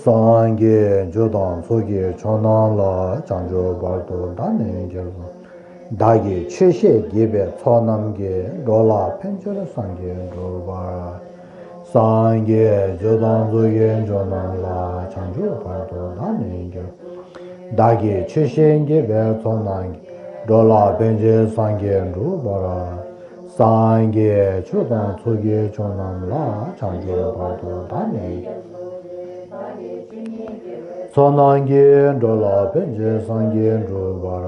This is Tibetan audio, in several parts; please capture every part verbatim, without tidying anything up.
སངས་རྒྱས་ཆོས་དང་ཚོགས་ཀྱི་མཆོག་རྣམས་ལ། བྱང་ཆུབ་བར་དུ་བདག་ནི་སྐྱབས་སུ། བདག་གིས་ཆོས་བཤད་བགྱིས་པའི་ཚོགས་རྣམས་ཀྱིས། འགྲོ་ལ་ཕན་ཕྱིར་སངས་རྒྱས་འགྲུབ་པར། སངས་རྒྱས་ཆོས་དང་ཚོགས་ཀྱི་མཆོག་རྣམས་ལ། བྱང་ཆུབ་བར་དུ་བདག་ནི་སྐྱབས། བདག་གིས་ཆོས་བཤད་བགྱིས་པའི་ཚོགས་རྣམས་ཀྱིས། འགྲོ་ལ་ཕན་ཕྱིར་སངས་རྒྱས་འགྲུབ་པར། སངས་རྒྱས་ཆོས་དང་ཚོགས་ཀྱི་མཆོག་རྣམས་ལ། བྱང་ཆུབ་བར་དུ་བདག་ནི། ཚོགས་རྣམས་ཀྱིས། འགྲོ་ལ་ཕན་ཕྱིར་སངས་རྒྱས་འགྲུབ་པར།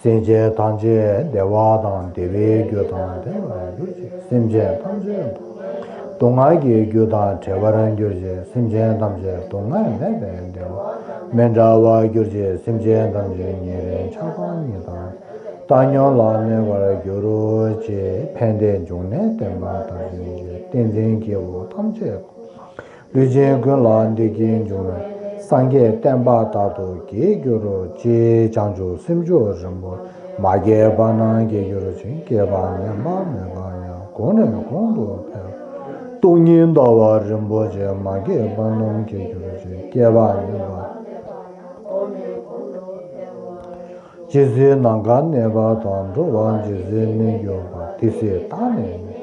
སེམས་ཅན་ཐམས་ཅད་བདེ་བ་དང་། བདེ་བའི་རྒྱུ་དང་ལྡན་པར་གྱུར་ཅིག་སེམས་ཅན་ཐམས་ཅད་སྡུག་བསྔལ་གྱི་རྒྱུ་དང་བྲལ་བར་གྱུར་ཅིག་སེམས་ཅན་ཐམས་ཅད་སྡུག་བསྔལ་མེད་པའི་བདེ་བ་མི་འབྲལ་བར་གྱུར་ཅིག་སེམས་ཅན་ཐམས་ཅད་ཉེ་རིང་ཆགས་སྡང་གཉིས་དང་བཏང་སྙོམས་ལ་གནས་པར་གྱུར་ཅིག་ཕན་བདེའི་འབྱུང་གནས་བསྟན་པ་དང་། བསྟན་འཛིན་སྐྱེས་བུ་ཐམས་ཅད། ལུས་ཅན་ཀུན་ལ་བདེ་སྐྱིད་འབྱུང་བའི། སངས་རྒྱས་བསྟན་པ་དག་ཏུ་གྱུར་ཅིག་བྱང་ཆུབ་སེམས་མཆོག་རིན་པོ་ཆེ། མ་སྐྱེས་པ་རྣམས་སྐྱེ་གྱུར་ཅིག་སྐྱེས་པ་ཉམས་པ་མེད་པར་ཡང་། གོང་ནས་གོང་དུ་འཕེལ། སྟོང་ཉིད་རྟོགས་པ་རིན་པོ་ཆེ། མ་སྐྱེས་པ་རྣམས་སྐྱེ་གྱུར་ཅིག་སྐྱེས་པ་ཉམས་པ། ཇི་སྲིད་ནམ་མཁའ་གནས་པ་དང་། འགྲོ་བ་ཇི་སྲིད་གནས་གྱུར་པ། དེ་སྲིད་བདག་ནི་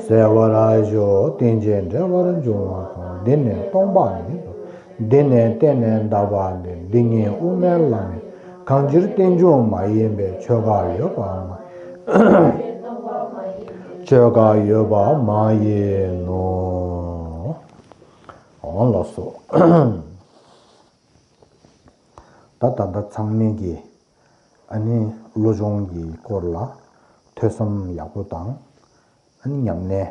གསལ་བར་ཤོག་བརྟན་ཅིང་འབྲེལ་བར་འབྱུང་བ་དང་། འདི་ནི་སྟོང་པ་ཉིད་དོ། འདི་ནི་གཏན་ནས་འདག་པ་སྟེ། འདི་ཉིད་དབུ་མའི་ལམ་ཡིན། གང་ཕྱིར་རྟེན་འབྱུང་མ་ཡིན་པའི། ཆོས་འགའ་ཡོད་པ་མ། ཆོས་འགའ་ཡོད་པ་མ་ཡིན་ནོ། འོང་ལགས་སོ། ད་ད་ལྟ་ཚང་མས་ཀྱི་ཨ་ནི་བློ་སྦྱོང་གི་སྐོར་ལ་ཐོས་བསམ་ཡག་པོ་དང་། ཨ་ནི་ཉམས་ལེན་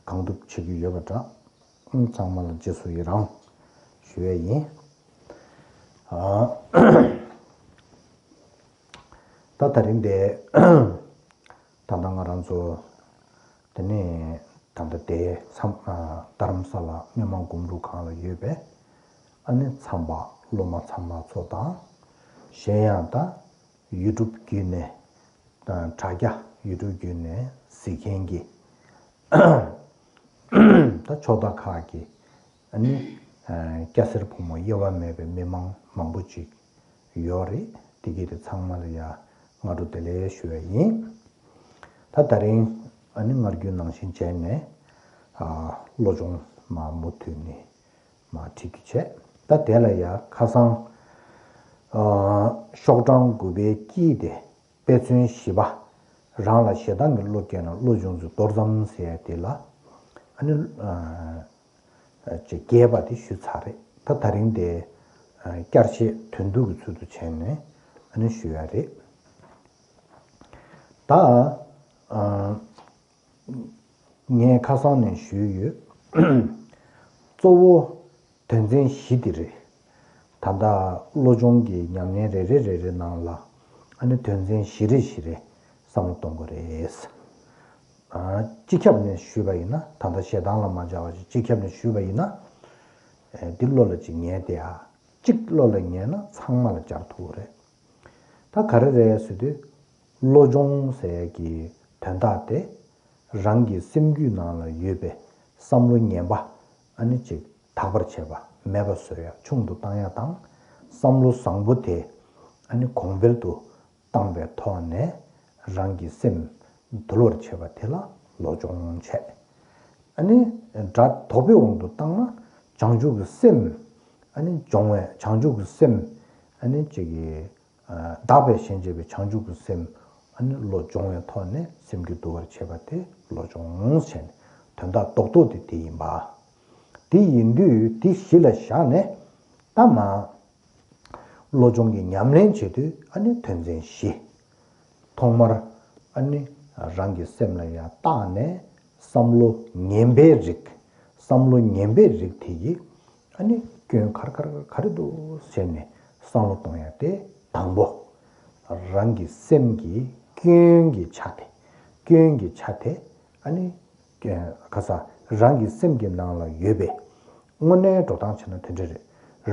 གང་ཐུབ་བྱེད་ཀྱི་ཡོད་པ་འདྲ། ཨང་། ཚང་མ་ལ་རྗེས་སུ་ཡི་རང་ཞུ་ཡས་ཡིན། ཨ། ད་ད་རིང་དེ་ད་ལྟ་ང་རང་ཚོ་དེ་ནས་ད་ལྟ་དེ་མཚམས། ཨ། རྡ་རམ་ས་ལ་སྨོན་མ་མགོན་པོ་སྒང་ལ་ཡོད་པའི་ཨ་ནི་ཚངས་པ་སློབ་མ་ཚང་མ་ཚོ་དང་། གཞན་ཡང་ད་ཡུ་ཊུབ་བརྒྱུད་ནས་དང་། དྲ་རྒྱ་ཡུ་ཊུབ་བརྒྱུད་ནས་གཟིགས་མཁན་གྱི་ད་ཕྱོགས་མཐའ་ཁག་གི་ཨ་ནི་སྐྱ་སེར་ཕོ་མོ་དབྱེ་བ་མེད་པའི་མི་མང་མང་པོ་ཅིག་ཡོད་རེད། དེ་གི་དེ་ཚང་མ་ལ་ཡ་སྔ་དྲོ་བདེ་ལེགས་ཞུ་བ་ཡིན། ད་ད་རིང་ཨ་ནི་སྔར་རྒྱུན་ནང་བཞིན་བྱས་ནས། ཨ། བློ་སྦྱོང་མ་མུ་མཐུད་ནས་མ་ཁྲིད་རྒྱུ་བྱས། ད་དེ་ལ་ཡ་ཁ་སང་། ཨ། ཤོག་གྲངས་དགུ་པའི་དཀྱིལ་དེ། དཔེ་མཚོན་བཞི་པ། རང་ལ་ཞེ་སྡང་གི་བློ་སྐྱེས་ན། བློ་སྦྱོང་ཚུལ་མདོར་ཙམ་ཟེར་ཡ་དེ་ལ། ཨ་ནི། ཨ། ཅེས་རྒྱས་པ་དེ་ཞུས་ཚར་རེད། ད་ད་རིང་དེ། ཨ། བསྐྱར་བཤད་དོན་བསྡུ་གི་ཚུལ་དུ་བྱས་ནས་ཨ་ནི་ཞུ་ཡ་རེད། ད། ཨ། ངས་ཁ་སང་ནས་ཞུས་ཡོད། གཙོ་བོ་དོན་ཚན་བཞི་དེ་རེད། ད་ལྟ་བློ་སྦྱོང་གི་ཉམས་ལེན་རེ་རེ་རེ་རེ་ནང་ལ་ཨ་ནི་དོན་ཚན་བཞི་རེ་བཞི་རེ་བསམ་བློ་གཏོང་དགོས་རེད། ཨ། སྤྱི་ཁྱབ་ནས་ཞུས་པ་ཡིན་ན། ད་ལྟ་ཞེ་སྡང་ལ་མ་སྦྱར་བ་ཞིག་སྤྱི་ཁྱབ་ནས་ཞུས་པ་ཡིན་ན། ཨེ། འདི་བློ་ལ་ཅིག་ངེས་ཏེ། ཨ། གཅིག་བློ་ལ་ངེས་ན་ཚང་མ་ལ་སྦྱར་ཐུབ་རེད། ད་ག་རེ་རེད་ཟེར་དུས། བློ་སྦྱོང་ཟེར་གྱི་དོན་དག་དེ། རང་གི་སེམས་རྒྱུད་ནང་ལ་ཡོད་པའི་བསམ་བློ་ངན་པ་ཨ་ནི་ཅིག་དག་པར་བྱེད་པ། མེད་པ་བཟོ་ཡ། ཆུང་དུ་བཏང་ཡ་དང་། བསམ་བློ་བཟང་པོ་དེ་ཨ་ནི་གོང་འཕེལ་དུ་བཏང་བའི་ཐོག་ནས་རང་གི་སེམས་འདུལ་བར་བྱེད་པ་དེ་ལ་བློ་སྦྱོང་བྱས། ཨ་ནི་སྒྲ་དོག་པའི་དབང་དུ་བཏང་ན། བྱང་ཆུབ་ཀྱི་སེམས་ཨ་ནི་སྦྱོང་བའི། བྱང་ཆུབ་ཀྱི་སེམས་ཨ་ནི་ཅིག་གི། ཨ། དག་པའི་ཞེན་བྱེད་པའི་བྱང་ཆུབ་ཀྱི་སེམས་ཨ་ནི་བློ་སྦྱོང་བའི་ཐོག་ནས་སེམས་རྒྱུད་འདུལ་བར་བྱེད་པ་དེ་བློ་སྦྱོང་ཟེར་ནས། དོན་དག་རྡོག་རྡོག་དེ་དེ་ཡིན་པ། དེ་ཡིན་དུས་དེ་གཞི་ལ་བཞག་ནས། ད་མ། བློ་སྦྱོང་གི་ཉམས་ལེན་བྱེད་དུས་ཨ་ནི་དོན་ཚན་བཞི། ཐོག་མར་ཨ་ནི་རང་གི་སེམས་ལ་ཡང་བརྟགས་ནས། བསམ་བློ་ངན་པའི་རིགས། བསམ་བློ་ངན་པའི་རིགས་དེ་ཡི་ཨ་ནི་སྐྱོན་ག་རེ་ག་རེ་ག་རེ་འདུག་ཟེར་ནས་བསམ་བློ་གཏོང་ཡ་དེ་དང་པོ། རང་གི་སེམས་ཀྱི་སྐྱོན་གྱི་ཆ་དེ། སྐྱོན་གྱི་ཆ་དེ་ཨ་ནི། ཨ། ཁ་སང་རང་གི་སེམས་ཀྱི་ནང་ལ་ཡོད་པའི། དངོས་གནས་འགྲོ་སྟངས་བྱས་ན་དེ་འདྲ་རེད།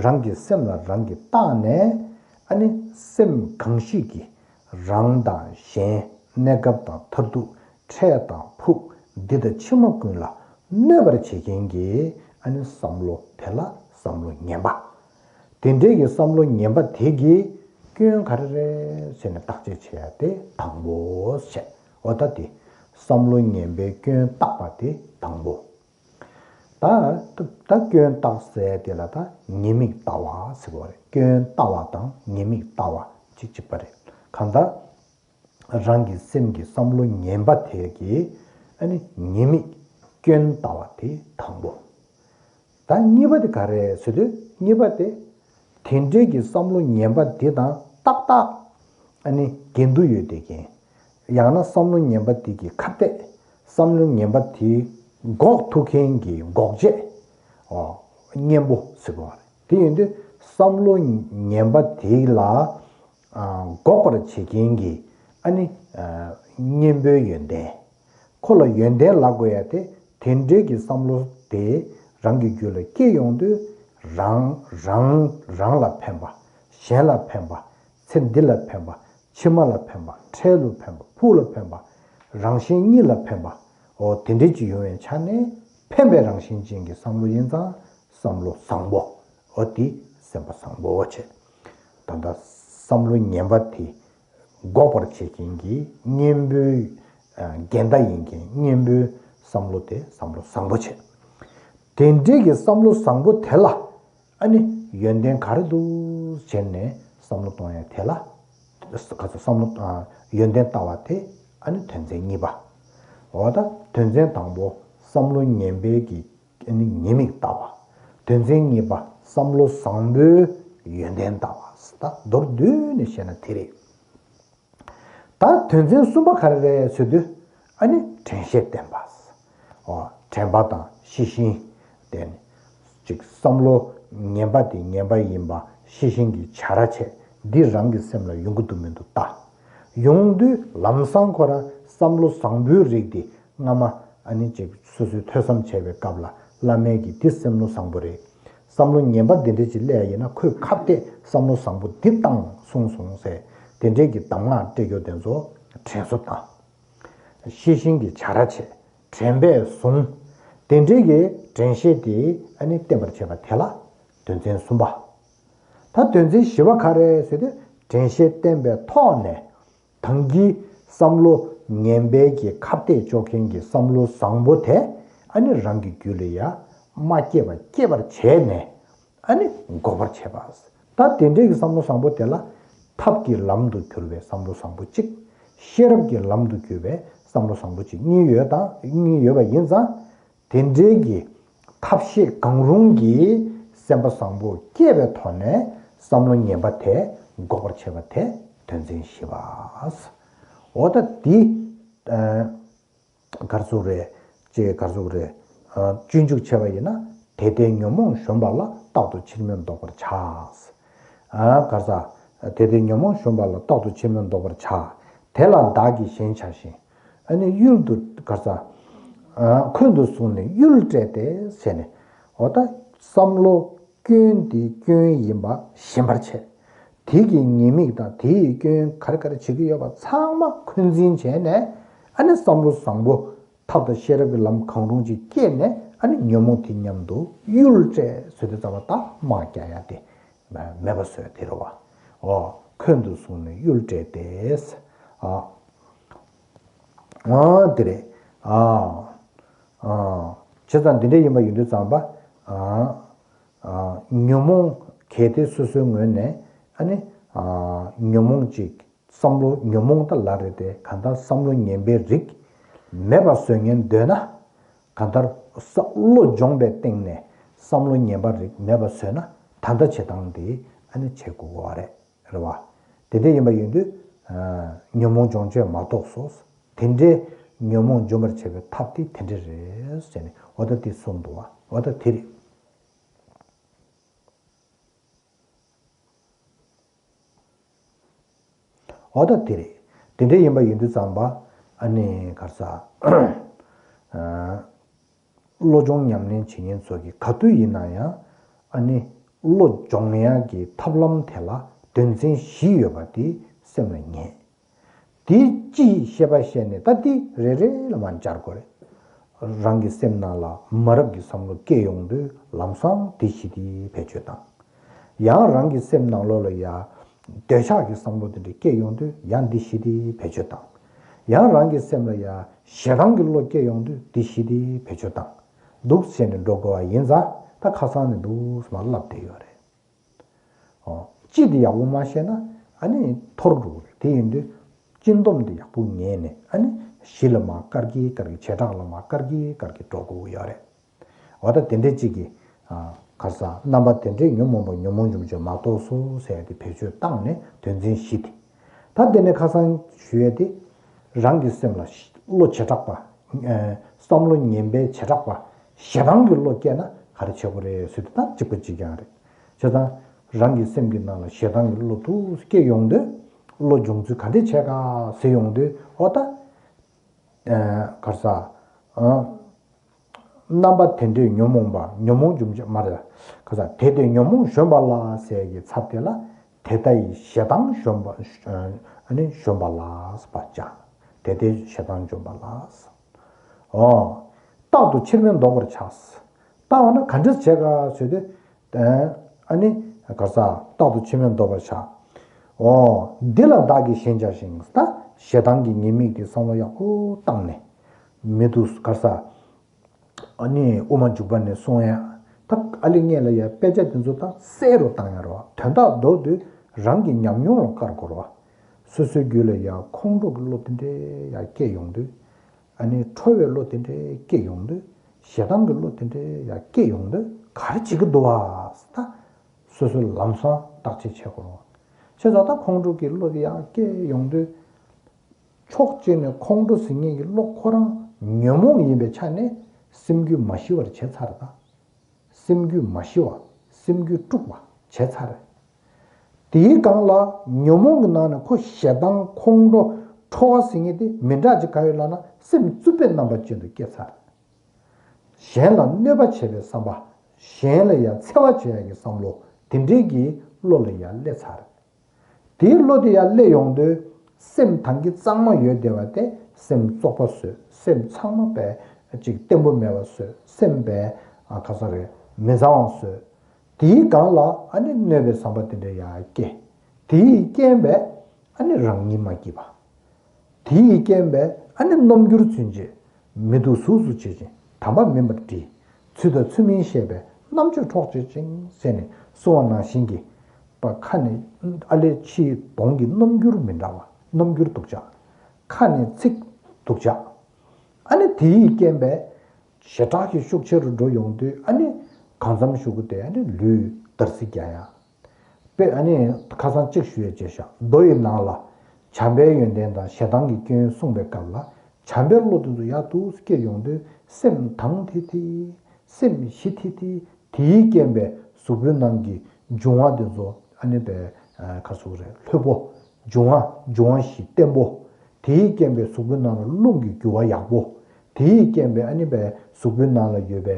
རང་གི་སེམས་ལ་རང་གིས་བརྟགས་ནས། ཨ་ནི་སེམས་གང་ཞིག་གིས་རང་དང་གཞན། གནས་སྐབས་དང་མཐར་ཐུག་འཕྲལ་དང་ཕུགས། འདི་དང་ཕྱི་མ་ཀུན་ལ་གནོད་པར་བྱེད་མཁན་གྱི། ཨ་ནི་བསམ་བློ་དེ་ལ་བསམ་བློ་ངན་པ། དེ་འདྲའི་གི་བསམ་བློ་ངན་པ་དེ་གི་སྐྱོན་ག་རེ་རེད་ཟེར་ནས་བརྟག་དཔྱད་བྱེད་ཡ་དེ་དང་པོ་བྱས། འོ་ད་དེ་བསམ་བློ་ངན་པའི་སྐྱོན་བརྟག་པ་དེ་དང་པོ། ད་ད་སྐྱོན་བརྟག་ཟེར་དེ་ལ་ད་ཉེས་དམིགས་ལྟ་བ་ཟེར་བ་རེད། སྐྱོན་ལྟ་བ་དང་ཉེས་དམིགས་ལྟ་བ་གཅིག་གཅིག་པ་རེད། གང་ལྟར་རང་གི་སེམས་ཀྱི་བསམ་བློ་ངན་པ་དེ་གི་ཨ་ནི་ཉེས་དམིགས་སྐྱོན་ལྟ་བ་དེ་དང་པོ། ད་གཉིས་པ་དེ་ག་རེ་ཟེར་དུས་གཉིས་པ་དེ་དེ་འདྲའི་གི་བསམ་བློ་ངན་པ་དེ་དང་ཏག་ཏག་ཨ་ནི་འགལ་འདུ་ཡོད་བསྡད་མཁན། ཡང་ན་བསམ་བློ་ངན་པ་དེ་གི་ཁ་གཏད། བསམ་བློ་ངན་པ་དེ་འགོག་ཐུབ་མཁན་གྱི་འགོག་བྱེད། ཨོ། གཉེན་པོ་ཟེར་དགོས་པ་རེད། དེ་ཡིན་དུས་བསམ་བློ་ངན་པ་དེ་ལ་ཨ་འགོག་པར་བྱེད་མཁན་གྱི་ཨ་ནི་ཨ་གཉེན་པོའི་ཡོན་ཏན། ཁོ་ལ་ཡོན་ཏན་ལབ་དགོས་ཡ་དེ་དེ་འདྲའི་གི་བསམ་བློ་དེ་རང་གི་རྒྱུད་ལ་སྐྱེ་ཡོང་དུས་རང་རང་རང་ལ་ཕན་པ། གཞན་ལ་ཕན་པ། ཚེ་འདི་ལ་ཕན་པ། ཕྱི་མ་ལ་ཕན་པ། འཕྲལ་དུ་ཕན་པ། ཕུགས་ལ་ཕན་པ། རང་གཞན་གཉིས་ལ་ཕན་པ། འོ་དེ་འདྲའི་ཅིག་ཡོང་བའི་ཆ་ནས་ཕན་པའི་རང་བཞིན་ཅན་གྱི་བསམ་བློ་ཡིན་ཙང་བསམ་བློ་བཟང་པོ། འོ་དེ་སེམས་པ་བཟང་པོ་བྱེད། ད་ལྟ་བསམ་བློ་ངན་པ་དེ་འགོག་པར་བྱེད་མཁན་གྱི་གཉེན་པོའི་ཨ་འགལ་ཟླ་ཡིན་མཁན་གཉེན་པོའི་བསམ་བློ་དེ་བསམ་བློ་བཟང་པོ་བྱེད། དེ་འདྲའི་གི་བསམ་བློ་བཟང་པོ་དེ་ལ་ཨ་ནི་ཡོན་ཏན་ག་རེ་འདུག་ཟེར་ནས་བསམ་བློ་གཏོང་ཡ་དེ་ལ་ག་ཚོད་བསམ་བློ་ཨ་ཡོན་ཏན་ལྟ་བ་དེ་ཨ་ནི་དོན་ཚན་གཉིས་པ། འོ་ད་དོན་ཚན་དང་པོ་བསམ་བློ་ངན་པའི་གི་ཨ་ནི་ཉེས་དམིགས་ལྟ་བ། དོན་ཚན་གཉིས་པ་བསམ་བློ་བཟང་པོའི་ཡོན་ཏན་ལྟ་བ། ད་མདོར་བསྡུས་ནས་བཤད་ན་དེ་རེད། ད་དོན་ཚན་གསུམ་པ་ག་རེ་རེད་ཟེར་དུས་ཨ་ནི་དྲན་ཤེས་བསྟེན་པ། ཨོ་དྲན་པ་དང་ཤེས་བཞིན་བསྟེན། ཅིག་བསམ་བློ་ངན་པ་དེ་ངན་པ་ཡིན་པ་ཤེས་བཞིན་གྱི་བྱ་ར་བྱས་འདི་རང་གི་སེམས་ལ་ཡོང་གི་འདུག་མི་འདུག་ལྟ། ཡོང་དུས་ལམ་སང་ཁོ་རང་བསམ་བློ་བཟང་པོའི་རིགས་དེ་སྔ་མ་ཨ་ནི་ཅིག་སོ་སོའི་ཐོས་བསམ་བྱས་པའི་སྐབས་ལ་བླ་མས་ཀྱིས་འདི་བསམ་བློ་བཟང་པོ་རེད། བསམ་བློ་ངན་པ་འདི་འདྲ་ཅིག་སླེབས་ཡ་ཡིན་ན་ཁོས་ཁ་གཏད་བསམ་བློ་བཟང་པོ་འདི་བཏང་གསུངས་སོང་ཟེར། དེ་འདྲའི་གི་གདམས་ངག་སྤྲད་རྒྱུ་དེ་ཚོ་དྲན་གསོ་བཏང་། ཤེས་བཞིན་གྱི་བྱ་ར་བྱས། དྲན་པས་བཟུང་། དེ་འདྲའི་གི་དྲན་ཤེས་དེ་ཨ་ནི་བསྟེན་པར་བྱེད་པ་དེ་ལ་དོན་ཚན་གསུམ་པ། ད་དོན་ཚན་བཞི་པ་ག་རེ་ཟེར་དུས་དྲན་ཤེས་བསྟེན་པའི་ཐོག་ནས། ད་གིན་བསམ་བློ་ངན་པའི་གི་ཁ་གཏད་གཅོག་མཁན་གྱི་བསམ་བློ་བཟང་པོ་དེ་ཨ་ནི་རང་གི་རྒྱུད་ལ་ཡ་མ་སྐྱེས་པ་སྐྱེས་པར་བྱས་ནས་ཨ་ནི་འགོག་པར་བྱེད་པ། ད་དེ་འདྲའི་གི་བསམ་བློ་བཟང་པོ་དེ་ལ་ཐབས་ཀྱི་ལམ་དུ་གྱུར་པའི་བསམ་བློ་བཟང་པོ་གཅིག་ཤེས་རབ་ཀྱི་ལམ་དུ་གྱུར་པའི་བསམ་བློ་བཟང་པོ་གཅིག་གཉིས་ཡོད་དང་གཉིས་ཡོད་པ་ཡིན་ཙང་། དེ་འདྲའི་གི་ཐབས་ཤེས་གང་རུང་གིས་སེམས་པ་བཟང་པོ་སྐྱེས་པའི་ཐོག་ནས་བསམ་བློ་ངན་པ་དེ་འགོག་པར་བྱེད་པ་དེ་དོན་ཚན་བཞི་པ། འོ་ད་འདི་ཨ་ག་རེ་ཟེར་རེད། ཅེས་ག་རེ་ཟེར་རེད། ཨ་སྤྱོད་འཇུག་བྱས་པ་ཡིན་ན་དེ་ལྟའི་ཉོན་མོངས་གཞོམ་པ་ལ་རྟག་ཏུ་ཕྱིར་མི་ལྡོག་པར་བྱ། ཨ་ག་རེ་ཟེར། དེ་ལྟའི་ཉོན་མོངས་གཞོམ་པ་ལ་རྟག་ཏུ་ཕྱིར་མི་ལྡོག་པར་བྱ། དེ་ལ་བདག་གིས་ཞེན་བྱ་ཞིང་། ཨ་ནི་གཡུལ་དུ་ག་རེ་ཟེར། ཨ་འཁོན་དུ་བཟུང་ནས་གཡུལ་སྤྲད་དེ་ཟེར་ནས། འོ་ད་བསམ་བློ་སྐྱོན་འདི་སྐྱོན་ཡིན་པ་ཞེན་པར་བྱེད། དེ་གི་ཉེས་དམིགས་དང་དེ་ཡི་སྐྱོན་ག་རེ་ག་རེ་བྱེད་ཀྱི་ཡོད་པ་ཚང་མ་འཁོན་འཛིན་བྱས་ནས་ཨ་ནི་བསམ་བློ་བཟང་པོ་ཐབས་དང་ཤེས་རབ་ཀྱི་ལམ་གང་རུང་ཅིག་བསྐྱེད་ནས་ཨ་ནི་ཉོན་མོངས་དེ་མཉམ་དུ་གཡུལ་སྤྲད་ཟེར་དུས་ཙམ་པ་ད་དམག་རྒྱག་ཡ་དེ་མེད་པ་བཟོས་དེ་རེད་བ། འོ་འཁོན་དུ་བཟུང་ནས་གཡུལ་སྤྲད་དེ། ཨ། ཨ་དེ་རེད། ཨ། ཨ། བྱས་ཙང་འདི་འདྲ་ཡིན་པ་ཡིན་དུས་ཙམ་པ། ཨ། ཨ། ཉོན་མོངས་གལ་ཏེ་སོ་སོའི་ངོས་ནས་ཨ་ནི། ཨ། ཉོན་མོངས་ཅིག་བསམ་བློ་ཉོན་མོངས་ད་ལ་རེད་དེ་གང་ལྟར་བསམ་བློ་ངན་པའི་རིགས་མེད་པ་བཟོ་ཉན་འདོད་ན། གང་ལྟར་བསམ་བློ་སྦྱོང་པའི་སྟེང་ནས་བསམ་བློ་ངན་པ་རིགས་མེད་པ་བཟོས་ན་ད་ལྟ་བྱེད་སྟངས་འདི་ཨ་ནི་བྱེད་དགོས་པ་རེད། རེད་བ། དེ་འདྲ་ཡིན་པ་ཡིན་དུས། ཨ། ཉོན་མོངས་སྦྱོང་བྱེད་མ་གཏོགས་སོ། དེ་འདྲའི་ཉོན་མོངས་འཇོམས་པར་བྱེད་པའི་ཐབས་དེ་དེ་འདྲ་རེད་ཟེར་ནས་འོ་ད་དེ་གསུངས་འདུག་བ། འོ་ད་དེ་རེད། འོ་ད་དེ་རེད། དེ་འདྲ་ཡིན་པ་ཡིན་དུས་ཙམ་པ་ཨ་ནི་ག་རེ་ཟེར། ཨ། བློ་སྦྱོང་ཉམས་ལེན་བྱེད་མཁན་ཚོ་གིས་ག་དུས་ཡིན་ན་ཡང་ཨ་ནི་བློ་སྦྱོང་ཡག་གི་ཐབས་ལམ་དེ་ལ་དོན་ཚན་བཞི་ཡོད་པ་དེ་སེམས་ལ་ངེས། དེ་ཅིའི་ཤེས་པ་བཤད་ནས་ད་དེ་རེ་རེ་ལ་མར་སྦྱར་དགོས་རེད། རང་གི་སེམས་ནང་ལ་མ་རབས་ཀྱི་བསམ་བློ་སྐྱེ་ཡོང་དུས་ལམ་སང་འདི་ཞི་བདེ་བེད་སྤྱོད་བཏང་། ཡང་རང་གི་སེམས་ནང་ལོགས་ལ་ཡ་འདོད་ཆགས་ཀྱི་བསམ་བློ་དེ་འདྲ་སྐྱེ་ཡོང་དུས་ཡང་འདི་ཞི་བདེ་བེད་སྤྱོད་བཏང་། ཡང་རང་གི་སེམས་ལ་ཡ་ཞེ་སྡང་གི་བློ་སྐྱེ་ཡོང་དུས་འདི་ཞི་བདེ་བེད་སྤྱོད་བཏང་། འདུག་བྱས་ནས་འགྲོ་དགོས་པ་ཡིན་ཙང་ད་ཁ་སང་ནས་འདུག་སེ་མར་བསླབ་བསྡད་ཡོད་རེད། ཨོ། སྤྱི་དེ་ཡག་པོ་མ་ཤེས་ན་ཨ་ནི་འཐོར་འགྲོ་གི་རེད། དེ་ཡིན་དུས་སྤྱི་སྡོམ་དེ་ཡག་པོ་ངེས་ནས་ཨ་ནི་གཞི་ལ་མར་དཀར་གྱིས་དཀར་གྱིས་བྱེ་བྲག་ལ་མར་དཀར་གྱིས་དཀར་གྱིས་འགྲོ་དགོས་ཀྱི་ཡོད་རེད། འོ་ད་དེ་འདྲའི་གཅིག་གིས་ཨ་ག་རེ་ཟ། རྣམ་པ་དེ་འདྲའི་ཉོན་མོངས་པ་ཉོན་མོངས་འཇོམས་བྱེད་མ་གཏོགས་སོ་ཟེར་ཡ་དེ་བེད་སྤྱོད་བཏང་ནས་དོན་ཚན་བཞི་དེ། ད་དེ་ནས་ཁ་སང་ཞུ་ཡ་དེ་རང་གི་སེམས་ལ་བློ་བྱེ་བྲག་པ། ཨ་བསམ་བློ་ངན་པའི་བྱེ་བྲག་པ་ཞེ་སྡང་གི་བློ་སྐྱེས་ན་ག་རེ་བྱེད་དགོས་རེད་ཟེར་དུས་ད་གཅིག་པ་གཅིག་རྐྱང་རེད། བྱས་ཙང་རང་གི་སེམས་ཀྱི་ནང་ལ་ཞེ་སྡང་གི་བློ་ཐུག་སྐྱེ་ཡོང་དུས་བློ་སྦྱོང་ཚུལ་ག་འདྲས་བྱས་ག་ཟེར་ཡོང་དུས་ཨོ་ད། ཨ་ག་རེ་ཟ། ཨ་རྣམ་པ་དེ་འདྲའི་ཉོན་མོངས་པ་ཉོན་མོངས་འཇོམས་བྱེད་མ་རེད། ག་རེ་ཟ། དེ་དེ་ཉོན་མོངས་གཞོམ་པ་ལ་ཟེར་གྱི་ཚབ་དེ་ལ་དེ་ལྟ་ཡི་ཞེ་སྡང་གཞོམ་པ་ཨ་ནི་གཞོམ་པ་ལ་ཟེར་བ་ཅག་དེ་དེ་ཞེ་སྡང་འཇོམས་པ་ལ་ཟེར། ཨོ། རྟག་ཏུ་ཕྱིར་མི་ལྡོག་པར་བྱ། ལྟ་བ་ན་ག་འདྲས་བྱེད་ག་ཟེར་དུས། ཨ་ནི་ག་རེ་ཟ། རྟག་ཏུ་ཕྱིར་མི་ལྡོག་པར་བྱ། ཨོ། འདི་ལ་བདག་གིས་ཞེན་བྱ་ཞིང་ད་ཞེ་སྡང་གི་ཉེས་དམིགས་དེ་བསམ་བློ་ཡག་པོ་བཏང་ནས། མི་འདུག་ག་རེ་ཟ། ཨ་ནི་དབུ་མ་འཇུག་པ་ནས་གསུང་ཡ། ད་ཨ་ལི་ངས་ལ་ཡ་དཔེ་ཆ་དེ་ཚོ་ད་གསལ་རུ་བཏང་ཡ་རོ། དོན་དག་མདོར་བསྡུས་རང་གི་ཉམས་མྱོང་ལ་བཀར་དགོས་རོ། སོ་སོའི་རྒྱུད་ལ་ཡ་ཁོང་ཁྲོ་གི་བློ་དེ་འདྲའི་ཡ་སྐྱེ་ཡོང་དུས། ཨ་ནི་ཁྲོ་བའི་བློ་དེ་འདྲའི་སྐྱེ་ཡོང་དུས། ཞེ་སྡང་གི་བློ་དེ་འདྲའི་ཡ་སྐྱེ་ཡོང་དུས་ག་རེ་བྱེད་ཀྱི་འདུག་བ། ད་སོ་སོའི་ལམ་སང་བརྟག་དཔྱད་བྱེད་དགོས་རོ། བྱས་ཙང་ད་ཁོང་ཁྲོ་གི་བློ་དེ་ཡ་སྐྱེ་ཡོང་དུས། ཕྱོགས་གཅིག་ནས་ཁོང་ཁྲོ་ཟེར་མཁན་གྱི་བློ་ཁོ་རང་ཉོན་མོངས་ཡིན་པའི་ཆ་ནས་སེམས་རྒྱུད་མ་ཞི་བར་བྱས་ཚར་ད། སེམས་རྒྱུད་མ་ཞི་བ། སེམས་རྒྱུད་དཀྲུགས་པ་བྱས་ཚར། དེའི་སྒང་ལ་ཉོན་མོངས་ཀྱི་ནང་ནས་ཁོ་ཞེ་སྡང་ཁོང་ཁྲོ་ཁྲོ་བ་ཟེར་མཁན་དེ་མི་འདྲ་ཅིག་ག་ཡོད་ལབ་ན་སེམས་རྩུབ་པའི་རྣམ་པ་ཅན་དུ་སྐྱེས་ཚར། གཞན་ལ་གནོད་པ་བྱེད་པའི་བསམ་པ། གཞན་ལ་ཡང་འཚེ་བ་བྱེད་ཡ་གི་བསམ་བློ་དེ་འདྲའི་གི་བློ་ལ་ཡང་སླེབས་ཚར། དེའི་བློ་དེ་ཡར་སླེབས་ཡོང་དུས་སེམས་ཐང་གི་གཙང་མ་ཡོད་བསྡད་པ་དེ་སེམས་བཙོག་པ་བཟོས། སེམས་ཚང་མ་པས་ཅིག་བརྟན་པོ་མེད་པ་བཟོས། སེམས་པས་ཨ་ག་ས་རེད་མི་གཙང་བ་བཟོས། དེའི་སྒང་ལ་ཨ་ནི་གནོད་པའི་བསམ་པ་དེ་འདྲ་ཡར་སྐྱེ། དེའི་རྐྱེན་པས་ཨ་ནི་རང་ཉིད་མ་སྐྱིད་པ། དེ་ཡི་རྐྱེན་པས་ཨ་ནི་རྣམ་འགྱུར་ཚུན་ཆད་མི་སྡུག་གཟུགས་སུ་བྱེད་ཅིང་དམ་པ་མིན་པར་བྲི། ཚུལ་དང་ཚུལ་མིན་ཤེས་པས་རྣམ་དཔྱོད་འཕྲོག་བྱེད་ཅིང་ཟེར་ནས་གསུངས་པ་ནང་བཞིན་གྱི་པ་ཁ་ནས་ཨ་ལས་ཕྱིའི་གདོང་གི་རྣམ་འགྱུར་མི་འདྲ་བ། རྣམ་འགྱུར་སྡུག་ཅག་ཁ་ནས་ཚིག་སྡུག་ཅག་ཨ་ནི་དེ་ཡི་རྐྱེན་པས་ཞེ་དྲག་གི་ཤུགས་ཆེ་རུ་འགྲོ་ཡོང་དུས་ཨ་ནི་གང་འཚམ་ཞུ་གི་དེ་ཨ་ནི་ལུས་འདར་སིག་རྒྱག་ཡ། དཔེ་ཨ་ནི་ཁ་སང་གཅིག་ཞུ་ཡས་བྱས་ཤག་མདོ་ཡི་ནང་ལ་བྱམས་པའི་ཡོན་ཏན་དང་ཞེ་སྡང་གི་སྐྱོན་གསུངས་པའི་སྐབས་ལ་བྱམས་པའི་བློ་དེ་ཚོ་ཡར་འདུག་སྐྱེ་ཡོང་དུས་སེམས་དྭངས་ཐིག་ཐིག་སེམས་ཞི་ཐིག་ཐིག་དེའི་རྐྱེན་པས་གཟུགས་པོའི་ནང་གི་འབྱུང་བ་དེ་ཚོ་ཨ་ནི་པའི་ཁ་ཚུགས་རེད་ལྷོད་པོ། འབྱུང་བ་འབྱུང་བ་ཞིག་བརྟན་པོ། དེའི་རྐྱེན་པས་གཟུགས་པོའི་ནང་ལ་རླུང་གི་རྒྱུ་བ་ཡག་པོ། དེའི་རྐྱེན་པས་ཨ་ནི་པའི་གཟུགས་པོའི་ནང་ལ་ཡོད་པའི་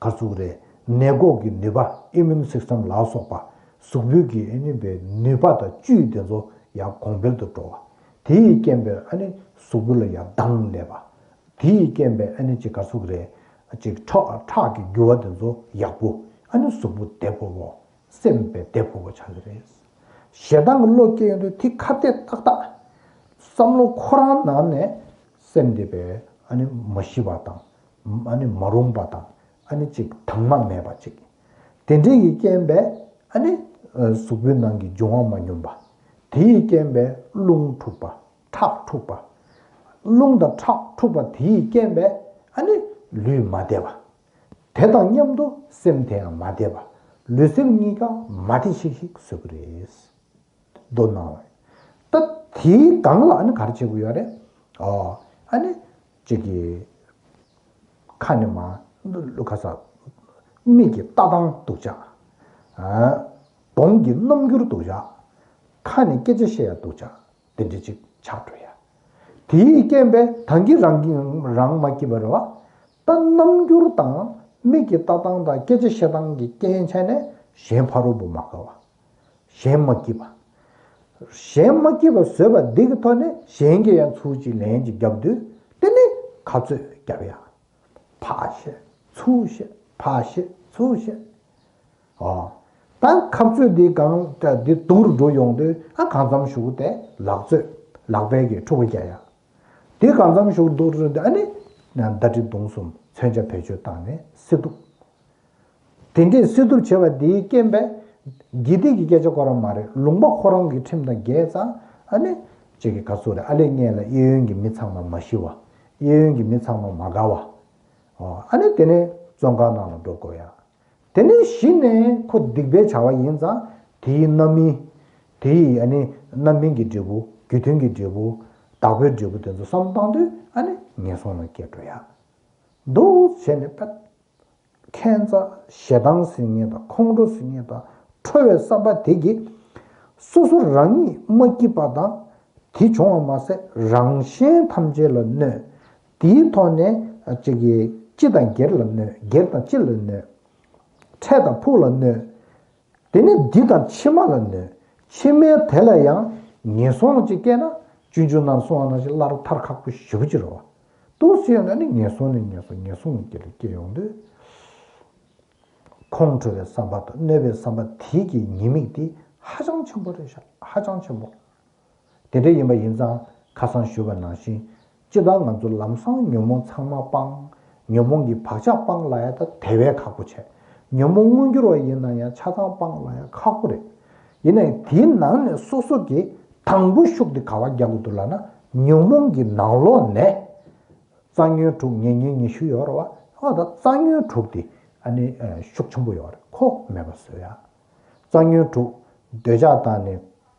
ག་ཚུགས་རེད། ནད་འགོག་གི་ནུས་པ་ཨི་མུན་སིས་ཊམ་ལ་སོགས་པ་གཟུགས་པོའི་གི་ཨ་ནི་པའི་ནུས་པ་དང་བཅུད་དེ་ཚོ་ཡང་གོང་འཕེལ་དུ་འགྲོ་བ། དེ་ཡི་རྐྱེན་པས་ཨ་ནི་གཟུགས་པོ་ལ་ཡང་མདངས་སླེབས་པ། དེ་ཡི་རྐྱེན་པས་ཨ་ནི་ཅིག་ག་ཚུགས་རེད། ཅིག་ཁྲག་ཁྲག་གི་རྒྱུ་བ་དེ་ཚོ་ཡག་པོ་ཨ་ནི་གཟུགས་པོ་བདེ་ཕོ་བོ། སེམས་པའི་བདེ་ཕོ་བོ་ཆགས་ཀྱི་རེད། ཞེ་སྡང་གི་བློ་སྐྱེ་ཡོང་དུས་དེ་ཁ་གཏད་ཏག་ཏག་བསམ་བློ་ཁོ་རང་ནང་ནས་སེམས་དེ་པའི་ཨ་ནི་མ་ཞི་བ་དང་། ཨ་ནི་མ་རུངས་པ་དང་ཨ་ནི་ཅིག་དྭངས་མ་མེད་པ་ཅིག་དེ་འདྲའི་ཡི་རྐྱེན་པས་ཨ་ནི་གཟུགས་པོའི་ནང་གི་འབྱུང་བ་མ་སྙོམས་པ། དེ་ཡི་རྐྱེན་པས་རླུང་འཁྲུགས་པ། ཁྲག་འཁྲུགས་པ། རླུང་དང་ཁྲག་འཁྲུགས་པ་དེ་ཡི་རྐྱེན་པས་ཨ་ནི་ལུས་མ་བདེ་བ། དེ་དང་མཉམ་དུ་སེམས་དེ་ཡང་མ་བདེ་བ། ལུས་སེམས་གཉིས་ཀ་མ་བདེ་ཤིག་ཤིག་བཟོ་གི་རེད། མདོར་ན། ད་དེའི་སྒང་ལ་ཨ་ནི་ག་རེ་བྱེད་དགོས་ཡོད་རེད། ཨོ། ཨ་ནི་གཅིག་གི་ཁ་ནས་མ་ལུ་ཁ་ས་མིག་གི་ལྟ་སྟངས་སྡུག་ཅག་ཨ། གདོང་གི་རྣམ་འགྱུར་སྡུག་ཅག་ཁ་ནས་སྐད་ཆ་བཤད་ཡ་སྡུག་ཅག་དེ་འདྲ་ཅིག་ཆགས་འགྲོ་ཡ། དེའི་རྐྱེན་པས་ད་གིན་རང་གིས་རང་མ་སྐྱིད་པ་རེད་བ། ད་རྣམ་འགྱུར་དང་མིག་གི་ལྟ་སྟངས་དང་སྐད་ཆ་བཤད་སྟངས་ཀྱི་རྐྱེན་བྱས་ནས་གཞན་ཕ་རོལ་པོ་མ་དགའ་བ། གཞན་མ་སྐྱིད་པ། གཞན་མ་སྐྱིད་པ་བཟོས་པ་འདི་གི་ཐོག་ནས་གཞན་གྱིས་ཡང་ཚུར་ཅིག་ལན་ཅིག་བརྒྱབ་དུས་དེ་ནི་ཁ་རྩོད་བརྒྱབ་ཡ། ཕར་བཤད་ཚུར་བཤད་ཕར་བཤད་ཚུར་བཤད། ཨོ། ད་ཁ་རྩོད་འདི་གང་འདི་སྡུག་རུ་འགྲོ་ཡོང་དུས་ཨ་གང་འཚམ་ཞུགས་དེ་ལག་རྩོད་ལག་པས་ཀྱི་ཕྲུ་གུ་རྒྱག་ཡ། དེ་གང་འཚམ་ཞུགས་སྡུག་རུ་འདི་ཨ་ནི་ཟླ་སྒྲིལ་བརྡུང་གསུམ་མཚོན་ཆ་བེད་སྤྱོད་བཏང་ནས་སེལ་ཐུབ། དེ་འདྲས་སེལ་ཐུབ་བྱས་པ་འདིའི་རྐྱེན་པས་དགེ་སྡིག་གི་སྐད་ཆ་ཁོ་རང་མ་རེད། ལུང་པ་ཁོ་རང་གི་ཁྲིམས་དང་འགལ་ཙང་ཨ་ནི་ཅིག་གི་ག་ཚོད་རེད། ཨ་ལས་ངན་ལ་གཡས་གཡོན་གྱི་མི་ཚང་མ་མ་ཤི་བ། གཡས་གཡོན་གྱི་མི་ཚང་མ་མ་དགའ་བ། ཨོ་ཨ་ནི་དེ་ནས་བཙོན་ཁང་ནང་ལ་འགྲོ་དགོས་ཡ། དེ་ནས་གཞི་ནས་ཁོ་སྡིག་པའི་བྱ་བ་ཡིན་ཙང་དེའི་རྣམ་སྨིན། དེའི་ཨ་ནི་རྣམ་སྨིན་གྱི་འབྲས་བུ་རྒྱུ་མཐུན་གྱི་འབྲས་བུ་བདག་པོའི་འབྲས་བུ་དེ་ཚོ་བསམ་བཏང་དུས་ཨ་ནི་ངན་སོང་ལ་སྐྱེ་འགྲོ་ཡ། འདུག་བྱས་ནས་པད། ཁྱད་མཚར་ཞེ་སྡང་ཟེར་མཁན་དང་ཁོང་ཁྲོ་ཟེར་མཁན་དང་ཁྲོ་བའི་བསམ་པ་དེ་གིས་སོ་སོ་རང་ཉིད་མ་སྐྱིད་པ་དང་དེ་བྱུང་བ་མ་ཟད་རང་གཞན་ཐམས་ཅད་ལ་གནོད། དེའི་ཐོག་ནས་ཅིག་གིས་སྤྱི་དང་སྒེར་ལ་གནོད། སྒེར་དང་སྤྱི་ལ་གནོད། འཕྲལ་དང་ཕུགས་ལ་གནོད། དེ་ནས་འདི་དང་ཕྱི་མ་ལ་གནོད། ཕྱི་མའི་དེ་ལ་ཡང་ངན་སོང་ལ་ཅིག་སྐྱེས་ན་སྤྱོད་འཇུག་ནང་གསུངས་པ་ནང་བཞིན་སླར་ཐར་ཁག་པོ་ཞེ་པོ་ཅིག་རེད་བ། འདུག་སེ་ཡོང་དུས་ནི་ངན་སོང་ནས་ངན་སོང་ངན་སོང་གི་དཀྱིལ་ལ་སྐྱེ་ཡོང་དུས། ཁོང་ཁྲོ་བའི་བསམ་པ་དང་གནོད་པའི་བསམ་པ་དེ་གི་ཉེས་དམིགས་དེ་ཧ་ཅང་ཆེན་པོ་རེད་ཤག་ཧ་ཅང་ཆེན་པོ། དེ་འདྲ་ཡིན་པ་ཡིན་ཙང་ཁ་སང་ཞུས་པ་ནང་བཞིན་སྤྱིར་བཏང་ང་ཚོ་ལམ་སང་ཉོན་མོངས་ཚང་མ་སྤངས། ཉོན་མོངས་ཀྱི་བག་ཆགས་སྤངས་ལབ་ཡ་ད་དེ་བས་ཁག་པོ་བྱས། ཉོན་མོངས་མངོན་གྱུར་བ་ཡིན་ན་ཡང་ཆ་ཚང་སྤངས་ལབ་ཡ་ཁག་པོ་རེད། ཡིན་ནའི་དེའི་ནང་ནས་སོ་སོ་གི་དང་པོ་ཤུགས་དེ་ག་བ་རྒྱག་དགོས་འདུག་ལབ་ན་ཉོན་མོངས་ཀྱི་ནང་ལོགས་ནས། རྩ་ཉོན་དྲུག་ཉེ་ཉོན་ཉི་ཤུ་ཡོད་རེད་བ། ཨ་ད་རྩ་ཉོན་དྲུག་དེ་ཨ་ནི་ཤུགས་ཆེན་པོ་ཡོད་རེད། ཁོ་མེད་པ་བཟོ་ཡ། རྩ་ཉོན་དྲུག་འདོད་ཆགས་དང་ནི་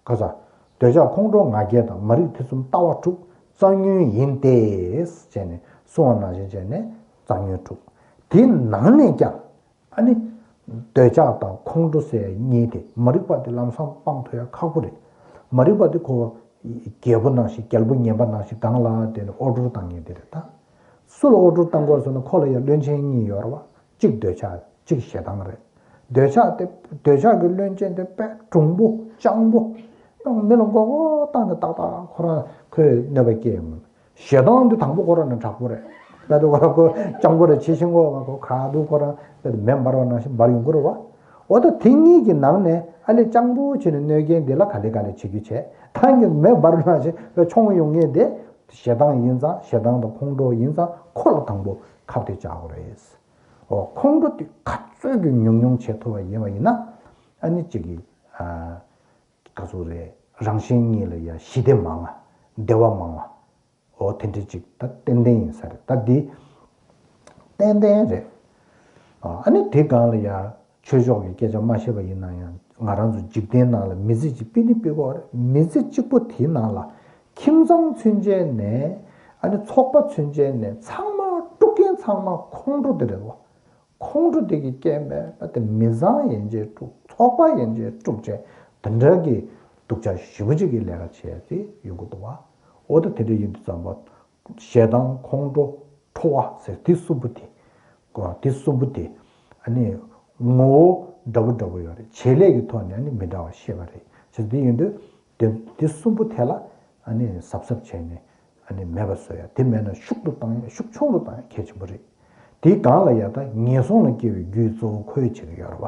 ག་ས། འདོད་ཆགས་ཁོང་ཁྲོ་ང་རྒྱལ་དང་མ་རིག་ཐེ་ཚོམ་ལྟ་བ་དྲུག་རྩ་ཉོན་ཡིན་ཏེ། ཟེར་ནས་གསུངས་པ་ནང་བཞིན་བྱས་ནས་རྩ་ཉོན་དྲུག་དེའི་ནང་ནས་ཀྱང་། ཨ་ནི། འདོད་ཆགས་དང་ཁོང་ཁྲོ་ཟེར་གཉིས་དེ་མ་རིག་པ་དེ་ལམ་སང་སྤང་ཐུབ་ཡ་ཁག་པོ་རེད། མ་རིག་པ་དེ་ཁོ། རྒྱལ་པོ་ནང་བཞིན་རྒྱལ་པོ་ངན་པ་ནང་བཞིན་སྒང་ལ་དེ་ནི་དབུ་སྐྲུར་བཏང་མཁན་དེ་རེད་ད། སུ་ལ་དབུ་སྐྲུར་བཏང་དགོས་ཟེར་ན་ཁོ་ལ་ཡ་བློན་ཆེན་གཉིས་ཡོད་རེད་བ། གཅིག་འདོད་ཆགས་གཅིག་ཞེ་སྡང་རེད། འདོད་ཆགས་དེ་འདོད་ཆགས་ཀྱི་བློན་ཆེན་དེ་དཔེ་གྲུང་པོ་སྤྱང་པོ། མི་ལ་མགོ་སྐོར་བཏང་ནས་ཏག་ཏག་ཁོ་རང་ཁོས་གནོད་པ་སྐྱེལ་ཡོང་། ཞེ་སྡང་འདི་དང་པོ་ཁོ་རང་ནས་དྲག་པོ་རེད། ད་དུ་ཁོ་རང་ཁོ་སྤྱང་པོ་རེད། ཆེ་ཤིང་གོ་བ་ཁོ་ག་དུ་ཁོ་རང་མེ་འབར་བ་ནང་བཞིན་འབར་ཡོང་གི་རེད་བ། འོ་ད་དེ་གཉིས་ཀྱི་ནང་ནས་ཨ་ལས་སྤྱང་པོ་བྱས་ནས་གནོད་མཁན་འདི་ལ་ག་ལེ་ག་ལེ་བྱེད་རྒྱུ་བྱས། ཐང་གི་མེ་འབར་བ་ནང་བཞིན་མཆོང་ཡོང་མཁན་དེ་ཞེ་སྡང་ཡིན་ཙང་ཞེ་སྡང་དང་ཁོང་ཁྲོ་ཡིན་ཙང་ཁོ་ལ་དང་པོ་ཁ་གཏད་བཅག་དགོས་རེད། འོ་ཁོང་ཁྲོ་དེ་ག་ཚོད་ཀྱི་ཉུང་ཉུང་བྱེད་ཐུབ་པ་ཡིན་པ་ཡིན་ན་ཨ་ནི་གཅིག་གི་ཨ། ག་ཚོད་རེད། རང་གཞན་གཉིས་ལ་ཡང་ཞི་བདེ་མང་བ། བདེ་བ་མང་བ། འོ་དེ་འདྲ་ཅིག་ད་ཏན་ཏན་ཡིན་ས་རེད། ད་འདི་ཏན་ཏན་རེད། ཨ་ནི་དེ་སྒང་ལ་ཡང་ཆོས་ཕྱོགས་ཀྱི་སྐད་ཆ་མ་བཤད་པ་ཡིན་ན་ཡང་ང་རང་ཚོ་འཇིག་རྟེན་ནང་ལ་མི་ཚེ་གཅིག་ཕུད་ནི་ཕུད་དགོས་རེད། མི་ཚེ་གཅིག་པོ་དེའི་ནང་ལ་ཁྱིམ་ཚང་ཚུན་ཆད་ནས་ཨ་ནི་ཚོགས་པ་ཚུན་ཆད་ནས་ཚང་མ་དཀྲུག་མཁན་ཚང་མ་ཁོང་ཁྲོ་དེ་རེད་བ། ཁོང་ཁྲོ་དེ་གི་རྐྱེན་པས་ད་དེ་མི་ཚང་ཡན་ཆད་དཀྲུག་ཚོགས་པ་ཡན་ཆད་དཀྲུག་བྱས་དེ་འདྲ་གི་སྡུག་ཅག་ཞེ་པོ་ཅིག་གི་ལས་ཀ་བྱས་ཏེ་ཡོང་གི་འདུག་བ། འོ་ད་དེ་འདྲ་ཡིན་དུས་ཙམ་པ་ཞེ་སྡང་ཁོང་ཁྲོ་ཁྲོ་བ་ཟེར་དེ་གསུམ་པོ་དེ། གོ་དེ་གསུམ་པོ་དེ་ཨ་ནི་ངོ་བོ་འདྲ་པོ་འདྲ་པོ་ཡོད་རེད། བྱེད་ལས་ཀྱི་ཐོག་ནས་ཨ་ནི་མི་འདྲ་བ་ཤེས་པ་རེད། བྱས་དེ་ཡིན་དུས་དེ་དེ་གསུམ་པོ་དེ་ལ་ཨ་ནི་གཟབ་གཟབ་བྱས་ནས། ཨ་ནི་མེད་པ་བཟོ་ཡ་དེ་མེད་ན་ཤུགས་ཏུ་བཏང་ཡ་ཤུགས་ཆུང་དུ་བཏང་ཡ་གལ་ཆེན་པོ་རེད། དེའི་སྒང་ལ་ཡ་ད་ངན་སོང་ལ་སྐྱེ་བའི་རྒྱུའི་གཙོ་བོ་ཁོའི་ཆེད་དུ་ཡོད་རེད་བ།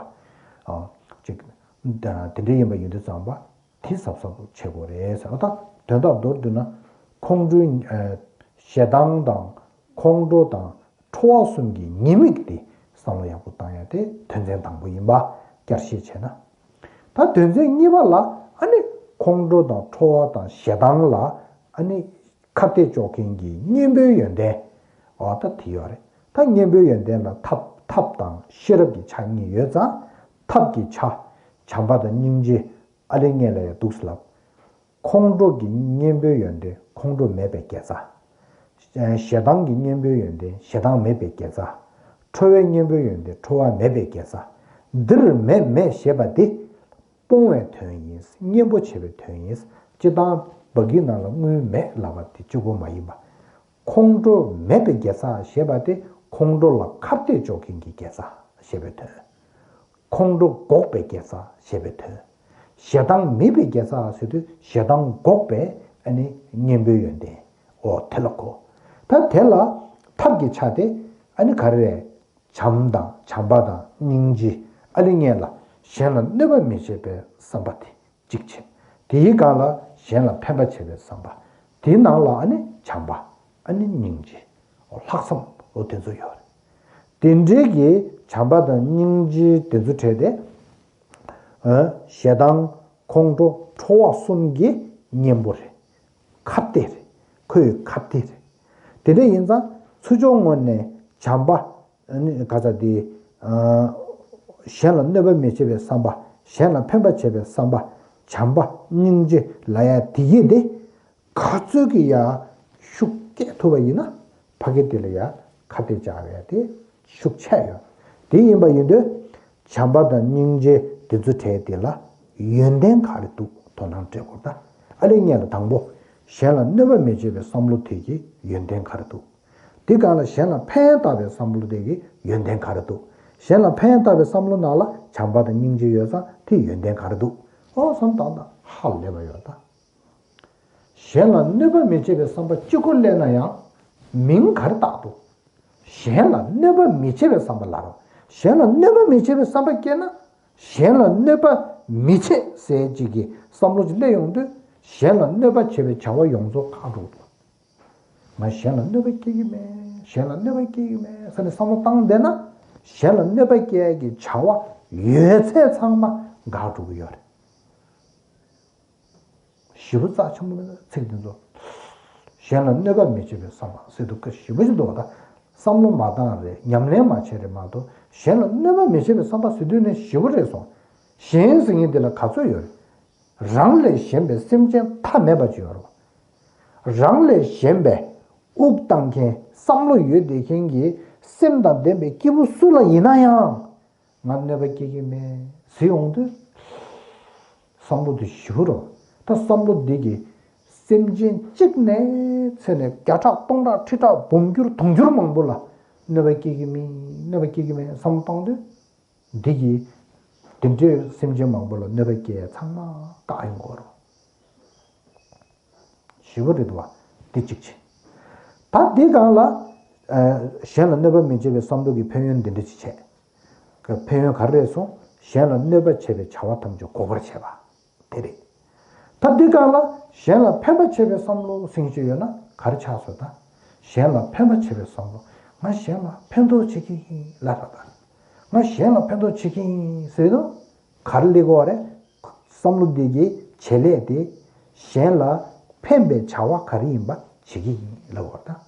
ཨ་ཅིག་ད་དེ་འདྲ་ཡིན་པ་ཡིན་དུས་ཙམ་པ་དེ་གཟབ་གཟབ་བྱེད་དགོས་རེད་ཟེར་བ། ད་དོན་དག་མདོར་བསྡུས་ན་ཁོང་ཁྲོའི་ཨ་ཞེ་སྡང་དང་ཁོང་ཁྲོ་དང་ཁྲོ་བ་གསུམ་གྱི་ཉེས་དམིགས་དེ་བསམ་བློ་ཡག་པོ་བཏང་ཡ་དེ་དོན་ཚན་དང་པོ་ཡིན་པ་བསྐྱར་བཤད་བྱས་ན། ད་དོན་ཚན་གཉིས་པ་ལ་ཨ་ནི་ཁོང་ཁྲོ་དང་ཁྲོ་བ་དང་ཞེ་སྡང་ལ་ཨ་ནི་ཁ་གཏད་གཅོག་མཁན་གྱི་གཉེན་པོའི་ཡོན་ཏན། འོ་ད་དེ་ཡོད་རེད། ད་གཉེན་པོའི་ཡོན་ཏན་ལ་ཐབས་ཐབས་དང་ཤེས་རབ་ཀྱི་ཆ་གཉིས་ཡོད་ཙང་ཐབས་ཀྱི་ཆ་བྱམས་པ་དང་སྙིང་རྗེ་ཨ་ལས་ངན་ལ་ཡང་འདུག་སེ་ལབ། ཁོང་ཁྲོ་གི་གཉེན་པོའི་ཡོན་ཏན་ཁོང་ཁྲོ་མེད་པའི་དགེ་རྩ། ཞེ་སྡང་གི་གཉེན་པོའི་ཡོན་ཏན་ཞེ་སྡང་མེད་པའི་དགེ་རྩ། ཁྲོ་བའི་གཉེན་པོའི་ཡོན་ཏན་ཁྲོ་བ་མེད་པའི་དགེ་རྩ། འདིར་མེད་མེད་ཞེས་པ་འདི། སྤོང་བའི་དོན་ཡིན། གཉེན་པོ་བྱེད་པའི་དོན་ཡིན། སྤྱིར་བཏང་འབའ་གི་ནང་ལ་དངུལ་མེད་ལབ་པ་དེ་གཅིག་པོ་མ་ཡིན་པ། ཁོང་ཁྲོ་མེད་པའི་དགེ་རྩ་ཞེས་པ་དེ་ཁོང་ཁྲོ་ལ་ཁ་གཏད་གཅོག་མཁན་གྱི་དགེ་རྩ་ཞེས་པའི་དོན། ཁོང་ཁྲོ་འགོག་པའི་དགེ་རྩ་ཞེས་པའི་དོན། ཞེ་སྡང་མེད་པའི་དགེ་རྩ་ཟེར་དུས་ཞེ་སྡང་འགོག་པའི་ཨ་ནི་གཉེན་པོའི་ཡོན་ཏན། འོ་དེ་ལ་གོ། ད་དེ་ལ་ཐབས་ཀྱི་ཆ་དེ། ཨ་ནི་ག་རེ་རེད། བྱམས་དང་བྱམས་པ་དང་སྙིང་རྗེ། ཨ་ནི་སྔོན་ལ་གཞན་ལ་གནོད་པ་མི་བྱེད་པའི་བསམ་པ་དེ་གཅིག་བྱས། དེའི་སྒང་ལ་གཞན་ལ་ཕན་པ་བྱེད་པའི་བསམ་པ། དེའི་ནང་ལ་ཨ་ནི་བྱམས་པ། ཨ་ནི་སྙིང་རྗེ། ལྷག་བསམ། འོ་དེ་ཚོ་ཡོད་རེད། དེ་འདྲའི་གི་བྱམས་པ་དང་སྙིང་རྗེ་དེ་ཚོ་བྲལ་ཏེ། ཨ། ཞེ་སྡང་ཁོང་ཁྲོ་ཁྲོ་བ་གསུམ་གྱི་གཉེན་པོ་རེད། ཁ་གཏད་རེད། ཁོའི་ཁ་གཏད་རེད། དེ་འདྲ་ཡིན་ཙང་ཚུར་ཕྱོགས་ངོས་ནས་བྱམས་པ། ཨ་ནི་ག་ཚ་དེ། ཨ། གཞན་ལ་གནོད་པ་མི་བྱེད་པའི་བསམ་པ། གཞན་ལ་ཕན་པ་བྱེད་པའི་བསམ་པ། བྱམས་པ་སྙིང་རྗེ་ལབ་ཡ་དེ་ཡིན་ཏེ། ག་ཚོད་ཀྱི་ཡ་ཤུགས་སྐྱེད་ཐུབ་པ་ཡིན་ན་ཕ་གི་དེ་ལ་ཡ་ཁ་གཏད་བཅག་ཡ་དེ་ཤུགས་ཆེ་ཡོད། དེ་ཡིན་པ་ཡིན་དུས་བྱམས་པ་དང་སྙིང་རྗེ་དེ་ཚོ་བྲལ་དེ་ལ་ཡོན་ཏན་ག་རེ་འདུག་དོ་སྣང་སྤྲད་དགོས། ད་ཨ་ལེ་སྔོན་ལ་དང་པོ་གཞན་ལ་གནོད་པ་མི་བྱེད་པའི་བསམ་བློ་དེ་གི་ཡོན་ཏན་ག་རེ་འདུག་དེ་སྒང་ལ་གཞན་ལ་ཕན་བཏགས་པའི་བསམ་བློ་དེ་གི་ཡོན་ཏན་ག་རེ་འདུག་གཞན་ལ་ཕན་བཏགས་པའི་བསམ་བློ་ནང་ལ་བྱམས་པ་དང་སྙིང་རྗེ་ཡོད་ཙང་དེའི་ཡོན་ཏན་ག་རེ་འདུག་ཨོ་བསམ་བཏང་ན་ཧ་ལས་པ་ཡོད་ད། གཞན་ལ་གནོད་པ་མི་བྱེད་པའི་བསམ་པ་གཅིག་པོ་སླེབས་ན་ཡང་མིང་ག་རེ་བཏགས་འདུག་གཞན་ལ་གནོད་པ་མི་བྱེད་པའི་བསམ་པ་ལབ་རོགས། གཞན་ལ་གནོད་པ་མི་བྱེད་པའི་བསམ་པ་སྐྱེས་ན་གཞན་ལ་གནོད་པ་མི་བྱེད་ཟེར་ཅིག་གི་བསམ་བློ་ཅིག་སླེབས་ཡོང་དུས་གཞན་ལ་གནོད་པ་བྱེད་པའི་བྱ་བ་ཡོངས་རྫོགས་བཀག་འགྲོ་འདུག་ང་གཞན་ལ་གནོད་པ་སྐྱེལ་གྱི་མེད། གཞན་ལ་གནོད་པ་སྐྱེལ་གྱི་མེད་ཟེར་ནས་བསམ་བློ་བཏང་བསྡད་ན་གཞན་ལ་གནོད་པ་སྐྱེལ་གྱི་བྱ་བ་ཡོད་ཚད་ཚང་མ་འགག་འགྲོ་གི་ཡོད་རེད། ཞེ་པོ་རྩ་ཆེན་པོ་ནི་ཚིག་འདི་ཚོ། གཞན་ལ་གནོད་པ་མི་བྱེད་པའི་བསམ་པ་ཟེར་དུས་སྐད་ཞེ་པོ་ཞིག་འདུག་བ། ད་བསམ་བློ་མ་བཏང་རེད། ཉམས་ལེན་མ་བྱས་རེད་མ་གཏོགས་གཞན་ལ་གནོད་པ་མི་བྱེད་པའི་བསམ་པ་ཟེར་དུས་ནི་ཞེ་པོ་རེད་སོང་། གཞན་ཟེར་མཁན་འདི་ལ་ག་ཚོད་ཡོད་རེད། རང་ལས་གཞན་པའི་སེམས་ཅན་མཐའ་མེད་པ་ཅིག་ཡོད་རེད་བ། རང་ལས་གཞན་པའི་དབུགས་བཏང་མཁན་བསམ་བློ་ཡོད་བསྡད་མཁན་གྱི་སེམས་དང་ལྡན་པའི་སྐྱེས་བུ་སུ་ལ་ཡིན་ན་ཡང་། ང་གནོད་པ་སྐྱེལ་གྱི་མེད་ཟེར་ཡོང་དུས། བསམ་བློ་དེ་ཞུ་རོགས། ད་བསམ་བློ་འདི་གིས་སེམས་ཅན་གཅིག་ནས་ཚེ་ནས་བརྒྱ་ཕྲག་སྟོང་ཕྲག་ཁྲི་ཕྲག་འབུམ་འགྱུར་དུང་འགྱུར་མང་པོ་ལ་གནོད་པ་སྐྱེལ་གྱི་མེད། གནོད་པ་སྐྱེལ་གྱི་མེད་བསམ་བློ་བཏང་དུས། འདི་གིས་དེ་འདྲའི་སེམས་ཅན་མང་པོ་ལ་གནོད་པ་སྐྱེལ་ཚང་མ་བཀག་ཡོང་གི་རེད། ཞེ་པོ་རེད་འདུག་བ། འདི་གཅིག་བྱས། ད་འདི་སྒང་ལ། ཨ། གཞན་ལ་གནོད་པ་མི་བྱེད་པའི་བསམ་བློ་གི་ཕན་ཡོན་འདི་འདྲ་ཅིག་བྱས། ཕན་ཡོན་ག་རེ་རེད་སོང་། གཞན་ལ་གནོད་པ་བྱེད་པའི་བྱ་བ་ཐམས་ཅད་འགོག་པར་བྱེད་པ། དེ་རེད། ད་འདི་སྒང་ལ་གཞན་ལ་ཕན་པ་བྱེད་པའི་བསམ་བློ་ཟེར་མཁན་ཅིག་ཡོད་ན་ག་རེ་ཆགས་སོང་ད། གཞན་ལ་ཕན་པ་བྱེད་པའི་བསམ་བློ། ང་གཞན་ལ་ཕན་ཐོགས་བྱེད་ཀྱི་ཡིན་ལབ་ར་ད། ང་གཞན་ལ་ཕན་ཐོགས་བྱེད་ཀྱི་ཡིན་ཟེར་དུས། ག་རེ་སླེབས་ཀྱི་ཡོད་རེད། བསམ་བློ་འདི་གི་བྱེད་ལས་དེ་གཞན་ལ་ཕན་པའི་བྱ་བ་ག་རེ་ཡིན་པ་བྱེད་ཀྱི་ཡིན་ལབ་པ་དང་།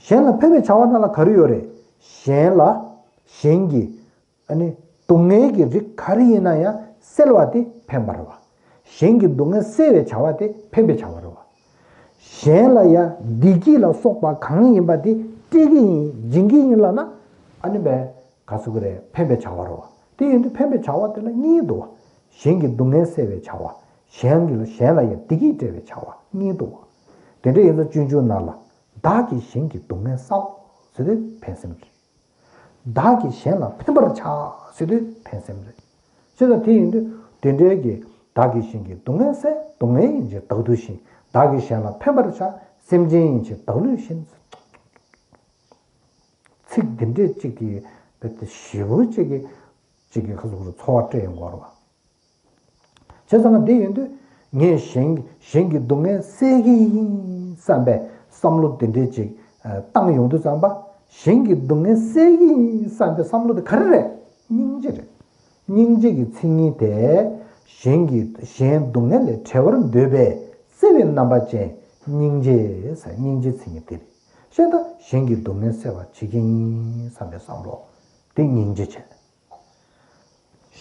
གཞན་ལ་ཕན་པའི་བྱ་བ་ནང་ལ་ག་རེ་ཡོད་རེད། གཞན་ལ་གཞན་གྱི་ཨ་ནི་སྡུག་བསྔལ་གྱི་རིགས་ག་རེ་ཡིན་ན་ཡང་སེལ་བ་དེ་ཕན་པ་རེད་བ། གཞན་གྱི་སྡུག་བསྔལ་སེལ་བའི་བྱ་བ་དེ་ཕན་པའི་བྱ་བ་རེད་བ། གཞན་ལ་ཡང་བདེ་སྐྱིད་ལ་སོགས་པ་གང་ཡིན་པ་དེ་སྤྲད་ཀྱི་ཡིན་སྦྱིན་གྱི་ཡིན་ལབ་ན་ཨ་ནི་བས། ག་ཟེར་གི་རེད། ཕན་པའི་བྱ་བ་རེད་བ། དེ་ཡིན་དུས་ཕན་པའི་བྱ་བ་དེ་ལ་གཉིས་འདུག་བ། གཞན་གྱི་སྡུག་བསྔལ་སེལ་བའི་བྱ་བ། གཞན་གྱི་ལ་གཞན་ལ་ཡང་བདེ་སྐྱིད་སྤྲད་པའི་བྱ་བ་གཉིས་འདུག་བ། དེ་འདྲ་ཡིན་ཙང་སྤྱོད་འཇུག་ནང་ལ་བདག་གིས་གཞན་གྱི་སྡུག་བསྔལ་བསལ་ཟེར་དུས་ཕན་སེམས་རེད། བདག་གིས་གཞན་ལ་ཕན་པར་བྱ་ཟེར་དུས་ཕན་སེམས་རེད། བྱས་ཙང་དེ་ཡིན་དུས་དེ་འདྲའི་གི་བདག་གིས་གཞན་གྱི་སྡུག་བསྔལ་སེལ། སྡུག་བསྔལ་ཡིན་ཕྱིར་བདག་སྡུག་བཞིན། བདག་གིས་གཞན་ལ་ཕན་པར་བྱ། སེམས་ཅན་ཡིན་ཕྱིར་བདག་ལུས་བཞིན། ཚིག་འདི་འདྲས་གཅིག་གིས་བེད་དེ་ཞེ་པོ་གཅིག་གིས་གཅིག་གིས་ཁ་ཟུག་རུ་ཚོར་བ་སྤྲད་ཡོང་གི་ཡོད་རེད་བ། བྱས་ཙང་འདི་ཡིན་དུས་ངས་གཞན་གཞན་གྱི་སྡུག་བསྔལ་སེལ་གྱི་ཡིན་བསམ་པའི་བསམ་བློ་འདི་འདྲས་གཅིག་བཏང་ཡོང་དུས་ཙམ་པ་གཞན་གྱི་སྡུག་བསྔལ་སེལ་གྱི་ཡིན་བསམ་པའི་བསམ་བློ་དེ་ག་རེ་རེད། སྙིང་རྗེ་རེད། སྙིང་རྗེ་གི་མཚན་ཉིད་དེ་གཞན་གྱི་གཞན་སྡུག་བསྔལ་ལས་བྲལ་བར་འདོད་པའི་བརྩེ་བའི་རྣམ་པ་ཅན་སྙིང་རྗེ་ཟེར། སྙིང་རྗེ་མཚན་ཉིད་དེ་རེད། ཤེས་ད་གཞན་གྱི་སྡུག་བསྔལ་སེལ་བར་བྱེད་ཀྱི་ཡིན་བསམ་པའི་བསམ་བློ་དེ་སྙིང་རྗེ་བྱས།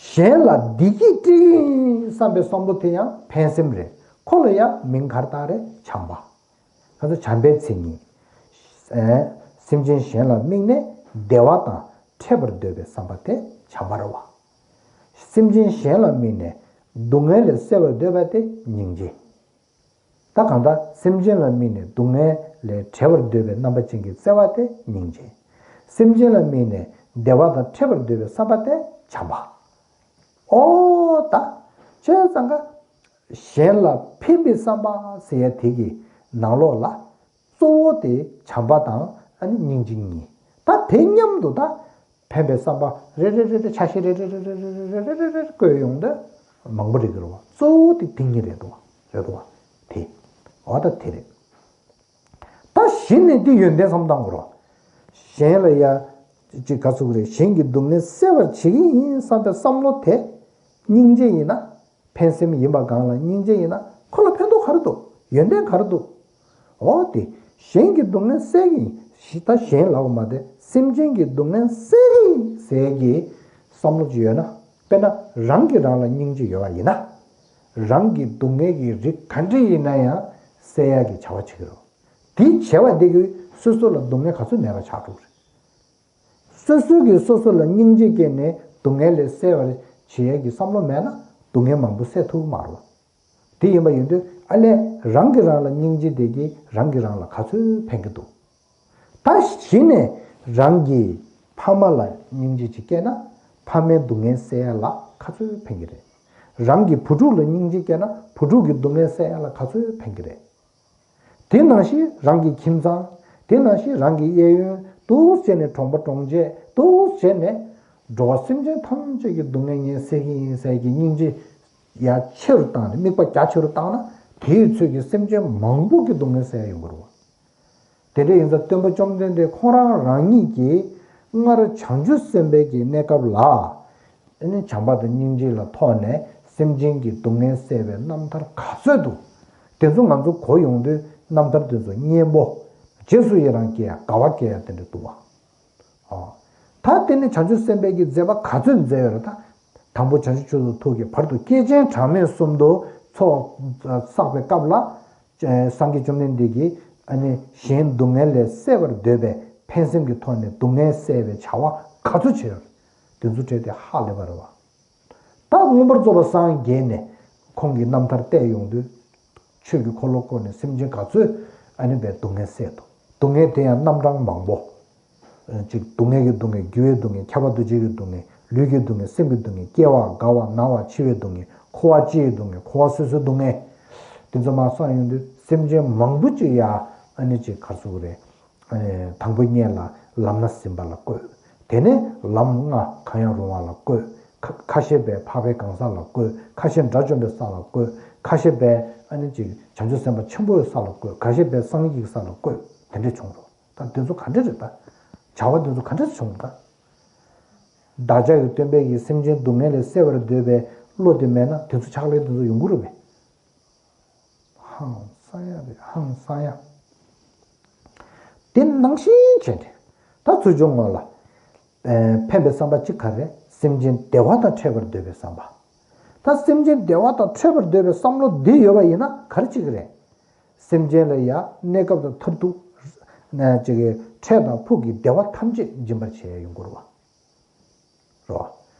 གཞན་ལ་བདེ་སྐྱིད་སྤྲད་ཀྱི་ཡིན་བསམ་པའི་བསམ་བློ་དེ་ཡང་ཕན་སེམས་རེད། ཁོ་ལ་ཡང་མིང་ག་རེ་བཏགས་རེད། བྱམས་པ། ཁ་ཚ་བྱམས་པའི་མཚན་ཉིད། ཨེ། སེམས་ཅན་གཞན་ལ་དམིགས་ནས་བདེ་བ་དང་འཕྲད་པར་འདོད་པའི་བསམ་པ་དེ་བྱམས་པ་རེད་བ། སེམས་ཅན་གཞན་ལ་དམིགས་ནས་སྡུག་བསྔལ་ལས་སེལ་བར་འདོད་པ་དེ་སྙིང་རྗེ། ད་གང་ལྟར་སེམས་ཅན་ལ་དམིགས་ནས་སྡུག་བསྔལ་ལས་བྲལ་བར་འདོད་པའི་རྣམ་པ་ཅན་གྱི་བརྩེ་བ་དེ་སྙིང་རྗེ། སེམས་ཅན་ལ་དམིགས་ནས་བདེ་བ་དང་འཕྲད་པར་འདོད་པའི་བསམ་པ་དེ་བྱམས་པ། ཨོ་ད། བྱས་ཙང་ཀ་གཞན་ལ་ཕན་པའི་བསམ་པ་ཟེར་ཡ་དེ་གི་ནང་ལོགས་ལ་གཙོ་བོ་དེ་བྱམས་པ་དང་ཨ་ནི་སྙིང་རྗེ་གཉིས། ད་དེ་མཉམ་དུ་ད་ཕན་པའི་བསམ་པ་རེ་རེ་རེ་རེ་ཆ་ཤས་རེ་རེ་རེ་རེ་བཀོད་ཡོང་དུས་མང་པོ་རེད་འགྱུར་བ། གཙོ་བོ་དེ་དེ་གཉིས་རེད་འདུག་བ། རེད་འདུག་བ། དེ་འོ་ད་དེ་རེད། ད་གཞི་ནས་འདི་ཡོན་ཏན་བསམ་བཏང་དགོས་རེད། གཞན་ལ་ཡ་ཅིག་ག་ཚོད་རེད། གཞན་གྱི་སྡུག་བསྔལ་སེལ་བར་བྱེད་ཀྱི་ཡིན་བསམ་པའི་བསམ་བློ་དེ་སྙིང་རྗེ་ཡིན་ན། ཕན་སེམས་ཡིན་པ་གང་ལ་སྙིང་རྗེ་ཡིན་ན་ཁོ་ལ་ཕན་ཐོགས་ག་རེ་འདུག་ཡོན་ཏན་ག་རེ་འདུག་འོ་དེ་གཞན་གྱི་སྡུག་བསྔལ་སེལ་གྱི་ཡིན། ད་གཞན་ལབ་པ་མ་དེ་སེམས་ཅན་གྱི་སྡུག་བསྔལ་སེལ་གྱི་ཡིན་ཟེར་གྱི་བསམ་བློ་ཅིག་ཡོད་ན། དཔེར་ན་རང་གིས་རང་ལ་སྙིང་རྗེ་ཡོད་པ་ཡིན་ན། རང་གི་སྡུག་བསྔལ་གྱི་རིགས་ག་འདྲ་ཡིན་ན་ཡང་སེལ་ཡག་གི་བྱ་བ་བྱེད་ཀྱི་རེད། དེ་བྱས་པ་དེ་གིས་སོ་སོ་ལ་སྡུག་བསྔལ་ག་ཚོད་མེད་པ་ཆགས་འགྲོ་གི་རེད། སོ་སོ་གིས་སོ་སོ་ལ་སྙིང་རྗེ་སྐྱེས་ནས་སྡུག་བསྔལ་ལས་སེལ་བར་བྱེད་ཡག་གི་བསམ་བློ་མེད་ན་སྡུག་བསྔལ་མང་པོ་སེལ་ཐུབ་ཀྱི་མ་རེད། དེ་ཡིན་པ་ཡིན་དུས་ཨ་ལས་རང་གིས་རང་ལ་སྙིང་རྗེ་དེ་གིས་རང་གིས་རང་ལ་ག་ཚོད་ཕན་གྱི་འདུག་ད་གཞི་ནས་རང་གི་ཕ་མ་ལ་སྙིང་རྗེ་ཅིག་སྐྱེས་ན་ཕ་མའི་སྡུག་བསྔལ་སེལ་ཡག་ལ་ག་ཚོད་ཕན་གྱི་རེད། རང་གི་བུ་ཕྲུག་ལ་སྙིང་རྗེ་སྐྱེས་ན་བུ་ཕྲུག་གི་སྡུག་བསྔལ་སེལ་ཡག་ལ་ག་ཚོད་ཕན་གྱི་རེད། དེ་ནང་བཞིན་རང་གི་ཁྱིམ་ཚང་། དེ་ནང་བཞིན་རང་གི་གཡས་གཡོན་འདུག་བྱས་ནས་གྲོང་པ་གྲོང་ཁྱེར་འདུག་བྱས་ནས་འགྲོ་བ་སེམས་ཅན་ཐམས་ཅད་ཀྱི་སྡུག་བསྔལ་ངས་སེལ་གྱི་ཡིན་ཟེར་གྱི་སྙིང་རྗེ་ཡ་ཆེ་རུ་བཏང་ནས་དམིགས་པ་རྒྱ་ཆེ་རུ་བཏང་ན་དེའི་ཚོད་ཀྱིས་སེམས་ཅན་མང་པོ་གི་སྡུག་བསྔལ་སེལ་ཡོང་གི་རེད་བ། དེ་འདྲ་ཡིན་ཙང་སྟོན་པ་བཅོམ་ལྡན་འདས་ཁོང་རང་རང་ཉིད་ཀྱིས་སྔར་བྱང་ཆུབ་སེམས་དཔའི་གི་གནས་སྐབས་ལ། ཨ་ནི་བྱམས་པ་དང་སྙིང་རྗེ་ལ་ཐོགས་ནས་སེམས་ཅན་གྱི་སྡུག་བསྔལ་སེལ་བའི་རྣམ་ཐར་ག་ཚོད་འདུག་དེ་ཚོ་ང་ཚོ་གོ་ཡོང་དུས་རྣམ་ཐར་དེ་ཚོ་སྙན་པོ། རྗེས་སུ་ཡི་རང་སྐྱེ་ཡ་དགའ་བ་སྐྱེ་ཡ་དེ་འདྲ་འདུག་བ། ཨ། ད་དེ་ནི་བྱང་ཆུབ་སེམས་དཔའི་གི་མཛད་པ་ག་ཚོད་མཛད་ཡོད་རེད་ད། དང་པོ་བྱང་ཆུབ་མཆོག་ཏུ་ཐུགས་ཀྱི་བར་དུ་སྐྱེས་ཆེན་གྲངས་མེད་གསུམ་དུ་ཚོགས་བསགས་པའི་སྐབས་ལ། སངས་རྒྱས་བཅོམ་ལྡན་འདས་ཀྱིས་ཨ་ནི་གཞན་སྡུག་བསྔལ་ལས་སེལ་བར་འདོད་པའི་ཕན་སེམས་ཀྱི་ཐོག་ནས་སྡུག་བསྔལ་སེལ་བའི་བྱ་བ་ག་ཚོད་བྱས་ཡོད་རེད། དེ་ཚོ་བྲལ་ཏེ་ཧ་ལས་པ་རེད་བ། ད་མངོན་པར་རྫོགས་པར་སངས་རྒྱས་ནས་ཁོང་གི་རྣམ་ཐར་བལྟས་ཡོང་དུས། ཆོས་ཀྱི་འཁོར་ལོ་བསྐོར་ནས་སེམས་ཅན་ག་ཚོད་ཨ་ནི་བའི་སྡུག་བསྔལ་སེལ་འདུག་སྡུག་བསྔལ་དེ་ཡང་རྣམ་གྲངས་མང་པོ། གཅིག་སྡུག་བསྔལ་གྱི་སྡུག་བསྔལ། རྒྱུ་བའི་སྡུག་བསྔལ། ཁྱབ་པ་འདུ་བྱེད་ཀྱི་སྡུག་བསྔལ། ལུས་ཀྱི་སྡུག་བསྔལ། སེམས་ཀྱི་སྡུག་བསྔལ། སྐྱེ་བ་རྒ་བ་ན་བ་འཆི་བའི་སྡུག་བསྔལ། འཁོར་བ་སྤྱིའི་སྡུག་བསྔལ། འཁོར་བ་སོ་སོའི་སྡུག་བསྔལ། དེ་ཚོ་མར་བསམ་ཡོང་དུས་སེམས་ཅན་མང་པོ་ཅིག་ཡ་ཨ་ནི་ཅིག་ག་རེ་ཟེར་དགོས་རེད། དང་པོ་ཉིད་ལ་ལམ་སྣ་ཟིན་པ་ལ་བཀོད། དེ་ནས་ལམ་ལྔ་གང་ཡང་རུང་བ་ལ་བཀོད། ཁ་ཁ་ཤས་པས་འཕགས་པའི་གང་ཟག་ལ་བཀོད། ཁ་ཤས་དགྲ་བཅོམ་པའི་ས་ལ་བཀོད། ཁ་ཤས་པས་ཨ་ནི་ཅིག་བྱང་ཆུབ་སེམས་དཔའ་ཆེན་པོའི་ས་ལ་བཀོད། ཁ་ཤས་པས་སངས་རྒྱས་ཀྱི་ས་ལ་བཀོད། དེ་འདྲས་བྱུང་རོ། ད་དེ་ཚོ་ག་འདྲས་རེད་ད། བྱ་བ་དེ་ཚོ་ག་འདྲས་བྱུང་ད། བདག་ཅག་གི་སྟོན་པས་ཀྱི་སེམས་ཅན་སྡུག་བསྔལ་ལས་སེལ་བར་འདོད་པའི་བློ་དེ་མེད་ན་དེ་ཚོ་ཕྱག་ལས་དེ་ཚོ་ཡོང་གི་རེད་པས། ཧང་སང་ཡ་རེད། ཧང་སང་ཡ། དེ་ནང་བཞིན་བྱས་ཏེ། ད་ཚུར་ཕྱོགས་སྔོན་ལ། ཨེ། ཕན་པའི་བསམ་པ་གཅིག་ག་རེ། སེམས་ཅན་བདེ་བ་དང་འཕྲད་པར་འདོད་པའི་བསམ་པ། ད་སེམས་ཅན་བདེ་བ་དང་འཕྲད་པར་འདོད་པའི་བསམ་བློ་འདི་ཡོད་པ་ཡིན་ན་ག་རེ་བྱེད་ཀྱི་རེད། སེམས་ཅན་ལ་ཡ་གནས་སྐབས་དང་མཐར་ཐུག་ཅིག་གི་འཕྲལ་དང་ཕུགས་ཀྱི་བདེ་བ་ཐམས་ཅད་སྦྱིན་པར་བྱེད་ཡ་ཡོང་གི་རེད་བ། རེད་བ།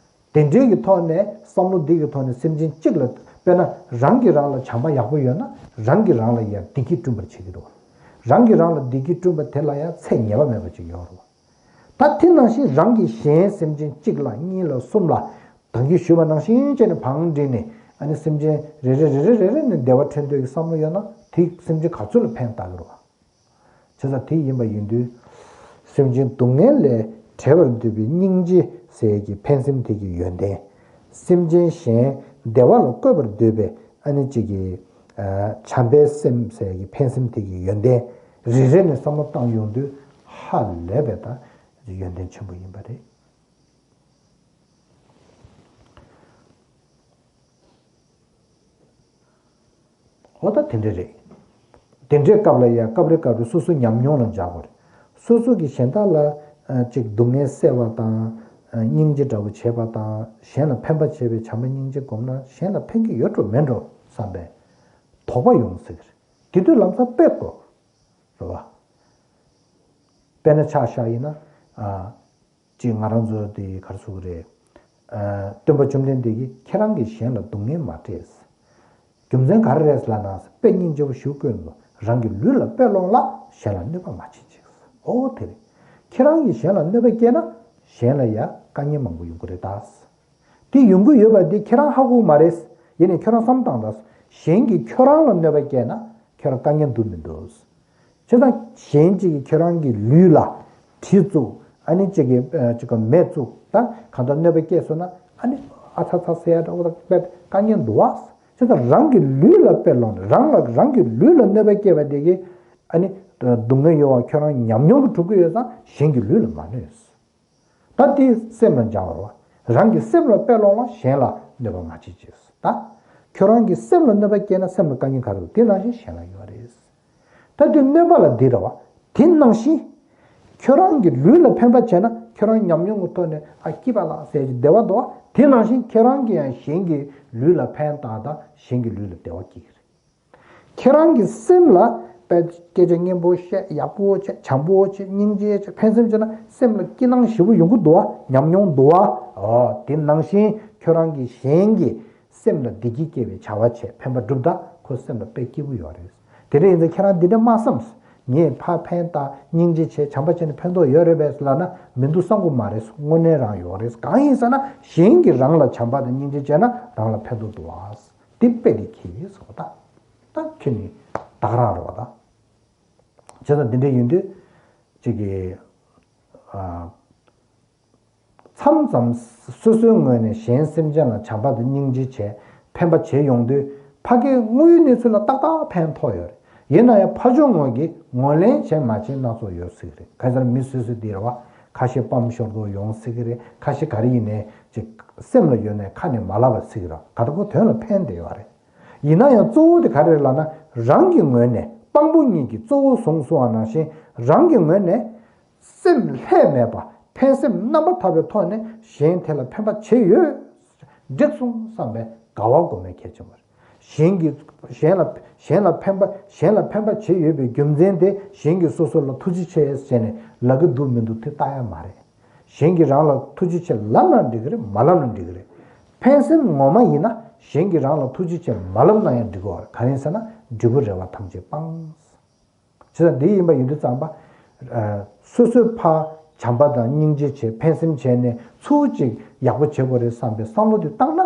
དེ་འདྲའི་གི་ཐོག་ནས་བསམ་བློ་འདི་གི་ཐོག་ནས་སེམས་ཅན་གཅིག་ལ། དཔེར་ན་རང་གིས་རང་ལ་བྱམས་པ་ཡག་པོ་ཡོད་ན་རང་གིས་རང་ལ་ཡང་བདེ་སྐྱིད་བསྐྲུན་པར་བྱེད་ཀྱི་རེད་བ། རང་གིས་རང་ལ་བདེ་སྐྱིད་བསྐྲུན་པ་དེ་ལ་ཡང་ཚད་ངེས་པ་མེད་པ་ཅིག་ཡོད་རེད་བ། ད་དེ་ནང་བཞིན་རང་གིས་གཞན་སེམས་ཅན་གཅིག་ལ་གཉིས་ལ་གསུམ་ལ་ད་གིན་ཞུས་པ་ནང་བཞིན་བྱས་ནས་བང་བསྒྲིགས་ནས་ཨ་ནི་སེམས་ཅན་རེ་རེ་རེ་རེ་རེ་རེ་ནས་བདེ་བ་འཕྲད་འདོད་ཀྱི་བསམ་བློ་ཡོད་ན་དེ་སེམས་ཅན་ག་ཚོད་ལ་ཕན་བཏགས་ཀྱི་རེད་བ། བྱས་ཙང་དེ་ཡིན་པ་ཡིན་དུས། སེམས་ཅན་སྡུག་བསྔལ་ལས་བྲལ་བར་འདོད་པའི་སྙིང་རྗེ་ཟེར་གྱི་ཕན་སེམས་དེ་གི་ཡོན་ཏན། སེམས་ཅན་གཞན་བདེ་བ་ལ་བཀོད་པར་འདོད་པའི་ཨ་ནི་གཅིག་གི། བྱམས་པའི་སེམས་ཟེར་གྱི་ཕན་སེམས་དེ་གི་ཡོན་ཏན། རེ་རེ་ནས་བསམ་བློ་བཏང་ཡོང་དུས་ཧ་ལས་པའི་ད་ཡོན་ཏན་ཆེན་པོ་ཡིན་པ་རེད། འོ་ད་དེ་འདྲ་རེད། དེ་འདྲའི་སྐབས་ལ་ཡ་སྐབས་རེ་སྐབས་རེ་སོ་སོའི་ཉམས་མྱོང་ལ་འཇགས་དགོས་རེད། སོ་སོ་གིས་གཞན་དག་ལ་ཅིག་སྡུག་བསྔལ་སེལ་བ་དང་། སྙིང་རྗེ་འདྲ་བོ་བྱེད་པ་དང་། གཞན་ལ་ཕན་པ་བྱེད་པའི་བྱམས་པ་སྙིང་རྗེ་སྒོམ་ན་གཞན་ལ་ཕན་གྱི་ཡོད་འགྲོ་མེད་འགྲོ་བསམ་པའི་དོགས་པ་ཡོང་སྲིད་གི་རེད། དེ་དུས་ལམ་སང་དཔེ་དགོས། རེད་བ། དཔེར་ན་ཆ་བཞག་ཡིན་ན། ཨ། ཅིག་ང་རང་ཚོ་དེ་ག་རེ་ཟེར་དགོས་རེད། ཨ། སྟོན་པ་བཅོམ་ལྡན་འདས་ཀྱིས་ཁྱེད་རང་གིས་གཞན་ལ་སྡུག་བསྔལ་མ་སྤྲད། རྒྱུ་མཚན་ག་རེ་རེད་ལབ་ན། དཔེ་སྙིང་རྗེ་པོ་ཞིག་བཀོད་འདུག་རང་གི་ལུས་ལ་དཔེ་སློང་ལ་གཞན་ལ་གནོད་པ་མ་བྱེད་ཅིག་འོ་དེ་རེད། ཁྱེད་རང་གིས་གཞན་ལ་གནོད་པ་བསྐྱལ་ན་གཞན་ལ་ཡ་དཀའ་ངལ་མང་པོ་ཡོང་གི་རེད་ད། དེ་ཡོང་གི་ཡོད་པ་དེ་ཁྱེད་རང་ཧ་གོ་གི་མ་རེད། ཡིན་ནའི་ཁྱོད་རང་བསམ་བཏང་དང་། གཞན་གྱིས་ཁྱོད་རང་ལ་གནོད་པ་བསྐྱལ་ན་ཁྱོད་རང་དཀའ་ངལ་འདུག་མི་འདུག་བྱས་ཙང་གཞན་གཅིག་གིས་ཁྱོད་རང་གི་ལུས་ལ་གྲི་བཙུགས། ཨ་ནི་གཅིག་གིས་ཨ་གཅིག་ག་མེ་བཙུགས་དང་གང་ལྟར་གནོད་པ་སྐྱེལ་སོང་ན་ཨ་ནི་ཨ་ཚ་ཚ་ཟེར་ཡ་འདྲ་བོ་དང་དཔེ་དཀའ་ངལ་འདུག་བ། བྱས་ཙང་རང་གི་ལུས་ལ་དཔེ་ལོངས་ནས་རང་ལ་རང་གི་ལུས་ལ་གནོད་པ་སྐྱེལ་བ་དེ་གིས་ཨ་ནི་སྡུག་བསྔལ་ཡོང་བ་ཁྱོད་རང་ཉམས་མྱོང་གིས་གྲུབ་ཀྱི་ཡོད་ཙང་གཞན་གྱི་ལུས་ལ་མ་གནོད། ད་དེ་སེམས་ལ་སྦྱང་བ་རེད་བ། རང་གི་སེམས་ལ་དཔེ་ལོངས་ལ་གཞན་ལ་གནོད་པ་མ་བྱེད་ཅེས། ད་ཁྱོད་རང་གི་སེམས་ལ་གནོད་པ་སྐྱེལ་ན་སེམས་ལ་དཀའ་ངལ་ག་རེ་འདུག་དེ་ནང་བཞིན་གཞན་ལ་ཡོད་རེད། ད་དེ་གནོད་པ་ལ་འདི་རེད་བ། དེ་ནང་བཞིན་ཁྱོད་རང་གི་ལུས་ལ་ཕན་པ་བྱས་ན་ཁྱོད་རང་ཉམས་མྱོང་གི་ཐོག་ནས་ཨ་སྐྱིད་པ་ལ་ཟེར་གྱི་བདེ་བ་འདུག་བ། དེ་ནང་བཞིན་ཁྱེད་རང་གིས་ཡང་གཞན་གྱི་ལུས་ལ་ཕན་བཏགས་དང་གཞན་གྱི་ལུས་ལ་བདེ་བ་སྐྱེ་གི་རེད། ཁྱེད་རང་གི་སེམས་ལ་དཔེ་སྐད་ཆ་སྙན་པོ་བཤད་ཡག་པོ་བྱེད་བྱམས་པོ་བྱེད་སྙིང་རྗེ་བྱེད་ཕན་སེམས་བྱེད་ན་སེམས་ལ་སྐྱིད་སྣང་ཞེ་པོ་ཡོང་གི་འདུག་བ། ཉམས་མྱོང་འདུག་བ། ཨོ་དེ་ནང་བཞིན་ཁྱོད་རང་གིས་གཞན་གྱི་སེམས་ལ་བདེ་སྐྱིད་སྐྱེ་བའི་བྱ་བ་བྱས་ཕན་པ་བསྒྲུབས་ད་ཁོ་སེམས་ལ་དཔེ་སྐྱིད་པོ་ཡོད་རེད། དེ་འདྲ་ཡིན་ཙང་ཁྱེད་རང་འདི་འདྲ་མ་བསམས། ངས་ཕར་ཕན་བཏགས་སྙིང་རྗེ་བྱས་བྱམས་པ་བྱས་ནས་ཕན་ཐོགས་ཡོད་རེད་པས་ལབ་ན་མི་འདུག་བསམ་གི་མ་རེད། དངོས་གནས་རང་ཡོད་རེད། གང་ཡིན་ཟེར་ན་གཞན་གྱིས་རང་ལ་བྱམས་པ་དང་སྙིང་རྗེ་བྱས་ན་རང་ལ་ཕན་ཐོགས་འདུག་བ། དེ་དཔེ་དེ་ཁྱེད་ཡིན་ཟེར་བ་ད། ད་ཁྱེད་ནི་བདག་རང་རེད་བ་ད། བྱས་ཙང་འདི་འདྲ་ཡིན་དུས་གཅིག་གིས་ཨ། མཚམས་མཚམས་སོ་སོའི་ངོས་ནས་གཞན་སེམས་ཅན་ལ་བྱམས་པ་དང་སྙིང་རྗེ་བྱས་ཕན་པ་བྱེད་ཡོང་དུས་ཕ་གིའི་དངོས་ཡོད་གནས་ཚུལ་ལ་ཏག་ཏག་ཕན་ཐོགས་ཡོད་རེད། ཡིན་ན་ཡང་ཕ་ཕྱོགས་ངོས་ཀྱིས་ངོས་ལེན་བྱས་མ་བྱས་སྣ་ཚོགས་ཡོད་སྲིད་རེད། གང་ལྟར་མི་སོ་སོ་འདི་རེད་བ། ཁ་ཤས་སྤམ་ཤོར་དུ་ཡོང་སྲིད་ཀྱི་རེད། ཁ་ཤས་ག་རེ་ཡིན་ནའི་ཅིག་སེམས་ལ་ཡོད་ནའི་ཁ་ནས་མ་ལབ་པ་སྲིད་ཀྱི་རེད། ག་ད་ཁོ་དོན་ལ་ཕན་བདེ་ཡོད་རེད། ཡིན་ན་ཡང་གཙོ་བོ་དེ་ག་རེ་རེད་ལབ་ན་རང་གི་ངོས་ནས་དཔང་པོ་གཉིས་ཀྱིས་གཙོ་བོ་བཟུང་སོང་བ་ནང་བཞིན་རང་གི་ངོས་ནས་སེམས་ལྷད་མེད་པ་ཕན་སེམས་རྣམ་པར་དག་པའི་ཐོག་ནས་གཞན་དེ་ལ་ཕན་པ་བྱེད་ཡོད། འགྲིག་སོང་བསམ་པའི་དགའ་བ་སྒོམ་ཡ་གལ་ཆེན་པོ་རེད། གཞན་གྱི་གཞན་ལ་གཞན་ལ་ཕན་པ་གཞན་ལ་ཕན་པ་བྱེད་ཡོད་པའི་རྒྱུ་མཚན་དེ་གཞན་གྱིས་སོ་སོ་ལ་ཐུགས་རྗེ་ཆེ་ཟེར་ནས་ལབ་ཀྱི་འདུག་མི་འདུག་དེ་ལྟ་ཡ་མ་རེད། གཞན་གྱིས་རང་ལ་ཐུགས་རྗེ་ཆེ་ལབ་ན་འགྲིག་གི་རེད། མ་ལབ་ན་འགྲིག་གི་རེད། ཕན་སེམས་ངོ་མ་ཡིན་ན་གཞན་གྱིས་རང་ལ་ཐུགས་རྗེ་ཆེ་མ་ལབ་ན་ཡང་འགྲིག་གི་རེད། གང་ཡིན་ཟེར་ན་འབྲས་བུ་རེ་བ་ཐམས་ཅད་སྤངས། བྱས་ཙང་འདི་ཡིན་པ་ཡིན་དུས་ཙམ་པ། ཨ། སོ་སོའི་ཕར་བྱམས་པ་དང་སྙིང་རྗེ་བྱས་ཕན་སེམས་བྱས་ནས་ཚུར་ཅིག་ཡག་པོ་བྱེད་དགོས་རེད་བསམ་པའི་བསམ་བློ་དེ་བཏང་ན་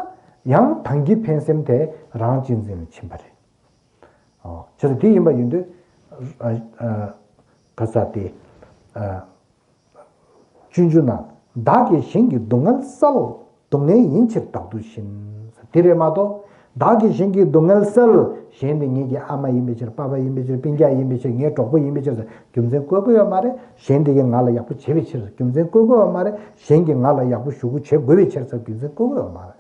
ཡང་ད་གིན་གྱི་ཕན་སེམས་དེ་རང་གཅེས་འཛིན་ལ་ཕྱིན་པ་རེད། ཨོ། བྱས་ཙང་འདི་ཡིན་པ་ཡིན་དུས། ཨ། ཨ། ག་ས་དེ། ཨ། སྤྱོད་འཇུག་ན། བདག་གིས་གཞན་གྱི་སྡུག་བསྔལ་བསལ། སྡུག་བསྔལ་ཡིན་ཕྱིར་བདག་སྡུག་བཞིན། དེ་རེད་མ་གཏོགས། བདག་གིས་གཞན་གྱི་སྡུག་བསྔལ་བསལ། གཞན་དེ་ངེད་ཀྱི་ཨ་མ་ཡིན་པའི་ཕྱིར། པ་ཕ་ཡིན་པའི་ཕྱིར། སྤུན་ཀྱག་ཡིན་པའི་ཕྱིར། ངའི་གྲོགས་པོ་ཡིན་པའི་ཕྱིར་ཟེར་རྒྱུ་མཚན་བཀོད་དགོས་ཡོད་མ་རེད། གཞན་དེ་གིས་ང་ལ་ཡག་པོ་བྱེད་པའི་ཕྱིར་ཟེར་རྒྱུ་མཚན་བཀོད་དགོས་ཡོད་མ་རེད། གཞན་གྱིས་ང་ལ་ཡག་པོ་ཞུ་དགོས་བྱེད་དགོས་པའི་ཕྱིར་ཟེར་རྒྱུ་མཚན་བཀོད་དགོས་ཡོད་མ་རེད།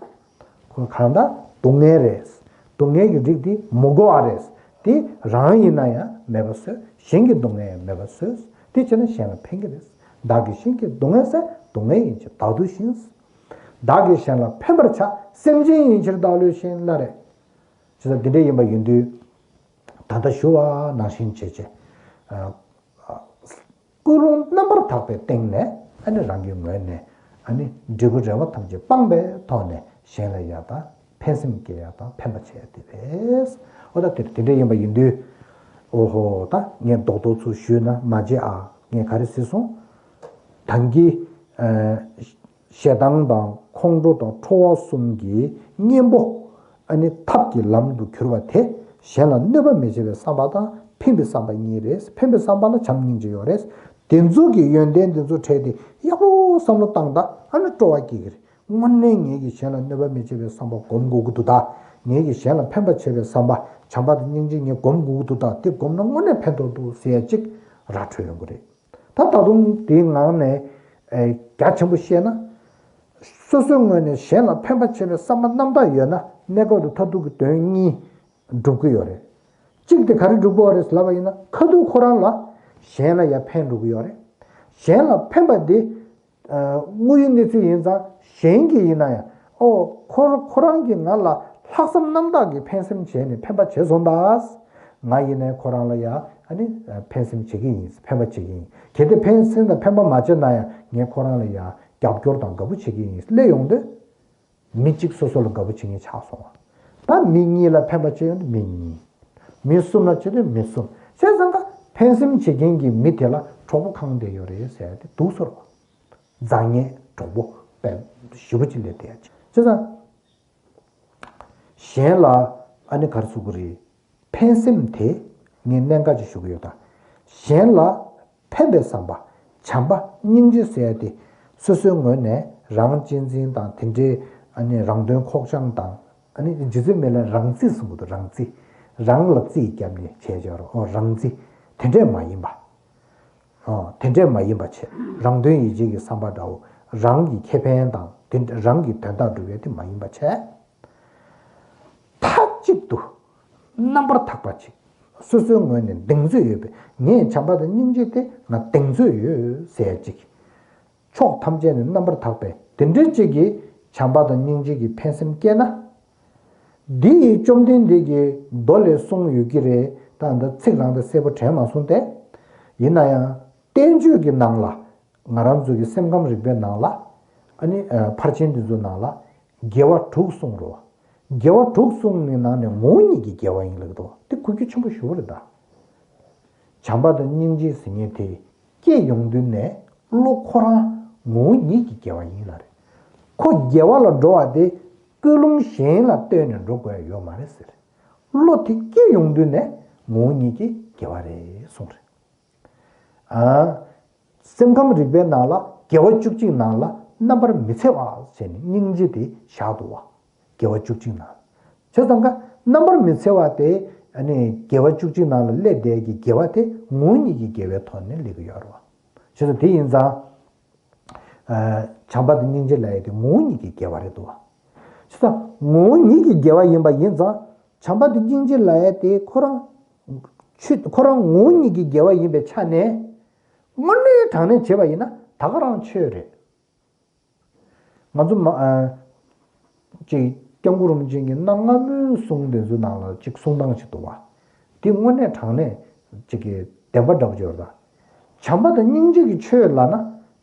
ཁོ་གང་ལྟར་སྡུག་བསྔལ་རེད། སྡུག་བསྔལ་གྱི་རིགས་འདི་མི་དགོས་པ་རེད། དེ་རང་ཡིན་ན་ཡང་མེད་པ་བཟོས། གཞན་གྱི་སྡུག་བསྔལ་ཡང་མེད་པ་བཟོས། དེ་བྱས་ན་གཞན་ལ་ཕན་གྱི་རེད། བདག་གིས་གཞན་གྱི་སྡུག་བསྔལ་བསལ། སྡུག་བསྔལ་ཡིན་ཕྱིར་བདག་སྡུག་བཞིན། བདག་གིས་གཞན་ལ་ཕན་པར་བྱ། སེམས་ཅན་ཡིན་ཕྱིར་བདག་བློས་བྱས་ལ་རེད། བྱས་ཙང་འདི་འདྲ་ཡིན་པ་ཡིན་དུས། ད་ལྟ་ཞུ་བ་ནང་བཞིན་བྱས་བྱས། ཨ། ཨ། ཀུན་སློང་རྣམ་པར་དག་པའི་སྟེང་ནས་ཨ་ནི་རང་གི་ངོས་ནས་ཨ་ནི་འབྲས་བུ་རེ་བ་ཐམས་ཅད་སྤངས་པའི་ཐོག་ནས་གཞན་ལ་ཡག་དང་ཕན་སེམས་སྐྱེ་ཡག་དང་ཕན་པ་བྱེད་ཡག་དེ་རེད། འོ་ད་དེ་དེ་འདྲ་ཡིན་པ་ཡིན་དུས། འོ་ཧོ། ད་ངས་རྡོག་རྡོག་ཚུར་ཞུས་ན་མ་བརྗེད་ཨ། ངས་ག་རེ་ཟེར་སོང་། ད་གིན། ཨ། ཞེ་སྡང་དང་ཁོང་ཁྲོ་དང་ཁྲོ་བ་གསུམ་གྱི་གཉེན་པོ། ཨ་ནི་ཐབས་ཀྱི་ལམ་དུ་གྱུར་པ་དེ་གཞན་ལ་གནོད་པ་མི་བྱེད་པའི་བསམ་པ་དང་ཕན་པའི་བསམ་པ་གཉིས་རེད། ཕན་པའི་བསམ་པ་ལ་བྱམས་སྙིང་རྗེ་ཡོད་རེད། དེ་ཚོ་གི་ཡོན་ཏན་དེ་ཚོ་འཕྲད་དེ་ཡག་པོ་བསམ་བློ་བཏང་དང་ཨ་ནི་སྤྲོ་བ་སྐྱེ་གི་རེད། དངོས་གནས་ངེད་ཀྱིས་གཞན་ལ་གནོད་པ་མི་བྱེད་པའི་བསམ་པ་སྒོམ་དགོས་ཀྱི་འདུག་ད་ངེད་ཀྱིས་གཞན་ལ་ཕན་པ་བྱེད་པའི་བསམ་པ་བྱམས་པ་དང་སྙིང་རྗེ་ངས་སྒོམ་དགོས་ཀྱི་འདུག་ད་དེ་སྒོམ་ན་དངོས་གནས་ཕན་ཐོགས་འདུག་ཟེར་ཡ་གཅིག་ར་འཕྲོད་ཡོང་གི་རེད། ད་ད་དུང་དེའི་ངང་ནས་ཨེ་རྒྱ་ཆེན་པོ་བཤད་ན། སོ་སོའི་ངོས་ནས་གཞན་ལ་ཕན་པ་བྱེད་པའི་བསམ་པ་རྣམ་དག་ཡོད་ན་གནས་སྐབས་དང་མཐར་ཐུག་གི་དོན་གཉིས་འགྲུབ་ཀྱི་ཡོད་རེད། གཅིག་དེ་ག་རེ་འགྲུབ་ཀྱི་ཡོད་རེད་ལབ་པ་ཡིན་ན་ཁ་ཐུག་ཁོ་རང་ལ་གཞན་ལ་ཡང་ཕན་འགྲོ་གི་ཡོད་རེད། གཞན་ལ་ཕན་པ་དེ་དངོས་ཡོད་གནས་ཚུལ་ཡིན་ཙང་གཞན་གྱི་ཡིན་ན་ཡང་ཨོ་ཁོ་ཁོ་རང་གིས་ང་ལ་ལྷག་བསམ་རྣམ་དག་གིས་ཕན་སེམས་བྱས་ནས་ཕན་པ་བྱས་སོང་ད། ང་ཡིན་ནའི་ཁོ་རང་ལ་ཡང་ཨ་ནི་ཕན་སེམས་བྱེད་ཀྱི་ཡིན། ཕན་པ་བྱེད་ཀྱི་ཡིན། གལ་ཏེ་ཕན་སེམས་དང་ཕན་པ་མ་བྱས་ན་ཡང་ངས་ཁོ་རང་ལ་ཡང་རྒྱབ་སྐྱོར་དང་དགའ་པོ་བྱེད་ཀྱི་ཡིན་སླེབས་ཡོང་དུས། མི་གཅིག་སོ་སོ་ལ་དགའ་པོ་བྱེད་མཁན་ཆགས་སོང་བ། ད་མི་གཉིས་ལ་ཕན་པ་བྱེད་ཡོང་དུས་མི་གཉིས། མི་གསུམ་ལ་བྱེད་དུས་མི་གསུམ། བྱས་ཙང་ཀ་ཕན་སེམས་བྱེད་མཁན་གྱི་མི་དེ་ལ་གྲོགས་པོ་གང་བསྡད་ཡོད་རེད་ཟེར་ཡ་དེ་འདུག་ཟེར་བ། རྫ་ངན་གྲོགས་པོ་དཔེ་ཞེ་པོ་ཅིག་སླེབས་བསྡད་ཡ་ཅིག་བྱས་ཙང་། གཞན་ལ་ཨ་ནི་ག་རེ་ཟེར་དགོས་རེད། ཕན་སེམས་དེ་ངས་གནད་འགག་ཅིག་ཞུ་གི་ཡོད་ད། གཞན་ལ་ཕན་པའི་བསམ་པ། བྱམས་པ་སྙིང་རྗེ་ཟེར་ཡ་དེ་སོ་སོའི་ངོས་ནས་རང་གཅེས་འཛིན་དང་དེ་འདྲའི་ཨ་ནི་རང་དོན་ཁོག་བཅངས་དང་། ཨ་ནི་རྗེ་བཙུན་མི་ལ་རང་བརྩི་གསུང་གི་འདུག་རང་བརྩི། རང་ལ་རྩིས་བརྒྱབ་ནས་བྱས་བྱས་རོགས། ཨོ་རང་བརྩི། དེ་འདྲས་མ་ཡིན་པ། ཨོ་དེ་འདྲས་མ་ཡིན་པ་བྱས། རང་དོན་ཡིད་བྱེད་ཀྱི་བསམ་པ་འདྲ་བོ། རང་གི་ཁེ་ཕན་དང་དེ་རང་གི་དོན་དག་སྒྲུབ་ཡས་དེ་མ་ཡིན་པ་བྱས། མཐའ་གཅིག་ཏུ་རྣམ་པར་དག་པ་ཅིག་སོ་སོའི་ངོས་ནས་གདེང་ཚོད་ཡོད་པའི། ངས་བྱམས་པ་དང་སྙིང་རྗེ་དེ་ང་གདེང་ཚོད་ཡོད་ཟེར་ཅིག་ཕྱོགས་ཐམས་ཅད་ནས་རྣམ་པར་དག་པའི་དེ་འདྲའི་ཅིག་གིས་བྱམས་པ་དང་སྙིང་རྗེ་གི་ཕན་སེམས་སྐྱེས་ན། འདི་ཡི་བཅོམ་ལྡན་འདས་ཀྱིས་མདོ་ལས་གསུངས་ཡོད་ཀྱི་རེད། ད་འདི་ཚིག་རང་དེ་གསལ་པོ་དྲན་མ་སོང་སྟེ། ཡིན་ན་ཡང་བསྟན་བཅོས་ཀྱི་ནང་ལ། ང་རང་ཚོ་གི་སེམས་ཁམས་རིག་པའི་ནང་ལ། ཨ་ནི་ཨ་ཕར་ཕྱིན་འདི་ཚོ་ནང་ལ་དགེ་བ་དྲུག་གསུངས་རོ། དགེ་བ་དྲུག་གསུངས་ནི་ནང་ནས་ངོ་བོ་ཉིད་ཀྱི་དགེ་བ་ཡིན་ལབ་འདུག་དེ་གོ་རྒྱུ་ཆེན་པོ་ཞེ་པོ་རེད་ད། བྱམས་པ་དང་སྙིང་རྗེ་ཟེར་མཁན་དེ་སྐྱེ་ཡོང་དུས་ནས་བློ་ཁོ་རང་ངོ་བོ་ཉིད་ཀྱི་དགེ་བ་ཡིན་ལ་རེད། ཁོ་དགེ་བ་ལ་འགྲོ་བ་དེ་ཀུན་སློང་གཞན་ལ་ལྟོས་ནས་འགྲོ་དགོས་ཡ་ཡོད་མ་རེད་ཟེར། བློ་དེ་སྐྱེ་ཡོང་དུས་ནས་ངོ་བོ་ཉིད་ཀྱི་དགེ་བ་རེད་གསུངས་རེད། ཨ། སེམས་ཁམས་རིག་པའི་ནང་ལ་དགེ་བ་བཅུ་གཅིག་ནང་ལ་རྣམ་པར་མི་འཚེ་བ་ཟེར་ནས་སྙིང་རྗེ་དེ་བཞག་འདུག་བ། དགེ་བ་བཅུ་གཅིག་ནང་། བྱས་ཙང་ཀ་རྣམ་པར་མི་འཚེ་བ་དེ་ཨ་ནི་དགེ་བ་བཅུ་གཅིག་ནང་ལ་སླེབས་བསྡད་ཀྱི་དགེ་བ་དེ་ངོ་བོ་ཉིད་ཀྱི་དགེ་བའི་ཐོག་ནས་སླེབས་ཀྱི་ཡོད་རེད་བ། བྱས་ཙང་དེ་ཡིན་ཙང་། ཨ། བྱམས་པ་དང་སྙིང་རྗེ་ལབ་ཡ་དེ་ངོ་བོ་ཉིད་ཀྱི་དགེ་བ་རེད་འདུག་བ། བྱས་ཙང་ངོ་བོ་ཉིད་ཀྱི་དགེ་བ་ཡིན་པ་ཡིན་ཙང་བྱམས་པ་དང་སྙིང་རྗེ་ལབ་ཡ་དེ་ཁོ་རང་། ཆོས་ཁོ་རང་ངོ་བོ་ཉིད་ཀྱི་དགེ་བ་ཡིན་པའི་ཆ་ནས། དངོས་གནས་དྲང་གནས་བྱས་པ་ཡིན་ན་ད་ག་རང་ཆོས་རེད། ང་ཚོ་མ་ཨ། ཅིག་སྐྱབས་མགོན་རིན་པོ་ཆེ་གི་གནའ་སྔ་མོའི་གསུང་དེ་ཚོའི་ནང་ལ་ཅིག་གསུང་སྟངས་ཅིག་འདུག་བ། དེ་དངོས་གནས་དྲང་གནས་ཅིག་གི་བདེན་པ་འདྲ་པོ་ཅིག་ཡོད་རེད་ད། བྱམས་པ་དང་སྙིང་རྗེ་གི་ཆོས་ལབ་ན་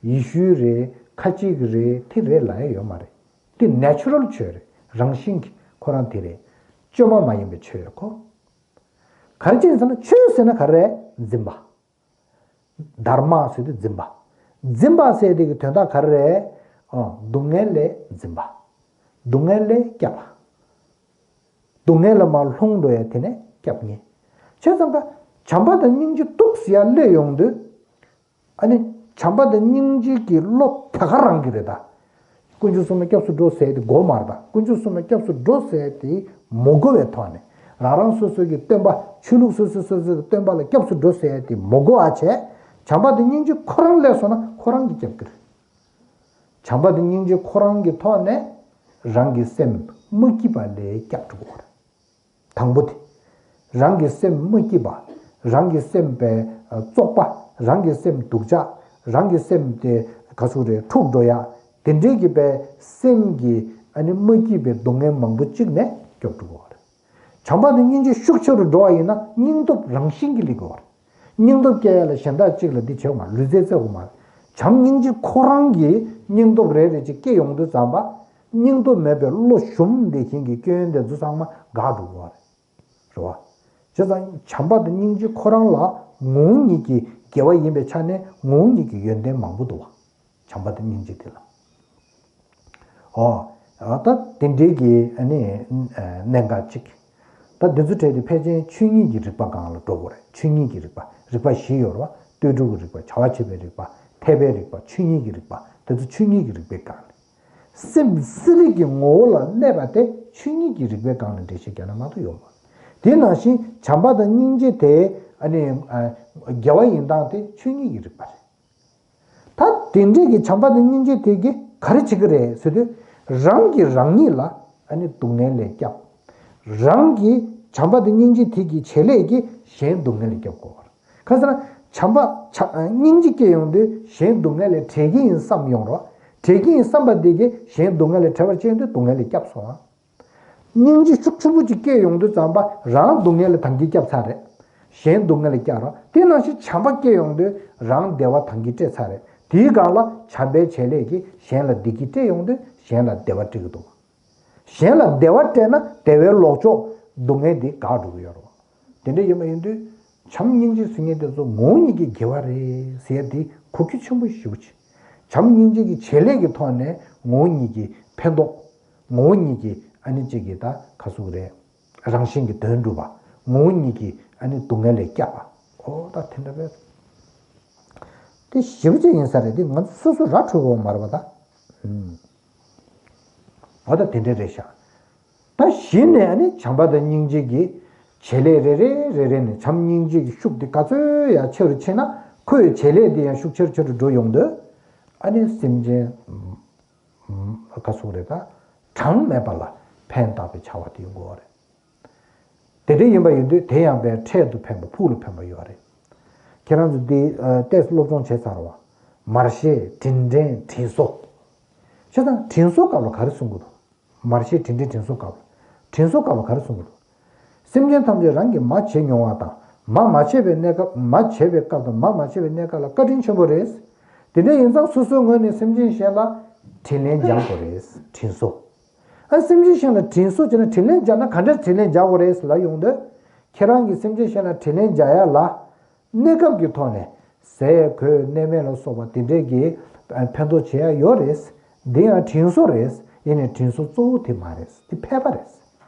ཡེ་ཤུའི་རེད། ཁ་ཅིག་གི་རེད། དེ་རེད་ལབ་ཡ་ཡོད་མ་རེད། དེ་ནེ་ཅུ་རལ་ཆོས་རེད། རང་བཞིན་གྱི་ཁོ་རང་དེ་རེད། བཅོས་མ་མ་ཡིན་པའི་ཆོས་རེད་ཁོ། ག་རེ་བྱས་ཟེར་ན་ཆོས་ཟེར་ན་ག་རེ་རེད། འཛིན་པ། དྷརྨ་ཟེར་དུས་འཛིན་པ། འཛིན་པ་ཟེར་དེ་གི་དོན་དག་ག་རེ་རེད། ཨ། སྡུག་བསྔལ་ལས་འཛིན་པ། སྡུག་བསྔལ་ལས་སྐྱབས་པ། སྡུག་བསྔལ་ལ་མར་ལྷུང་འགྲོ་ཡ་དེ་ནས་སྐྱབས་མཁན། བྱས་ཙང་ཀ་བྱམས་པ་དང་སྙིང་རྗེ་ཏོག་ཙམ་ཡར་སླེབས་ཡོང་དུས། ཨ་ནི་བྱམས་པ་དང་སྙིང་རྗེ་གི་བློ་ད་ག་རང་གི་རེད་ད། དཀོན་མཆོག་གསུམ་ལ་སྐྱབས་སུ་འགྲོ་ཟེར་དེ་དགོས་མ་རེད་ད། དཀོན་མཆོག་གསུམ་ལ་སྐྱབས་སུ་འགྲོ་ཟེར་དེ་མ་དགོས་པའི་ཐོག་ནས་རང་རང་སོ་སོ་གི་སྟོན་པ། ཆོས་ལུགས་སོ་སོ་སོ་སོ་གི་སྟོན་པ་ལ་སྐྱབས་སུ་འགྲོ་ཟེར་དེ་མ་དགོས་པ་བྱས། བྱམས་པ་དང་སྙིང་རྗེ་ཁོ་རང་སླེབས་སོང་ན་ཁོ་རང་གིས་སྐྱབས་ཀྱི་རེད། བྱམས་པ་དང་སྙིང་རྗེ་ཁོ་རང་གི་ཐོག་ནས་རང་གི་སེམས་མ་སྐྱིད་པ་ལས་སྐྱབས་འགྲོ་གི་རེད། དང་པོ་དེ། རང་གི་སེམས་མ་སྐྱིད་པ། རང་གི་སེམས་པའི་བཙོག་པ། རང་གི་སེམས་སྡུག་ཅག་རང་གི་སེམས་དེ་ག་ཚོད་རེད། འཁྲུག་འགྲོ་ཡ། དེ་འདྲའི་གི་པའི་སེམས་ཀྱི་ཨ་ནི་མ་སྐྱིད་པའི་སྡུག་བསྔལ་མང་པོ་གཅིག་ནས་སྐྱོབ་འགྲོ་གི་རེད། བྱམས་པ་དང་སྙིང་རྗེ་ཤུགས་ཆེ་རུ་འགྲོ་བ་ཡིན་ན་སྙིང་སྟོབས་རང་བཞིན་གྱིས་སླེབས་དགོས་པ་རེད། སྙིང་སྟོབས་སྐྱེ་ཡ་ལ་གཞན་དག་གཅིག་ལ་འདི་བྱེད་དགོས་མ་རེད། ལུས་རྩལ་རྩེ་དགོས་མ་རེད། བྱམས་སྙིང་རྗེ་ཁོ་རང་གིས་སྙིང་སྟོབས་རེ་རེ་ཅིག་སྐྱེ་ཡོང་དུས་ཙམ་པ། སྙིང་སྟོབས་མེད་པའི་བློ་ཞུམ་བསྡད་མཁན་གྱི་སྐྱོན་དེ་ཚོ་ཚང་མ་འགག་འགྲོ་གི་རེད། རེད་བ། བྱས་ཙང་བྱམས་པ་དང་སྙིང་རྗེ་ཁོ་རང་ལ་ངོ་བོ་ཉིད་ཀྱི་དགེ་བ་ཡིན་པའི་ཆ་ནས་ངོ་བོ་ཉིད་ཀྱི་ཡོན་ཏན་མང་པོ་འདུག་བ། བྱམས་པ་དང་སྙིང་རྗེ་དེ་ལ། ཨོ། ད་དེ་འདྲའི་གི་ཨ་ནི་གནད་འགག་ཅིག་ད་འདི་ཚོ་གྲས་དེ་ཕལ་ཆེར་ཆོས་ཉིད་ཀྱི་རིག་པ་སྒང་ལ་འགྲོ་དགོས་རེད། ཆོས་ཉིད་ཀྱི་རིག་པ། རིག་པ་བཞི་ཡོད་རེད་བ། ལྟོས་གྲུབ་ཀྱི་རིག་པ། བྱ་བ་བྱེད་པའི་རིག་པ། འཐད་པའི་རིག་པ། ཆོས་ཉིད་ཀྱི་རིག་པ། དེ་ཚོ་ཆོས་ཉིད་ཀྱི་རིག་པའི་སྒང་ལ། སེམས་གསལ་རིག་གི་ངོ་བོ་ལ་གནས་པ་དེ་ཆོས་ཉིད་ཀྱི་རིག་པའི་སྒང་ལ་འགྲེལ་བཤད་རྒྱག་ན་མ་གཏོགས་ཡོད་མ་རེད། དེ་ནང་བཞིན་བྱམས་པ་དང་སྙིང་རྗེ་དེ་ཨ་ནི་དགེ་བ་ཡིན་སྟངས་དེ་ཆོས་ཉིད་ཀྱི་རིག་པ་རེད། ད་དེ་འདྲས་ཀྱི་བྱམས་པ་དང་སྙིང་རྗེ་དེ་གིས་ག་རེ་བྱེད་ཀྱི་རེད་ཟེར་དུས། རང་གིས་རང་ཉིད་ལ་ཨ་ནི་སྡུག་བསྔལ་ལས་སྐྱབས། རང་གི་བྱམས་པ་དང་སྙིང་རྗེ་དེ་གི་བྱེད་ལས་ཀྱིས་གཞན་སྡུག་བསྔལ་ལས་སྐྱོབ་དགོས་པ་རེད། གང་ཟེར་ན། བྱམས་པ་བྱ་སྙིང་རྗེ་སྐྱེ་ཡོང་དུས་གཞན་སྡུག་བསྔལ་ལས་བྲལ་གྱི་ཡིན་བསམ་ཡོང་རོགས། བྲལ་གྱི་ཡིན་བསམ་པ་དེ་གིས་གཞན་སྡུག་བསྔལ་ལས་བྲལ་བར་བྱེད་ཡོང་དུས་སྡུག་བསྔལ་ལས་སྐྱབས་སོང་ང་། སྙིང་རྗེ་ཤུགས་ཆེན་པོ་ཅིག་སྐྱེ་ཡོང་དུས་ཙམ་པ་རང་སྡུག་བསྔལ་ལས་ཐང་གིས་བསྐྱབས་ཚར་རེད། གཞན་སྡུག་བསྔལ་ལས་བསྐྱབས་རོགས། དེ་ནང་བཞིན་བྱམས་པ་སྐྱེ་ཡོང་དུས་རང་བདེ་བ་ཐང་གིས་སྤྲད་ཚར་རེད། དེའི་སྒང་ལ་བྱམས་པའི་བྱེད་ལས་ཀྱིས་གཞན་ལ་བདེ་སྐྱིད་སྤྲད་ཡོང་དུས་གཞན་ལ་བདེ་བ་སྤྲད་ཀྱི་འདུག་གཞན་ལ་བདེ་བ་སྤྲད་ན་བདེ་བའི་ལོག་ཕྱོགས་སྡུག་བསྔལ་འདི་འགག་འགྲོ་གི་ཡོད་རེད། དེ་འདྲ་ཡིན་པ་ཡིན་དུས་བྱམས་སྙིང་རྗེ་ཟེར་མཁན་དེ་ཚོ་ངོ་བོ་ཉིད་ཀྱི་དགེ་བ་རེད་ཟེར་ཡ་འདི་གོ་རྒྱུ་ཆེན་པོ་ཞེ་པོ་ཅིག་བྱམས་སྙིང་རྗེ་གི་བྱེད་ལས་ཀྱི་ཐོག་ནས་ངོ་བོ་ཉིད་ཀྱི་ཕན་ཐོགས། ངོ་བོ་ཉིད་ཀྱི་ཨ་ནི་གཅིག་གི་ད་ག་ཟུག་རེད། རང་བཞིན་གྱི་དོན་སྒྲུབ་པ། ངོ་བོ་ཉིད་ཀྱི་ཨ་ནི་སྡུག་བསྔལ་ལས་སྐྱབས་པ། ཨོ་ད་དེ་འདྲ་བས། དེ་ཞེ་པོ་ཅིག་ཡིན་ས་རེད། དེ་ང་ཚོ་སོ་སོ་ར་འཕྲོད་དགོས་མ་རེད་པ་ད། ཨུམ། འོ་ད་དེ་འདྲ་རེད་ཤག་ད་གཞི་ནས་ཨ་ནི་བྱམས་པ་དང་སྙིང་རྗེ་གི་བྱེད་ལས་རེ་རེ་རེ་རེ་ནས་བྱམས་སྙིང་རྗེ་གི་ཤུགས་དེ་ག་ཚོད་ཡང་ཆེ་རུ་ཕྱིན་ན། ཁོའི་བྱེད་ལས་དེ་ཡང་ཤུགས་ཆེ་རུ་ཆེ་རུ་འགྲོ་ཡོང་དུས། ཨ་ནི་སེམས་ཅན་ག་སོགས་རེད་ད། གྲངས་མེད་པ་ལ་ཕན་བཏགས་པའི་བྱ་བ་དེ་ཡོང་གི་ཡོད་རེད། དེ་འདྲ་ཡིན་པ་ཡིན་དུས་དེ་ཡང་པའི་འཕྲལ་དུ་ཕན་པ་ཕུགས་ལ་ཕན་པ་ཡོད་རེད། ཁྱེད་རང་ཚོ་འདི་ཏོག་ཙམ་སློབ་སྦྱོང་བྱས་ཚར་བ། མར་ཤེས་དྲིན་དྲན་དྲིན་གཟོ། བྱས་ཙང་དྲིན་གཟོ་སྐབས་ལ་ག་རེ་གསུང་གི་འདུག་མར་ཤེས་དྲིན་དྲན་དྲིན་གཟོ་སྐབས་ལ། དྲིན་གཟོ་སྐབས་ལ་ག་རེ་གསུང་གི་འདུག་སེམས་ཅན་ཐམས་ཅད་རང་གིས་མ་བྱས་མྱོང་བ་དང་མ་མ་བྱས་པའི་གནས་སྐབས། མ་བྱས་པའི་སྐབས་དང་མ་མ་བྱས་པའི་གནས་སྐབས་ལ་བཀའ་དྲིན་ཆེན་པོ་རེད། དེ་འདྲ་ཡིན་ཙང་སོ་སོའི་ངོས་ནས་སེམས་ཅན་གཞན་ལ་དྲིན་ལན་འཇལ་དགོས་རེད། དྲིན་གཟོ། ཨ་སེམས་ཅན་གཞན་ལ་དྲིན་གཟོ་བྱས་ན་དྲིན་ལན་འཇལ་ན་ག་འདྲ་དྲིན་ལན་འཇལ་དགོས་རེད་ལབ་ཡོང་དུས། ཁྱེད་རང་གིས་སེམས་ཅན་གཞན་ལ་དྲིན་ལན་འཇལ་ཡ་ལ། གནས་སྐབས་ཀྱི་ཐོག་ནས་ཟས་གོས་གནས་མལ་ལ་སོགས་པ་དེ་འདྲས་ཀྱི་ཕན་ཐོགས་བྱེད་ཡ་ཡོད་རེད། འདི་ཡང་དྲིན་གཟོ་རེད། ཡིན་ནའི་དྲིན་གཟོ་གཙོ་བོ་དེ་མ་རེད། དེ་ཕལ་པ་རེད།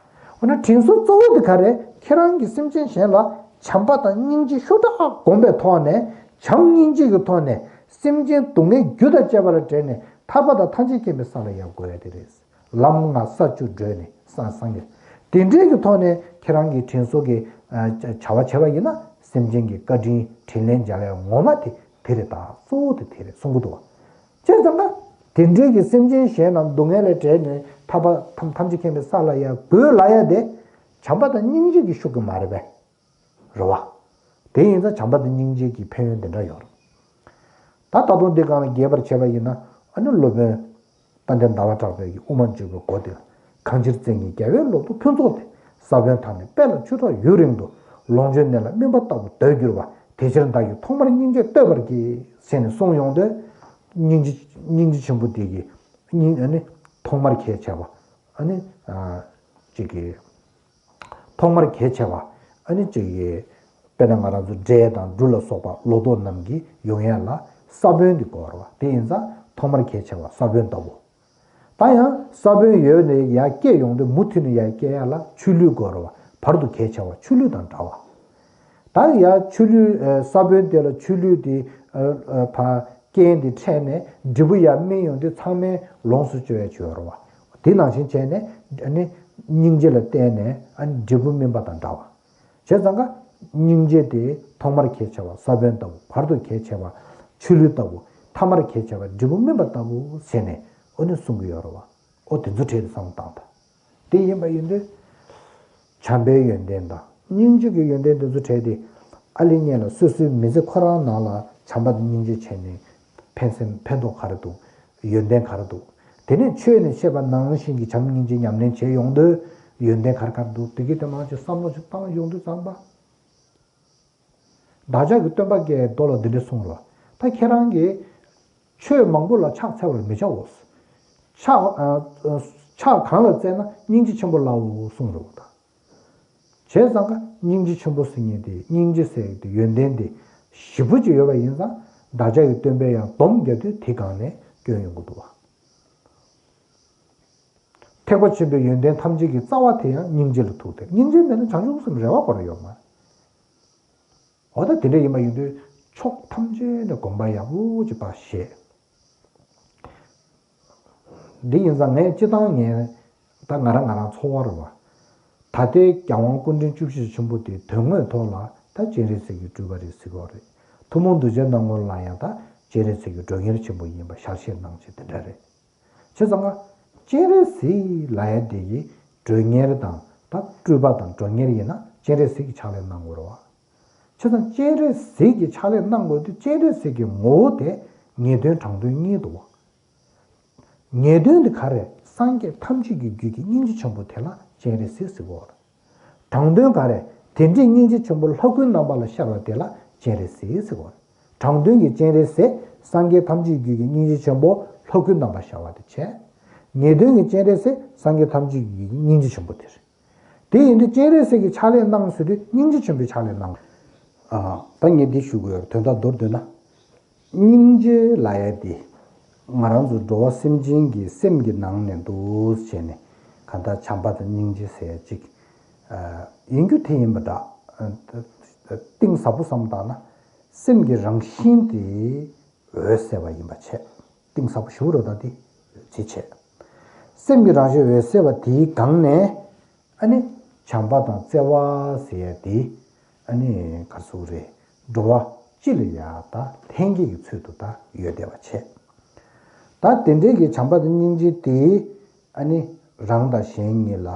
འོ་ན་དྲིན་གཟོ་གཙོ་བོ་དེ་ག་རེད། ཁྱེད་རང་གིས་སེམས་ཅན་གཞན་ལ་བྱམས་པ་དང་སྙིང་རྗེ་ཤུགས་དྲག་བསྒོམས་པའི་ཐོག་ནས། བྱམས་སྙིང་རྗེ་གི་ཐོག་ནས་སེམས་ཅན་སྡུག་བསྔལ་རྒྱུ་དང་བཅས་པ་ལ་བྲེལ་ནས་ཐར་པ་དང་ཐམས་ཅད་མཁྱེན་པའི་ས་ལ་ཡར་འགོད་ཡ་དེ་རེད། ལམ་ལྔ་ས་བཅུ་བགྲོད་ནས་སངས་སངས་རྒྱས། དེ་འདྲའི་གི་ཐོག་ནས་ཁྱེད་རང་གིས་དྲིན་གཟོ་གི་བྱ་བ་བྱས་པ་ཡིན་ན། སེམས་ཅན་གྱི་བཀའ་དྲིན་དྲིན་ལན་འཇལ་ཡ་ངོ་མ་དེ་དེ་རེད། ད་གཙོ་བོ་དེ་དེ་རེད་གསུང་གི་འདུག་བ། བྱས་ཙང་ན། དེ་འདྲའི་གི་སེམས་ཅན་གཞན་རྣམས་སྡུག་བསྔལ་ལས་བྲལ་ནས་ཐར་པ་ཐམས་ཐམས་ཅད་མཁྱེན་པའི་ས་ལ་ཡར་འགོད་ལབ་ཡ་དེ། བྱམས་པ་དང་སྙིང་རྗེ་གི་ཤུགས་ཀྱིས་མ་རེད་པས། རེད་བ། དེ་ཡིན་ཙང་བྱམས་པ་དང་སྙིང་རྗེ་གི་ཕན་ཡོན་དེ་འདྲ་ཡོད་རེད། ད་ད་དུང་འདི་སྒང་ལ་རྒྱས་པར་བྱས་པ་ཡིན་ན། ཨ་ནི་སློབ་དཔོན་དཔལ་ལྡན་ཟླ་བ་གྲགས་པའི་གི་དབུ་མ་འཇུག་པའི་སྒོ་དེ་ལ། གང་ཕྱིར་བཙན་གྱིས་རྒྱལ་བའི་ལོ་ཏོག་ཕུན་ཚོགས་ཏེ། ས་བོན་དག་ནི་དཔལ་ལ་ཆུ་ཐོགས་ཡུན་རིང་དུ། ལོངས་སྤྱོད་གནས་ལ་སྨིན་པ་ལྟ་བུ་འདོད་གྱུར་པ། དེ་ཕྱིར་བདག་གིས་ཐོག་མར་སྙིང་རྗེ་བསྟོད་པར་བགྱི། ཟེར་ནས་གསུངས་ཡོང་དུས། སྙིང་རྗེ་སྙིང་རྗེ་ཆེན་པོ་དེ་གི་སྙིང་། ཨ་ནི་ཐོག་མར་གལ་ཆེ་བ། ཨ་ནི་ཨ་ཅིག་གི་ཐོག་མར་གལ་ཆེ་བ། ཨ་ནི་ཅིག་གི་དཔེར་ན་ང་རང་ཚོ་འབྲས་དང་འབྲུ་ལ་སོགས་པ་ལོ་ཏོག་རྣམས་ཀྱི་ཡོང་ཡ་ལ་ས་བོན་འདི་དགོས་རེད་བ། དེ་ཡིན་ཙང་ཐོག་མར་གལ་ཆེ་བ་ས་བོན་ལྟ་བུ། ད་ཡང་ས་བོན་ཡོད་ནས་ཡར་སྐྱེས་ཡོང་དུས། མུ་མཐུད་ནས་ཡར་སྐྱེ་ཡ་ལ་ཆུ་ལུད་དགོས་རེད་བ། བར་དུ་གལ་ཆེ་བ་ཆུ་ལུད་དང་འདྲ་བ། ད་ཡར་ཆུ་ལུད། ཨ་ས་བོན་དེ་ལ་ཆུ་ལུད་དེ་ཨ་ཨ་ཕར་རྐྱེན་དེ་འཕྲད་ནས་འབྲས་བུ་ཡར་སྨིན་ཡོང་དུས་ཚང་མས་ལོངས་སུ་སྤྱོད་ཡ་ཆུ་ཡོད་རེད་བ། དེ་ནང་བཞིན་བྱས་ནས་ཨ་ནི་སྙིང་རྗེ་ལ་བརྟེན་ནས་ཨ་ནི་འབྲས་བུ་སྨིན་པ་དང་འདྲ་བ། བྱས་ཙང་ཀ་སྙིང་རྗེ་དེ་ཐོག་མར་གལ་ཆེ་བ་ས་བོན་ལྟ་བུ། བར་དུ་གལ་ཆེ་བ་ཆུ་ལུད་ལྟ་བུ། ཐ་མར་གལ་ཆེ་བ་འབྲས་བུ་སྨིན་པ་ལྟ་བུ་ཟེར་ནས་ཨོ་ནི་གསུང་གི་ཡོད་རེད་བ། ཨོ་དེ་ཚོ་གྲས་དེ་བསམ་བློ་བཏང་དང་། དེ་ཡིན་པ་ཡིན་དུས། བྱམས་པའི་ཡོན་ཏན་དང་སྙིང་རྗེ་གི་ཡོན་ཏན་དེ་ཚོ་གྲས་དེ། ཨ་ལི་སྙན་ལ་སོ་སོའི་མི་ཚེ་ཁོ་རང་ནང་ལ་བྱམས་པ་དང་སྙིང་རྗེ་བྱས་ནས་ཕན་སེམས་ཕན་ཐོགས་ག་རེ་འདུག་ཡོན་ཏན་ག་རེ་འདུག་དེ་ནས་ཆོས་ནས་བཤད་པ་ནང་བཞིན་གྱི་བྱམས་སྙིང་རྗེ་ཉམས་ལེན་བྱས་ཡོང་དུས་ཡོན་ཏན་ག་རེ་ག་རེ་འདུག་དེ་གའི་དེ་མང་ཆེ་བསམ་བློ་ཞིག་བཏང་ཡོང་དུས་ཙམ་པ། བདག་ཅག་གི་སྟོན་པ་ཀའི་མདོ་ལ་འདི་འདྲ་གསུངས་རོ། ད་ཁྱེད་རང་གིས་ཆོས་མང་པོ་ལ་ཕྱག་འཚལ་བར་མི་བྱའོ། ཕྱག་ཨ་ཨ་ཕྱག་གང་ལ་འཚལ་ན་སྙིང་རྗེ་ཆེན་པོ་ལའོ་གསུངས་རོ། ད། བྱས་ཙང་ཀ་སྙིང་རྗེ་ཆེན་པོ་ཟེར་མཁན་དེ། སྙིང་རྗེ་ཟེར་ཡག་དེ་ཡོན་ཏན་དེ་ཞེ་པོ་ཅིག་ཡོད་པ་ཡིན་ཙང་བདག་ཅག་གི་སྟོན་པས་ཡང་སྡོམ་བརྒྱབ་དུས་དེ་སྒང་ནས་སྐྱོན་ཡོང་གི་འདུག་བ། ཐེག་པ་ཆེན་པོའི་ཡོན་ཏན་ཐམས་ཅད་ཀྱི་རྩ་བ་དེ་ཡང་སྙིང་རྗེ་ལ་ཐུག་སྟེ། སྙིང་རྗེ་མེད་ན་བྱང་ཆུབ་སེམས་རེ་བ་ཁོ་རང་ཡོད་མ་རེད། འོ་ད་དེ་འདྲ་ཡིན་པ་ཡིན་དུས་ཕྱོགས་ཐམས་ཅད་ནས་གོམ་པ་ཡག་པོ་ཅིག་ཕར་བཞེས། འདི་ཡིན་ཙང་ངས་སྤྱི་བཏང་ངས་ད་ང་རང་ང་རང་ཚོར་བ་རེད་བ། ད་ལྟའི་རྒྱལ་དབང་སྐུ་ཕྲེང་བཅུ་བཞི་ཆེན་པོ་དེའི་དོན་དངོས་ཐོག་ལ་ད་སྤྱན་རས་གཟིགས་ཀྱི་སྤྲུལ་པ་རེད་ཟེར་གྱི་ཡོད་རེད། ཐུན་མོང་གདུལ་བྱའི་སྣང་ངོ་ལ་ཡང་ད་སྤྱན་རས་གཟིགས་ཀྱི་མགྲོན་གཉེར་ཆེན་པོ་ཡིན་པ་ཞལ་བཞེས་གནང་བྱས་དེ་འདྲ་རེད། བྱས་ཙང་ཀ་སྤྱན་རས་གཟིགས་ལབ་ཡ་དེ་ཡི་མགྲོན་གཉེར་དང་ད་སྤྲུལ་པ་དང་མགྲོན་གཉེར་ཡིན་ན་སྤྱན་རས་གཟིགས་ཀྱི་ཕྱག་ལས་གནང་དགོས་རེད་བ། བྱས་ཙང་སྤྱན་རས་གཟིགས་ཀྱི་ཕྱག་ལས་གནང་དགོས་དུས་སྤྱན་རས་གཟིགས་ཀྱི་ངོ་བོ་དེ་ངེས་དོན་དྲང་དོན་གཉིས་འདུག་བ། ངེས་དོན་དེ་ག་རེ། སངས་རྒྱས་ཐམས་ཅད་ཀྱི་རྒྱུད་ཀྱི་སྙིང་རྗེ་ཆེན་པོ་དེ་ལ་སྤྱན་རས་གཟིགས་ཟེར་གོ། དྲང་དོན་ག་རེ། དེ་འདྲའི་སྙིང་རྗེ་ཆེན་པོ་ལྷ་སྐུའི་རྣམ་པ་ལ་ཤར་བ་དེ་ལ་སྤྱན་རས་གཟིགས་ཟེར་གོ། དྲང་དོན་གྱི་སྤྱན་རས་གཟིགས་སངས་རྒྱས་ཐམས་ཅད་ཀྱི་རྒྱུད་ཀྱི་སྙིང་རྗེ་ཆེན་པོ་ལྷ་སྐུའི་རྣམ་པ་ཤར་བ་དེ་བྱས། ངེས་དོན་གྱི་སྤྱན་རས་གཟིགས་སངས་རྒྱས་ཐམས་ཅད་ཀྱི་རྒྱུད་ཀྱི་སྙིང་རྗེ་ཆེན་པོ་དེ་རེད། དེ་ཡིན་དུས་སྤྱན་རས་གཟིགས་ཀྱི་ཕྱག་ལས་གནང་ཟེར་དུས་སྙིང་རྗེ་ཆེན་པོའི་ཕྱག་ལས་གནང་། ཨ། ད་ངས་འདི་ཞུ་དགོས་ཡོད། དོན་དག་མདོར་བསྡུས་ན། སྙིང་རྗེ་ལབ་ཡ་དེ་ང་རང་ཚོ་འགྲོ་བ་སེམས་ཅན་གྱི་སེམས་ཀྱི་ནང་ནས་འདུག་བྱས་ནས་གང་ལྟར་བྱམས་པ་དང་སྙིང་རྗེ་ཟེར་ཡ་གཅིག་ཨ། ཡིན་རྒྱུ་དེ་ཡིན་པ་འདྲ། ཨ། གཏིང་ཟབ་པོ་བསམ་བཏང་ན་སེམས་ཀྱི་རང་བཞིན་དེ་ འོད་གསལ་བ་ཡིན་པ་བྱས། གཏིང་ཟབ་པོ་ཞེ་པོ་རེད་ད་དེ། དེ་བྱས། སེམས་ཀྱི་རང་བཞིན་འོད་གསལ་བ་དེའི་སྒང་ནས། ཨ་ནི་བྱམས་པ་དང་བརྩེ་བ་ཟེར་ཡ་དེ། ཨ་ནི་ག་རེ་ཟེར་དགོས་རེད། འགྲོ་བ་སྤྱི་ལ་ཡ་ད་ལྷན་སྐྱེས་ཀྱི་ཚུལ་དུ་ད་ཡོད་བསྡད་པ་བྱས། ད་དེ་འདྲའི་གི་བྱམས་པ་དང་སྙིང་རྗེ་དེ། ཨ་ནི་རང་དང་གཞན་གཉིས་ལ།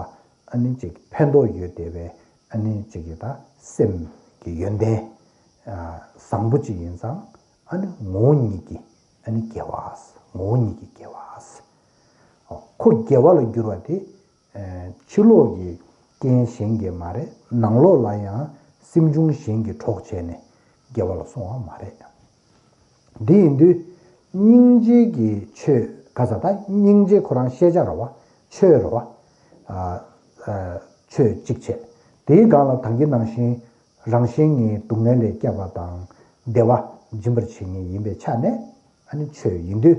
ཨ་ནི་ཅིག་ཕན་ཐོགས་ཡོད་བསྡད་པའི། ཨ་ནི་ཅིག་གི་ད་སེམས་ཀྱི་ཡོན་ཏན་བཟང་པོ་ཅིག་ཡིན་ཙང་། ཨ་ནི་ངོ་བོ་ཉིད་ཀྱི། ཨ་ནི་དགེ་བ། ངོ་བོ་ཉིད་ཀྱི་དགེ་བ། ཁོ་དགེ་བ་ལ་འགྱུར་བ་དེ། ཕྱི་ལོགས་ཀྱི་རྐྱེན་གཞན་གྱིས་མ་རེད། ནང་ལོགས་ལ་ཡང་སེམས་བྱུང་གཞན་གྱིས་གྲོགས་བྱས་ནས་དགེ་བ་ལ་སོང་བ་མ་རེད། འདི་ཡིན་དུས། སྙིང་རྗེ་གི་ཆོས་ག་ས། ད་སྙིང་རྗེ་ཁོ་རང་ཤེས་བྱ་རེད་བ། ཆོས་རེད་བ། ཨ། ཨ། ཆོས་གཅིག་བྱས། དེའི་སྒང་ལ་ད་གིན་ནང་བཞིན་རང་གཞན་གཉིས་སྡུག་བསྔལ་ལས་བསྐྱབ་པ་དང་བདེ་བ་སྦྱིན་པར་བྱེད་མཁན་ཡིན་པའི་ཆ་ནས། ཨ་ནི་ཆོས་ཡིན་དུས།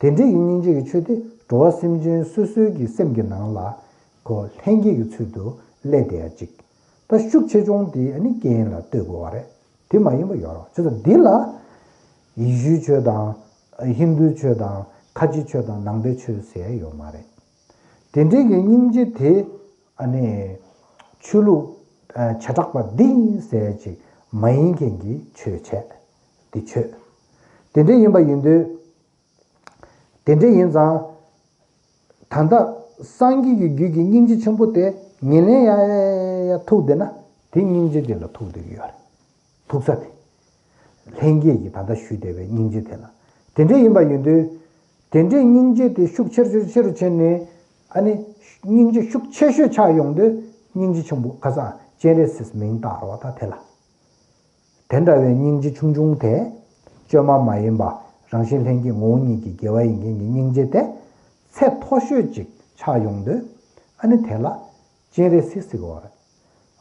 དེ་འདྲའི་གི་སྙིང་རྗེ་གི་ཆོས་དེ་འགྲོ་བ་སེམས་ཅན་སོ་སོའི་གི་སེམས་ཀྱི་ནང་ལ་ཁོ་ལྷན་སྐྱེས་ཀྱི་ཚུལ་དུ་སླེབས་བསྡད་ཡ་ཅིག་ད་ཤུགས་ཆེ་ཆུང་དེ། ཨ་ནི་རྐྱེན་ལ་ལྟོས་དགོས་པ་རེད། དེ་མ་ཡིན་པ་ཡོད་རེད། བྱས་ཙང་འདི་ལ་ཡེ་ཤུའི་ཆོས་དང་། ཧིན་དུའི་ཆོས་དང་། ཁ་ཆེའི་ཆོས་དང་། ནང་པའི་ཆོས་ཟེར་ཡ་ཡོད་མ་རེད། དེ་འདྲའི་གི་སྙིང་རྗེ་དེ། ཨ་ནི་ཆོས་ལུགས་བྱེ་བྲག་པ་འདི་ཡིན་ཟེར་ཅིག་མ་ཡིན་མཁན་གྱི་ཆོས་བྱས། འདི་ཆོས། དེ་འདྲ་ཡིན་པ་ཡིན་དུས། དེ་འདྲ་ཡིན་ཙང་། ད་ལྟ་སངས་རྒྱས་ཀྱི་རྒྱུད་ཀྱི་སྙིང་རྗེ་ཆེན་པོ་དེ་ཉམས་ལེན་ཡ་ཡ་ཐུག་བསྡད་ན། དེ་སྙིང་རྗེ་དེ་ལ་ཐུག་བསྡད་ཀྱི་ཡོད་རེད། ཐུག་ས་དེ། ལྷན་སྐྱེས་ཀྱིས་ད་ལྟ་ཞུས་བསྡད་པའི་སྙིང་རྗེ་དེ་ལ། དེ་འདྲ་ཡིན་པ་ཡིན་དུས། དེ་འདྲའི་སྙིང་རྗེ་དེ་ཤུགས་ཆེ་རུ་ཆེ་རུ་ཆེ་རུ་ཕྱིན་ནས། ཨ་ནི་སྙིང་རྗེ་ཤུགས་ཆེ་ཤོས་ཆགས་ཡོང་དུས། སྙིང་རྗེ་ཆེན་པོ་ག་ས། སྤྱན་རས་གཟིགས་མིང་བཏགས་རེད་བ་ད་དེ་ལ། དེ་འདྲ་བའི་སྙིང་རྗེ་ཆུང་ཆུང་དེ། བཅོས་མ་མ་ཡིན་པ། རང་བཞིན་ལྷན་སྐྱེས་ངོ་བོ་ཉིད་ཀྱི་དགེ་བ་ཡིན་མཁན་གྱི་སྙིང་རྗེ་དེ། ཚད་མཐོ་ཤོས་ཅིག་ཆགས་ཡོང་དུས། ཨ་ནི་དེ་ལ་སྤྱན་རས་གཟིགས་ཟེར་གྱི་ཡོད་རེད།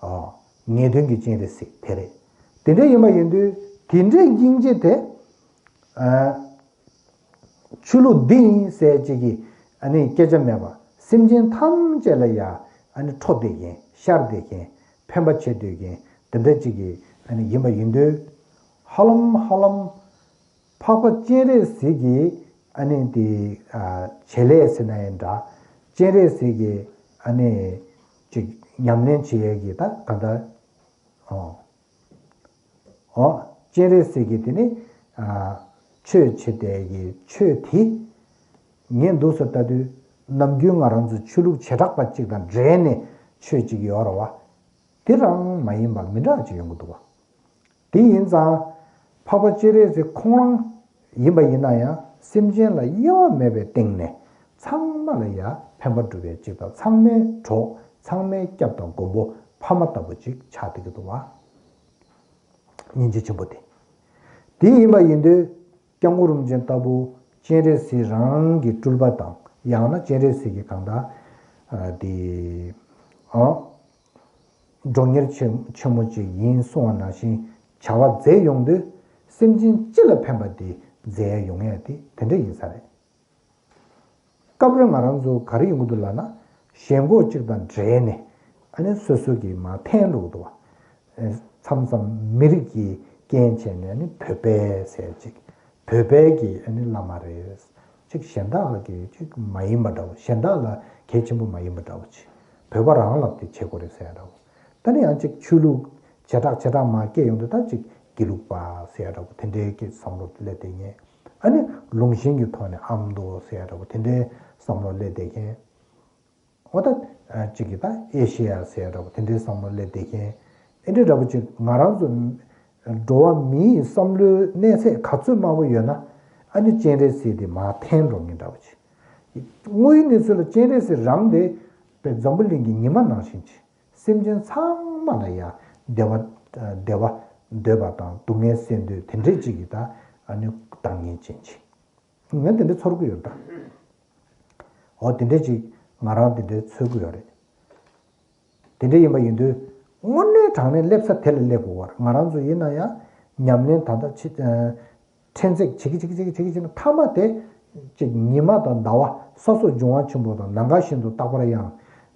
ཨ། ངེས་དོན་གྱི་སྤྱན་རས་གཟིགས་དེ་རེད། དེ་འདྲ་ཡིན་པ་ཡིན་དུས། དེ་འདྲའི་སྙིང་རྗེ་དེ། ཨ། ཆོས་ལུགས་འདི་ཡིན་ཟེར་ཅིག་གི། ཨ་ནི་སྐད་ཆ་མེད་པ། སེམས་ཅན་ཐམས་ཅད་ལ་ཡ། ཨ་ནི་འཕྲོད་བསྡད་མཁན། ཤར་བསྡད་མཁན། ཕན་པ་བྱེད་སྡོད་མཁན་དེ་འདྲ་ཅིག་གི། ཨ་ནི་ཡིན་པ་ཡིན་དུས། ཧ་ལམ་ཧ་ལམ་འཕགས་པ་སྤྱན་རས་གཟིགས་ཀྱི། ཨ་ནི་དེ། ཨ། བྱེད་ལས་ཟེར་ན་ཡང་འདྲ། སྤྱན་རས་གཟིགས་ཀྱི། ཨ་ནི་ཅིག་ཉམས་ལེན་བྱེད་ཡས་ཀྱི་ད་ག་འདྲ། ཨོ། ཨོ། སྤྱན་རས་གཟིགས་ཀྱི་དེ་ནི། ཨ། ཆོས་བྱེད་དེ་གི་ཆོས་དེ། ངས་འདུག་སེ་ལྟ་དུས། ནམ་རྒྱུན་ང་རང་ཚོ་ཆོས་ལུགས་བྱེ་བྲག་པ་གཅིག་དང་འབྲེལ་ནས་ཆོས་གཅིག་ཡོད་རེད་བ། དེ་རང་མ་ཡིན་པ་མི་འདྲ་ཅིག་ཡོང་གི་འདུག་བ། དེ་ཡིན་ཙང་། འཕགས་པ་སྤྱན་རས་གཟིགས་ཁོང་རང་ཡིན་པ་ཡིན་ན་ཡང་། སེམས་ཅན་ལ་དབྱེ་བ་མེད་པའི་སྟེང་ནས་ཚང་མ་ལ་ཡ་ཕན་པ་སྒྲུབ་པའི་ཅིག་དང་། ཚང་མའི་གྲོགས། ཚང་མའི་སྐྱབས་དང་མགོན་པོ་ཕ་མ་ལྟ་བུ་ཅིག་ཆགས་བསྡད་ཀྱི་འདུག་བ། སྙིང་རྗེ་ཆེན་པོ་དེ། དེ་ཡིན་པ་ཡིན་དུས། སྐྱབས་མགོན་རིན་པོ་ཆེ་ལྟ་བུ་སྤྱན་རས་གཟིགས་རང་གི་སྤྲུལ་པ་དང་། ཡང་ན་སྤྱན་རས་གཟིགས་ཀྱི་གང་ལྟར། ཨ། དེ། ཨ། མགྲོན་གཉེར་ཆེ་ཆེན་མོ་ཅིག་ཡིན་གསུང་བ་ནང་བཞིན་བྱ་བ་མཛད་ཡོང་དུས། སེམས་ཅན་སྤྱི་ལ་ཕན་པ་དེ་མཛད་ཡ་ཡོང་ཡ་དེ་དེ་འདྲ་ཡིན་ས་རེད། སྐབས་རེ་ང་རང་ཚོ་ག་རེ་ཡོང་གི་འདུག་ལབ་ན། ཞེན་ཁོག་ཅིག་དང་འབྲེལ་ནས། ཨ་ནི་སོ་སོ་གིས་མར་འཐེན་འགྲོ་གི་འདུག་བ། མཚམས་མཚམས་མི་རིགས་ཀྱི་རྐྱེན་བྱས་ནས། ཨ་ནི་བོད་པ་ཟེར་ཅིག་བོད་པའི་གི། ཨ་ནི་བླ་མ་རེད། ཅིག་གཞན་དག་ལ་གི་ཅིག་མ་ཡིན་པ་འདྲ་བོ། གཞན་དག་ལ་གལ་ཆེན་པོ་མ་ཡིན་པ་འདྲ་བོ་ཅིག་བོད་པ་རང་ལ་དེ་བྱེད་དགོས་རེད་ཟེར་ཡ་འདྲ་བོ། ད་ནི་ཡང་ཅིག་ཆོས་ལུགས་བྱེ་བྲག་བྱེ་བྲག་མར་སྐྱེས་ཡོང་དུས། ད་ཅིག་དགེ་ལུགས་པ་ཟེར་ཡ་འདྲ་བོ། དེ་འདྲའི་གི་བསམ་བློ་སླེབས་བསྡད་མཁན། ཨ་ནི་ལུང་ཞེན་གྱི་ཐོག་ནས་ཨ་མདོ་ཟེར་ཡ་འདྲ་བོ། དེ་འདྲའི་བསམ་བློ་སླེབས་བསྡད་མཁན། འོ་ད། ཨ། གཅིག་གིས་ད་ཨེ་ཤེ་ཡ་ཟེར་ཡ་འདྲ་བོ། དེ་འདྲའི་བསམ་བློ་སླེབས་བསྡད་མཁན། ཨེ་འདྲ་འདྲ་བོ་ཅིག་ང་རང་ཚོ་འགྲོ་བ་མིའི་བསམ་བློའི་གནས་ཚད་ག་ཚོད་དམའ་བོ་ཡོད་ན། ཨ་ནི་སྤྱན་རས་གཟིགས་དེ་མར་འཐེན་འགྲོ་མཁན་འདྲ་བོ་ཅིག་དངོས་ཡོད་གནས་ཚུལ་ལ་སྤྱན་རས་གཟིགས་རང་དེ་དཔེ་འཛམ་བུ་གླིང་གི་ཉི་མ་ནང་བཞིན་ཅིག་སེམས་ཅན་ཚང་མ་ལ་ཡ་བདེ་བ། བདེ་བ་འདོད་པ་དང་སྡུག་བསྔལ་སེལ་འདོད་དེ་འདྲས་ཅིག་གི་ད། ཨ་ནི་བཏང་མཁན་ཅན་ཅིག་ངས་དེ་འདྲ་ཚོར་གི་ཡོད་ད། འོ་དེ་འདྲ་ཅིག་ང་རང་དེ་འདྲ་ཚོར་གི་ཡོད་རེད། དེ་འདྲ་ཡིན་པ་ཡིན་དུས། དངོས་གནས་དྲང་གནས་སླེབས་ས་དེ་ལ་སླེབས་དགོས་པ་རེད། ང་རང་ཚོ་ཡིན་ན་ཡང་ཉམས་ལེན་ད་ལྟ་ཕྱི། ཨ། ཕྲན་ཚེགས་བྱེད་ཀྱི་བྱེད་ཀྱི་བྱེད་ཀྱི་བྱེད་ཀྱི་བྱེད་ན། མཐའ་མ་དེ་ཅིག་ཉི་མ་དང་ཟླ་བ་ས་སོགས་འབྱུང་བ་ཆེན་པོ་དང་ནམ་མཁའ་བཞིན་དུ་རྟག་པར་ཡང་།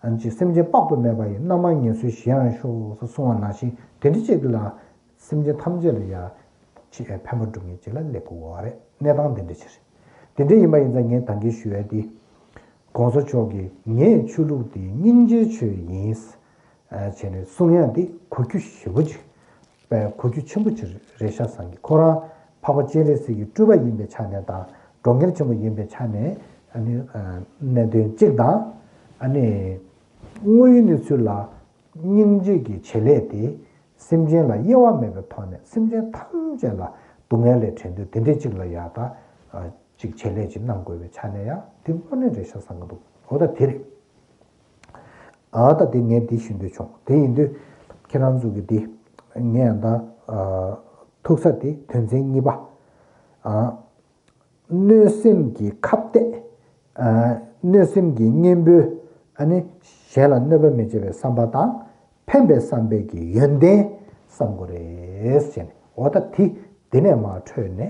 ཨ་ནི་ཅིག་སེམས་ཅན་དཔག་ཏུ་མེད་པ་ཡི། རྣམ་མང་ངལ་གསོའི་གཞི་ཡང་ཤོག་ཟེར་གསུངས་པ་ནང་བཞིན། དེ་འདྲ་ཅིག་ལ་སེམས་ཅན་ཐམས་ཅད་ལ་ཡ། ཕན་པ་སྒྲུབ་མཁན་ཅིག་ལ་སླེབས་དགོས་པ་རེད། གནས་སྟངས་འདི་འདྲ་ཅིག་རེད། དེ་འདྲ་ཡིན་པ་ཡིན་ཙང་ངས་ད་གིན་ཞུ་ཡ་འདི། གོང་ས་མཆོག་གིས་ངའི་ཆོས་ལུགས་དེ་སྙིང་རྗེའི་ཆོས་ཡིན། བྱས་ནས་གསུང་ཡ་འདི་གོ་རྒྱུ་ཞེ་པོ་ཅིག་པས་གོ་རྒྱུ་ཆེན་པོ་ཅིག་རེད་ཤག་བསམ་གི། ཁོ་རང་འཕགས་པ་སྤྱན་རས་གཟིགས་ཀྱི་སྤྲུལ་པ་ཡིན་པའི་ཆ་ནས་དང་། གྲོང་ཁྱེར་ཆེན་པོ་ཡིན་པའི་ཆ་ནས་ཨ་ནི་གནད་དོན་གཅིག་དང་། ཨ་ནི་དངོས་ཡོད་གནས་ཚུལ་ལ་སྙིང་རྗེ་གི་བྱེད་ལས་དེ་སེམས་ཅན་ལ་དབྱེ་བ་མེད་པའི་ཐོག་ནས་སེམས་ཅན་ཐམས་ཅད་ལ་སྡུག་བསྔལ་ལས་བྲལ་འདོད་དེ་འདྲའི་གཅིག་ལ་ཡ་ད་ཅིག་བྱེད་ལས་ཅིག་གནང་དགོས་པའི་ཆ་ནས་ཡང་དེ་དངོས་གནས་རེད་ཤག་བསམ་གི་འདུག་འོ་ད་དེ་རེད། ཨ་ད་དེ་ངས་འདི་ཞུ་འདོད་བྱུང་། དེ་ཡིན་དུས་ཁྱེད་རང་ཚོ་གི་འདི་ངས་ཡང་ད་ཐུག་ས་དེ་དོན་ཚན་གཉིས་པ། ཨ་གནོད་སེམས་ཀྱི་ཁ་གཏད། ཨ་གནོད་སེམས་ཀྱི་གཉེན་པོའི་ཨ་ནི་གཞན་ལ་གནོད་པ་མི་བྱེད་པའི་བསམ་པ་དང་ཕན་པའི་བསམ་པའི་གི་ཡོན་ཏན་བསམ་དགོས་རེད་ཟེར་ནས། འོ་ད་དེ་དེ་ནས་མར་འཕྲོས་ནས་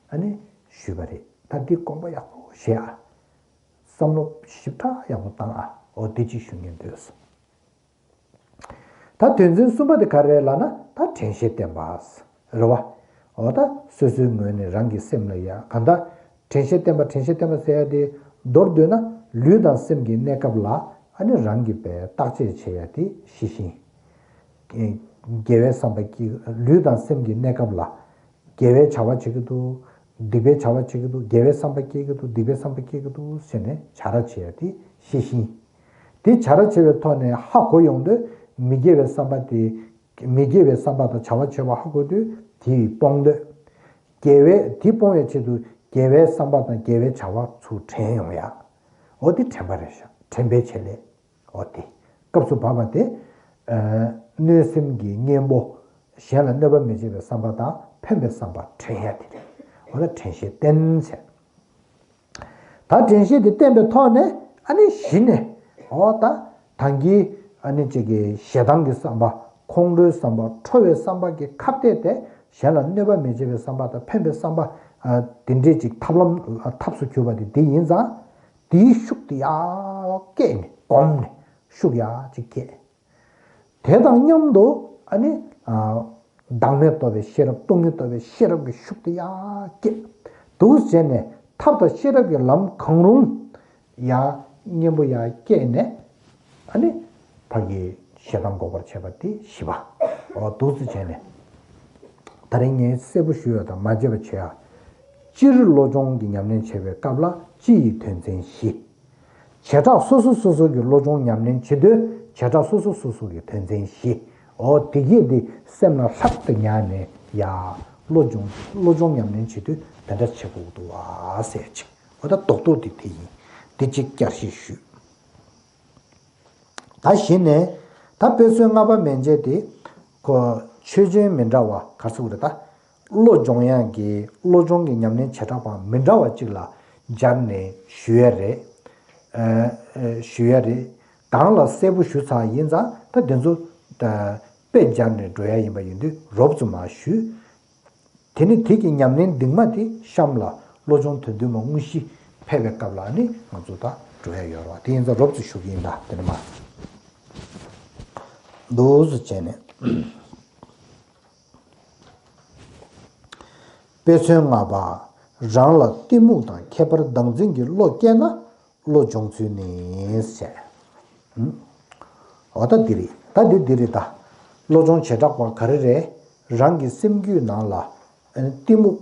ཨ་ནི་ཞུས་པ་རེད། ད་འདི་དགོངས་པ་ཡག་པོ་བཞེས་ཨ། བསམ་བློ་ཞིབ་ཕྲ་ཡག་པོ་བཏང་ཨ། འོ་དེ་ཅིག་ཞུ་སྙིང་འདོད་སོང་། ད་དོན་ཚན་གསུམ་པ་དེ་ག་རེ་རེད་ལབ་ན། ད་དྲན་ཤེས་བསྟེན་པ་རེད་བ། འོ་ད་སོ་སོའི་ངོས་ནས་རང་གི་སེམས་ལ་ཡ་གང་ལྟར་དྲན་ཤེས་བསྟེན་པ་དྲན་ཤེས་བསྟེན་པ་ཟེར་ཡ་དེ་མདོར་བསྡུས་ན་ལུས་དང་སེམས་ཀྱི་གནས་སྐབས་ལ་ཨ་ནི་རང་གིས་པའི་བརྟག་དཔྱད་བྱེད་ཡ་དེ་ཤེས་བཞིན། དགེ་བའི་བསམ་པ་སྐྱེ། ལུས་དང་སེམས་ཀྱི་གནས་སྐབས་ལ། དགེ་བའི་བྱ་བ་བྱེད་ཀྱི་འདུག་སྡིག་པའི་བྱ་བ་བྱེད་ཀྱི་འདུག་དགེ་བའི་བསམ་པ་སྐྱེ་གི་འདུག་སྡིག་པའི་བསམ་པ་སྐྱེ་གི་འདུག་ཟེར་ནས་བྱ་ར་བྱེད་ཡ་དེ་ཤེས་བཞིན། དེ་བྱ་ར་བྱེད་པའི་ཐོག་ནས་ཧ་གོ་ཡོང་དུས་མི་དགེ་བའི་བསམ་པ་དེ། མི་དགེ་བའི་བསམ་པ་དང་བྱ་བ་བྱེད་པ་ཧ་གོ་དུས་དེ་སྤོང་འདོད། དགེ་བའི་དེ་སྤོང་བའི་ཆེད་དུ་དགེ་བའི་བསམ་པ་དང་དགེ་བའི་བྱ་བ་ཚུར་དྲན་ཡོང་ཡ། འོ་དེ་དྲན་པ་རེད་ཤག་དྲན་པའི་བྱེད་ལས། འོ་དེ། སྐབས་སུ་བབ་པ་དེ། ཨ་གནོད་སེམས་ཀྱི་གཉེན་པོ། གཞན་ལ་གནོད་པ་མི་བྱེད་པའི་བསམ་པ་དང་ཕན་པའི་བསམ་པ་དྲན་ཡ་དེ་རེད། འོ་ད་དྲན་ཤེས་བསྟེན་ཟེར། ད་དྲན་ཤེས་དེ་བསྟེན་པའི་ཐོག་ནས་ཨ་ནི་གཞི་ནས། འོ་ད་ད་གིན་ཨ་ནི་ཅིག་གི་ཞེ་སྡང་གི་བསམ་པ། ཁོང་ཁྲོའི་བསམ་པ། ཁྲོ་བའི་བསམ་པ་གི་ཁ་གཏད་དེ་གཞན་ལ་གནོད་པ་མི་བྱེད་པའི་བསམ་པ་དང་ཕན་པའི་བསམ་པ། ཨ་དེ་འདྲས་ཅིག་ཐབས་ལམ་ཐབས་སུ་གྱུར་པ་དེ་དེ་ཡིན་ཙང་། དེའི་ཤུགས་དེ་ཡར་བསྐྱེད་ནས་བསྒོམས་ནས་ཤུགས་ཡར་ཅིག་བསྐྱེད། དེ་དང་མཉམ་དུ་ཨ་ནི་ཨ་བདག་མེད་རྟོགས་པའི་ཤེས་རབ། སྟོང་ཉིད་རྟོགས་པའི་ཤེས་རབ་ཀྱི་ཤུགས་དེ་ཡར་བསྐྱེད། འདུག་བྱས་ནས་ཐབས་དང་ཤེས་རབ་ཀྱི་ལམ་གང་རུང་ཡར་གཉེན་པོ་ཡར་བསྐྱེད་ནས་ཨ་ནི་ཕ་གི་ཞེ་སྡང་འགོག་པར་བྱེད་པ་དེ་བཞི་པ། འོ་འདུག་སེ་བྱས་ནས་ད་རིང་ངས་གསལ་པོ་ཞུ་ཡ་དང་མ་བརྗེད་པ་བྱེད་ཡ། སྤྱིར་བློ་སྦྱོང་གི་ཉམས་ལེན་བྱེད་པའི་སྐབས་ལ་སྤྱི་ཡི་དོན་ཚན་བཞི། བྱེ་བྲག་སོ་སོ་སོ་སོ་གི་བློ་སྦྱོང་ཉམས་ལེན་བྱེད་དུས་བྱེ་བྲག་སོ་སོ་སོ་སོ་གི་དོན་ཚན་བཞི། འོ་དེ་གས་འདི་སེམས་ལ་ལྷབ་ཏུ་ཉར་ནས་ཡ། བློ་སྦྱོང་བློ་སྦྱོང་ཉམས་ལེན་བྱེད་དུས་དེ་འདྲ་བྱེད་དགོས་འདུག་བ་ཟེར་ཅིག་འོ་ད་རྡོག་རྡོག་འདི་དེ་ཡིན། འདི་གཅིག་བསྐྱར་ཞིབ་ཞུས། ད་གཞི་ནས་ད་དཔེ་མཚོན་ལྔ་པ་མན་ཆད་དེ་ཁོ་ཆོས་ཅན་མི་འདྲ་བ་ག་ཚོད་རེད་ད། བློ་སྦྱོང་ཡག་གི་བློ་སྦྱོང་གི་ཉམས་ལེན་བྱེ་བྲག་པ་མི་འདྲ་བ་གཅིག་ལ་སྦྱར་ནས་ཞུ་ཡ་རེད། ཨ་ཨ་ཞུ་ཡ་རེད། གང་ལ་གསལ་པོ་ཞུ་ཚར་ཡིན་ཙང་ད་དེ་ཚོ་ད་དཔེ་སྦྱར་ནས་འགྲོ་ཡ་ཡིན་པ་ཡིན་དུས་རོབ་ཙམ་མར་ཞུས། དེ་ནི་དེ་གི་ཉམས་ལེན་འདི་མ་དེ་གཤམ་ལ་བློ་སྦྱོང་དོན་བསྡུས་མ་དངོས་གཞི་ཕེབས་པའི་སྐབས་ལ་ནི་ང་ཚོ་ད་འགྲོ་ཡ་ཡོད་རེད་བ། དེ་ཡིན་ཙང་རོབ་ཙམ་ཞུ་གི་ཡིན་ད་དེ་ནི་མ། འདུག་སེ་བྱས་ནས། དཔེ་མཚོན་ལྔ་པ། རང་ལ་གཏི་མུག་དང་ཁྱད་པར་བདག་འཛིན་གྱི་བློ་སྐྱེས་ན་བློ་སྦྱོང་ཚུལ་ནི་ཟེར། འོ་ད་འདི་རེད། ད་འདི་འདི་རེད་ད། བློ་སྦྱོང་བྱེ་བྲག་པ་ག་རེ་རེད། རང་གི་སེམས་རྒྱུད་ནང་ལ་གཏི་མུག་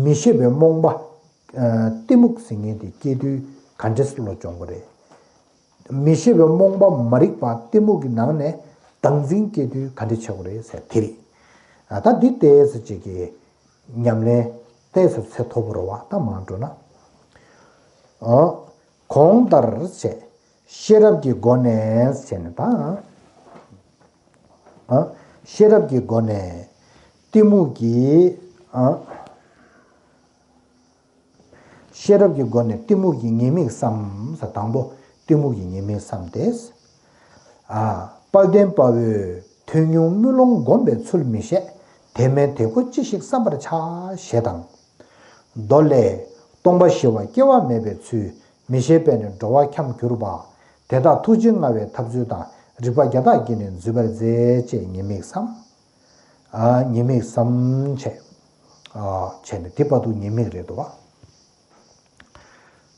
མི་ཤེས་པའི་རྨོངས་པ། གཏི་མུག་ཟེར་མཁན་དེ་སྐྱེ་དུས་ག་འདྲས་བློ་སྦྱོང་དགོས་རེད། མི་ཤེས་པའི་རྨོངས་པ་མ་རིག་པ་གཏི་མུག་གི་ནང་ནས་བདག་འཛིན་སྐྱེ་དུས་ག་འདྲ་བྱེད་དགོས་རེད་ཟེར་དེ་རེད། ད་འདི་ཏོག་ཙམ་ཅིག་གི་ཉམས་ལེན་ཏོག་ཙམ་ཚད་མཐོ་པོ་རེད་བ། ད་མར་འགྲོ་ན། ཨ། གོང་ལྟར་བྱས། ཤེས་རབ་ཀྱི་སྒོ་ནས་བྱས་ནས་ད། ཨ། ཤེས་རབ་ཀྱི་སྒོ་ནས་གཏི་མུག་གི། ཨ། ཤེས་རབ་ཀྱི་སྒོ་ནས་གཏི་མུག་གི་ཉེས་དམིགས་བསམ་ས། དང་པོ་གཏི་མུག་གི་ཉེས་དམིགས་བསམ་སྟེ། ཨ། དཔལ་ལྡན་དཔའ་བོས་ཐོས་མྱོང་དམུས་ལོང་བསྒོམ་པའི་ཚུལ་མི་ཤེས། དེ་མིན་དེ་ཀོ་ཅི་ཞིག་བསམ་པར་བྱ་ཞེས་དང་། མདོ་ལས། སྟོང་པ་ཞི་བ་སྐྱེ་བ་མེད་པའི་ཚུལ་མི་ཤེས་པས་ནི་འགྲོ་བ་འཁྱམས་གྱུར་པ། དེ་དག་ཐུགས་རྗེ་མངའ་བའི་ཐབས་ཚུལ་དང་། རིགས་པ་བརྒྱ་དག་གིས་ནི་འཛུད་པར་མཛད། ཅེས་ཉེས་དམིགས་བསམ། ཨ། ཉེས་དམིགས་བསམ་བྱས། བྱས་ནས་དེ་བར་དུ་ཉེས་དམིགས་རེད་འདུག་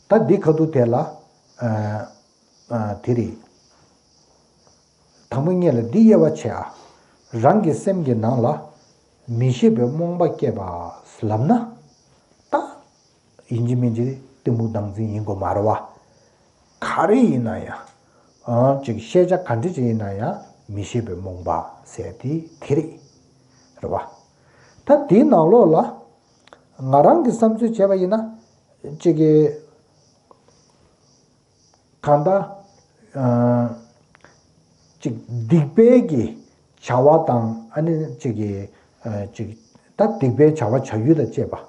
བ། ད་འདི་ཁ་ཐུག་དེ་ལ་དེ་རེད། དང་པོ་ཉིད་ལ་འདི་དབྱེ་བ་ཕྱེ་ཨ། རང་གི་སེམས་ཀྱི་ནང་ལ་མི་ཤེས་པའི་རྨོངས་པ་སྐྱེས་པ་ལབ་ན། ད་ཡིན་གཅིག་མིན་གཅིག་གཏི་མུག་བདག་འཛིན་ཡིན་དགོས་མ་རེད་བ། ག་རེ་ཡིན་ན་ཡང་། ཨང་ཅིག་ཤེས་བྱ་ག་འདྲ་ཅིག་ཡིན་ན་ཡང་མི་ཤེས་པའི་རྨོངས་པ་ཟེར་དེ་དེ་རེད། རེད་བ། ད་དེའི་ནང་ལོགས་ལ་ང་རང་གི་བསམ་ཚུལ་བྱས་པ་ཡིན་ན་ཅིག་གི་གང་ལྟར། ཅིག་སྡིག་པའི་གི་བྱ་བ་དང་ཨ་ནི་ཅིག་གི་ཅིག་ད་སྡིག་པའི་བྱ་བ་བྱ་ཡུལ་དང་བཅས་པ།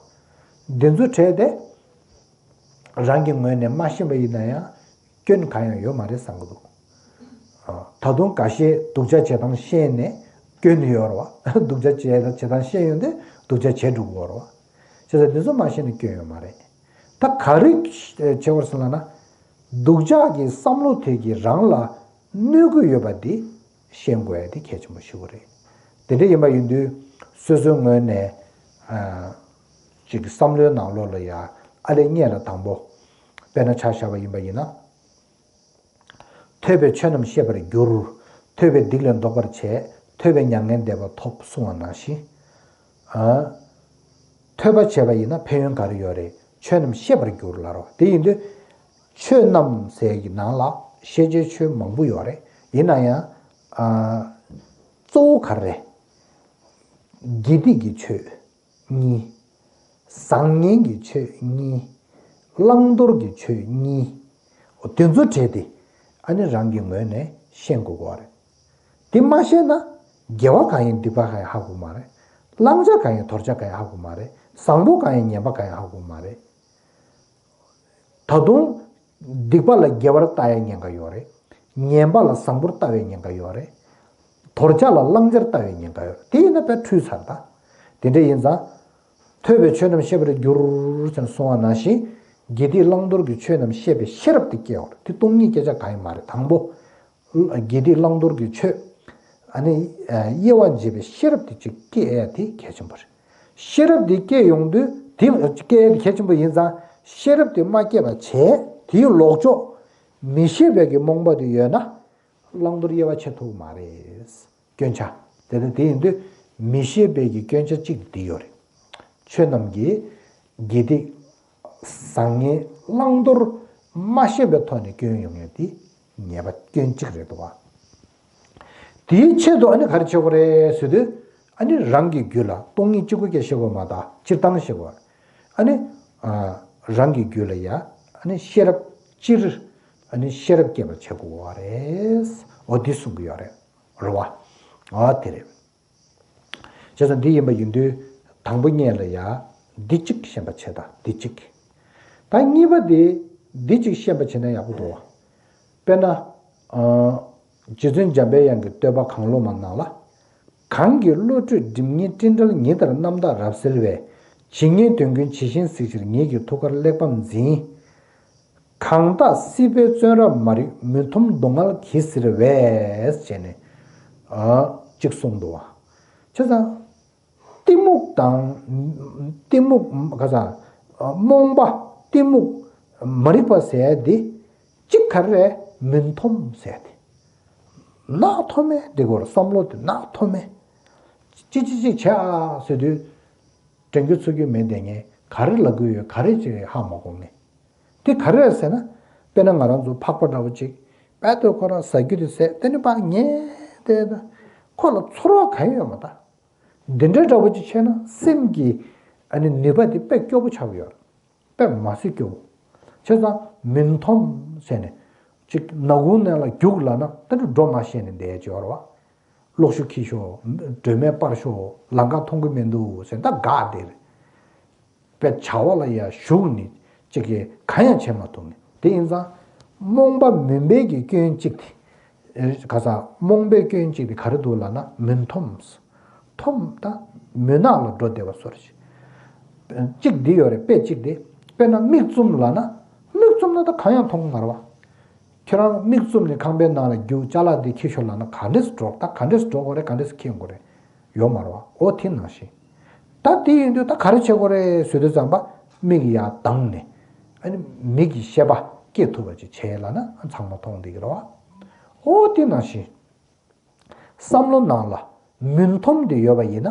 འདི་ཚོ་བྲལ་ཏེ། རང་གི་ངོས་ནས་མ་ཤེས་པ་ཡིན་ན་ཡང་སྐྱོན་གང་ཡང་ཡོད་མ་རེད་བསམ་གི་འདུག་ད་དུང་འགའ་ཤས་སྡུག་ཅག་བྱེད་སྟངས་ཤེས་ནས་སྐྱོན་ཡོད་རེད་བ། སྡུག་ཅག་བྱེད་བྱེད་སྟངས་ཤེས་ཡོང་དུས་སྡུག་ཅག་བྱེད་འགྲོ་གི་ཡོད་རེད་བ། བྱས་ཙང་འདི་ཚོ་མ་ཤེས་ན་སྐྱོན་ཡོད་མ་རེད། ད་ག་རེ་བྱེད་དགོས་ཟེར་ལབ་ན། སྡུག་ཅག་གི་བསམ་བློ་དེ་གིས་རང་ལ་གནོད་ཀྱི་ཡོད་པ་འདི་ཤེས་དགོས་ཡ་དེ་གལ་ཆེན་པོ་ཞིག་རེད། དེ་འདྲ་ཡིན་པ་ཡིན་དུས་སོ་སོའི་ངོས་ནས་ཨ། ཅིག་བསམ་བློའི་ནང་ལོགས་ལ་ཡ་ཨ་ལས་སྔོན་ལ་དང་པོ། དཔེར་ན་ཆ་བཞག་པ་ཡིན་པ་ཡིན་ན། ཐོས་པས་ཆོས་རྣམས་ཤེས་པར་འགྱུར། ཐོས་པས་སྡིག་ལས་ལྡོག་པར་བྱེད། ཐོས་པས་མྱ་ངན་འདས་པ་ཐོབ་གསུངས་པ་ནང་བཞིན། ཨ། ཐོས་པ་བྱས་པ་ཡིན་ན་ཕན་ཡོན་ག་རེ་ཡོད་རེད། ཆོས་རྣམས་ཤེས་པར་འགྱུར་ལབ་རོ། དེ་ཡིན་དུས། ཆོས་རྣམས་ཟེར་གྱི་ནང་ལ་ཤེས་བྱའི་ཆོས་མང་པོ་ཡོད་རེད། ཡིན་ན་ཡང་། ཨ། གཙོ་བོ་ག་རེ་རེད། དགེ་སྡིག་གི་ཆོས་གཉིས། བཟང་ངན་གྱི་ཆོས་གཉིས། བླང་དོར་གྱི་ཆོས་གཉིས། འོ་དེ་ཚོ་བྲལ་ཏེ་ཨ་ནི་རང་གི་ངོས་ནས་ཤེས་དགོས་པ་རེད། དེ་མ་ཤེས་ན་དགེ་བ་གང་ཡིན་སྡིག་པ་གང་ཡིན་ཧ་གོ་མ་རེད། བླང་བྱ་གང་ཡིན་དོར་བྱ་གང་ཡིན་ཧ་གོ་མ་རེད། བཟང་པོ་གང་ཡིན་ངན་པ་གང་ཡིན་ཧ་གོ་མ་རེད། ད་དུང་སྡིག་པ་ལ་དགེ་བར་ལྟ་ཡའི་ཉེན་ཁ་ཡོད་རེད། ངན་པ་ལ་བཟང་པོར་ལྟ་བའི་ཉེན་ཁ་ཡོད་རེད། དོར་བྱ་ལ་བླང་བྱར་ལྟ་བའི་ཉེན་ཁ་ཡོད་རེད། དེ་ཡིན་ན་དཔེ་འཁྲུལ་ཚར་ད། དེ་འདྲ་ཡིན་ཙང་། ཐོས་པས་ཆོས་རྣམས་ཤེས་པར་འགྱུར་ཟེར་གསུངས་པ་ནང་བཞིན། དགེ་སྡིག་བླང་དོར་གྱི་ཆོས་རྣམས་ཤེས་པའི་ཤེས་རབ་དེ་སྐྱེ་བ་རེད། དེ་སྟོང་ཉིད་སྐད་ཆ་གང་ཡིན་མ་རེད། དང་པོ། དགེ་སྡིག་བླང་དོར་གྱི་ཆོས། ཨ་ནི། དབྱེ་བ་འབྱེད་པའི་ཤེས་རབ་དེ་ཅིག་སྐྱེ་ཡ་དེ་གལ་ཆེན་པོ་རེད། ཤེས་རབ་དེ་སྐྱེ་ཡོང་དུས་དེ་སྐྱེ་ཡ་དེ་གལ་ཆེན་པོ་ཡིན་ཙང་ཤེས་རབ་དེ་མ་སྐྱེས་པ་བྱས་དེའི་ལོག་ཕྱོགས་མི་ཤེས་པའི་གི་རྨོངས་པ་དེ་ཡོད་ན་བླང་དོར་དབྱེ་བ་ཕྱེ་ཐུབ་མ་རེད། སྐྱོན་ཆ། དེ་ནི་དེ་ཡིན་དུས་མི་ཤེས་པའི་གི་སྐྱོན་ཆ་གཅིག་འདི་ཡོད་རེད། ཆོས་རྣམས་ཀྱི་དགེ་སྡིག་བཟང་ངན་བླང་དོར་མ་ཤེས་པའི་ཐོག་ནས་སྐྱོན་ཡོང་ཡ་དེ་ཉེས་པ་སྐྱོན་གཅིག་རེད་འདུག་བ། དེའི་ཆེད་དུ་ཨ་ནི་ག་རེ་བྱེད་དགོས་རེད་ཟེར་དུས། ཨ་ནི་རང་གི་རྒྱུད་ལ་སྟོང་ཉིད་གཅིག་པུ་སྐད་ཤེས་དགོས་མ་གཏོགས་སྤྱིར་བཏང་ཤེས་དགོས། ཨ་ནི། ཨ། རང་གི་རྒྱུད་ལ་ཡ། ཨ་ནི་ཤེས་རབ་སྤྱིར། ཨ་ནི་ཤེས་རབ་སྐྱེད་པར་བྱེད་དགོས་པ་རེད། འོ་འདི་གསུང་གི་ཡོད་རེད། རེད་བ། འོ་དེ་རེད། བྱས་ཙང་འདི་ཡིན་པ་ཡིན་དུས་དང་པོ་ཉིད་ལ་ཡ་འདི་གཅིག་ཤེས་པ་བྱེད་དང་འདི་གཅིག་ད་གཉིས་པ་དེ་འདི་གཅིག་ཤེས་པ་བྱེད་ན་ཡག་པོ་འདུག་དཔེར་ན། ཨ། རྗེ་བཙུན་འཇམ་པའི་དབྱངས་ཀྱི་བསྟོད་པ་གང་བློ་མ་ནང་ལ། གང་གི་བློ་གྲོས་སྒྲིབ་གཉིས་སྤྲིན་བྲལ་ཉི་ལྟར་རྣམ་དག་རབ་གསལ་བས། ཇི་སྙེད་དོན་ཀུན་ཇི་བཞིན་གཟིགས་ཕྱིར་ཉིད་ཀྱི་ཐུགས་ཀར་གླེགས་བམ་འཛིན། གང་དག་སྲིད་པའི་བཙོན་རར་མ་རིག་མུན་འཐོམས་སྡུག་བསྔལ་གྱིས་གཟིར་བས། ཟེར་ནས། ཨ། གཅིག་གསུངས་འདུག་བ། བྱས་ཙང་། གཏི་མུག་དང་། གཏི་མུག་ག་ས། རྨོངས་པ། གཏི་མུག་མ་རིག་པ་ཟེར་ཡ་འདི། གཅིག་ག་རེ་རེད། མུན་འཐོམས་ཟེར་ཡ་དེ། ནག་འཐོམས་མེད་འདི་གོ་བསམ་བློ་དེ་ནག་འཐོམས་མེད། ཅི་ཅི་ཅི་བྱས་ཨ་ཟེར་དུས། དྲན་རྒྱུ་ཚོར་རྒྱུ་མེད་བསྡད་མཁན་ག་རེ་ལབ་ཀྱི་ཡོད་ག་རེ་བྱེད་ཀྱི་ཧ་མ་གོ་མཁན། དེ་ག་རེ་རེད་ཟེར་ན། དཔེར་ན་ང་རང་ཚོ་ཕག་པ་འདྲ་བོ་ཅིག་དཔལ་དུ་ཁོ་རང་ཟ་རྒྱུ་དེ་ཟས་དེ་ནི་ཕར་ཉལ་བསྡད་ད། ཁོ་ལ་ཚོར་བ་གང་ཡང་ཡོད་མ་ད། འདི་འདྲའི་འདྲ་བོ་ཅིག་བྱས་ན་སེམས་ཀྱི་ཨ་ནི་ནུས་པ་དེ་དཔེ་སྐྱོ་པོ་ཆགས་ཀྱི་ཡོད། དཔེ་མ་སྲིད་སྐྱོ་པོ། བྱས་ཙང་མུན་འཐོམས་ཟེར་ནས། ཅིག་ནག་ཁུང་ནང་ལ་རྒྱུགས་ལབ་ན་ད་འགྲོ་མ་ཤེས་ནས་བསྡད་ཀྱི་ཡོད་རེད་བ། གློག་ཤུགས་འཁྱེར་ཤོག་སྒྲོན་མེ་སྤར་ཤོག་ལམ་ཁ་མཐོང་གི་མི་འདུག་ཟེར་ད་དགའ་བསྡད་རེད། པའི་བྱ་བ་ལ་ཡང་ཞུགས་ནས་ཅིག་གིས་གང་ཡང་བྱེད་མ་ཐུབ་ནས་དེ་ཡིན་ཙང་། རྨོངས་པ་མུན་པའི་གི་སྐྱོན་གཅིག་དེ། ག་ས་རྨོངས་པའི་སྐྱོན་གཅིག་དེ་ག་རེ་འདུག་ལབ་ན་མུན་འཐོམས། འཐོམས་ད་མུན་ནག་ལ་འགྲོ་བསྡད་པ་བཟོ་འདྲ་ཞིག་གཅིག་འདི་ཡོད་རེད་དཔེ་གཅིག་དེ། དཔེར་ན་མིག་བཙུམ་ལབ་ན། མིག་བཙུམ་ན་ད་གང་ཡང་མཐོང་གི་མ་རེད་བ། ཁྱེད་རང་མིག་བཙུམ་ནས་ཁང་པའི་ནང་ལ་རྒྱུགས་ཅ་ལག་འདི་འཁྱེར་ཤོག་ལབ་ན་ག་འདྲས་འགྲོ་ད་ག་འདྲས་འགྲོ་དགོས་རེད་ག་འདྲས་འཁྱེར་དགོས་རེད། ཡོད་མ་རེད་བ། ཨོ་དེ་ནང་བཞིན། ད་དེ་ཡིན་དུས་ད་ག་རེ་བྱེད་དགོས་རེད་ཟེར་དུས་ཙམ་པ། མིག་ཡར་གདངས་ནས་ཨ་ནི་མིག་གི་ཤེས་པ་སྐྱེ་ཐུབ་པ་ཅིག་བྱས་ལབ་ན་ཚང་མ་མཐོང་བསྡད་ཀྱི་རེད་བ། ཨོ་དེ་ནང་བཞིན། བསམ་བློ་ནང་ལ་མུན་འཐོམས་ཏེ་ཡོད་པ་ཡིན་ན།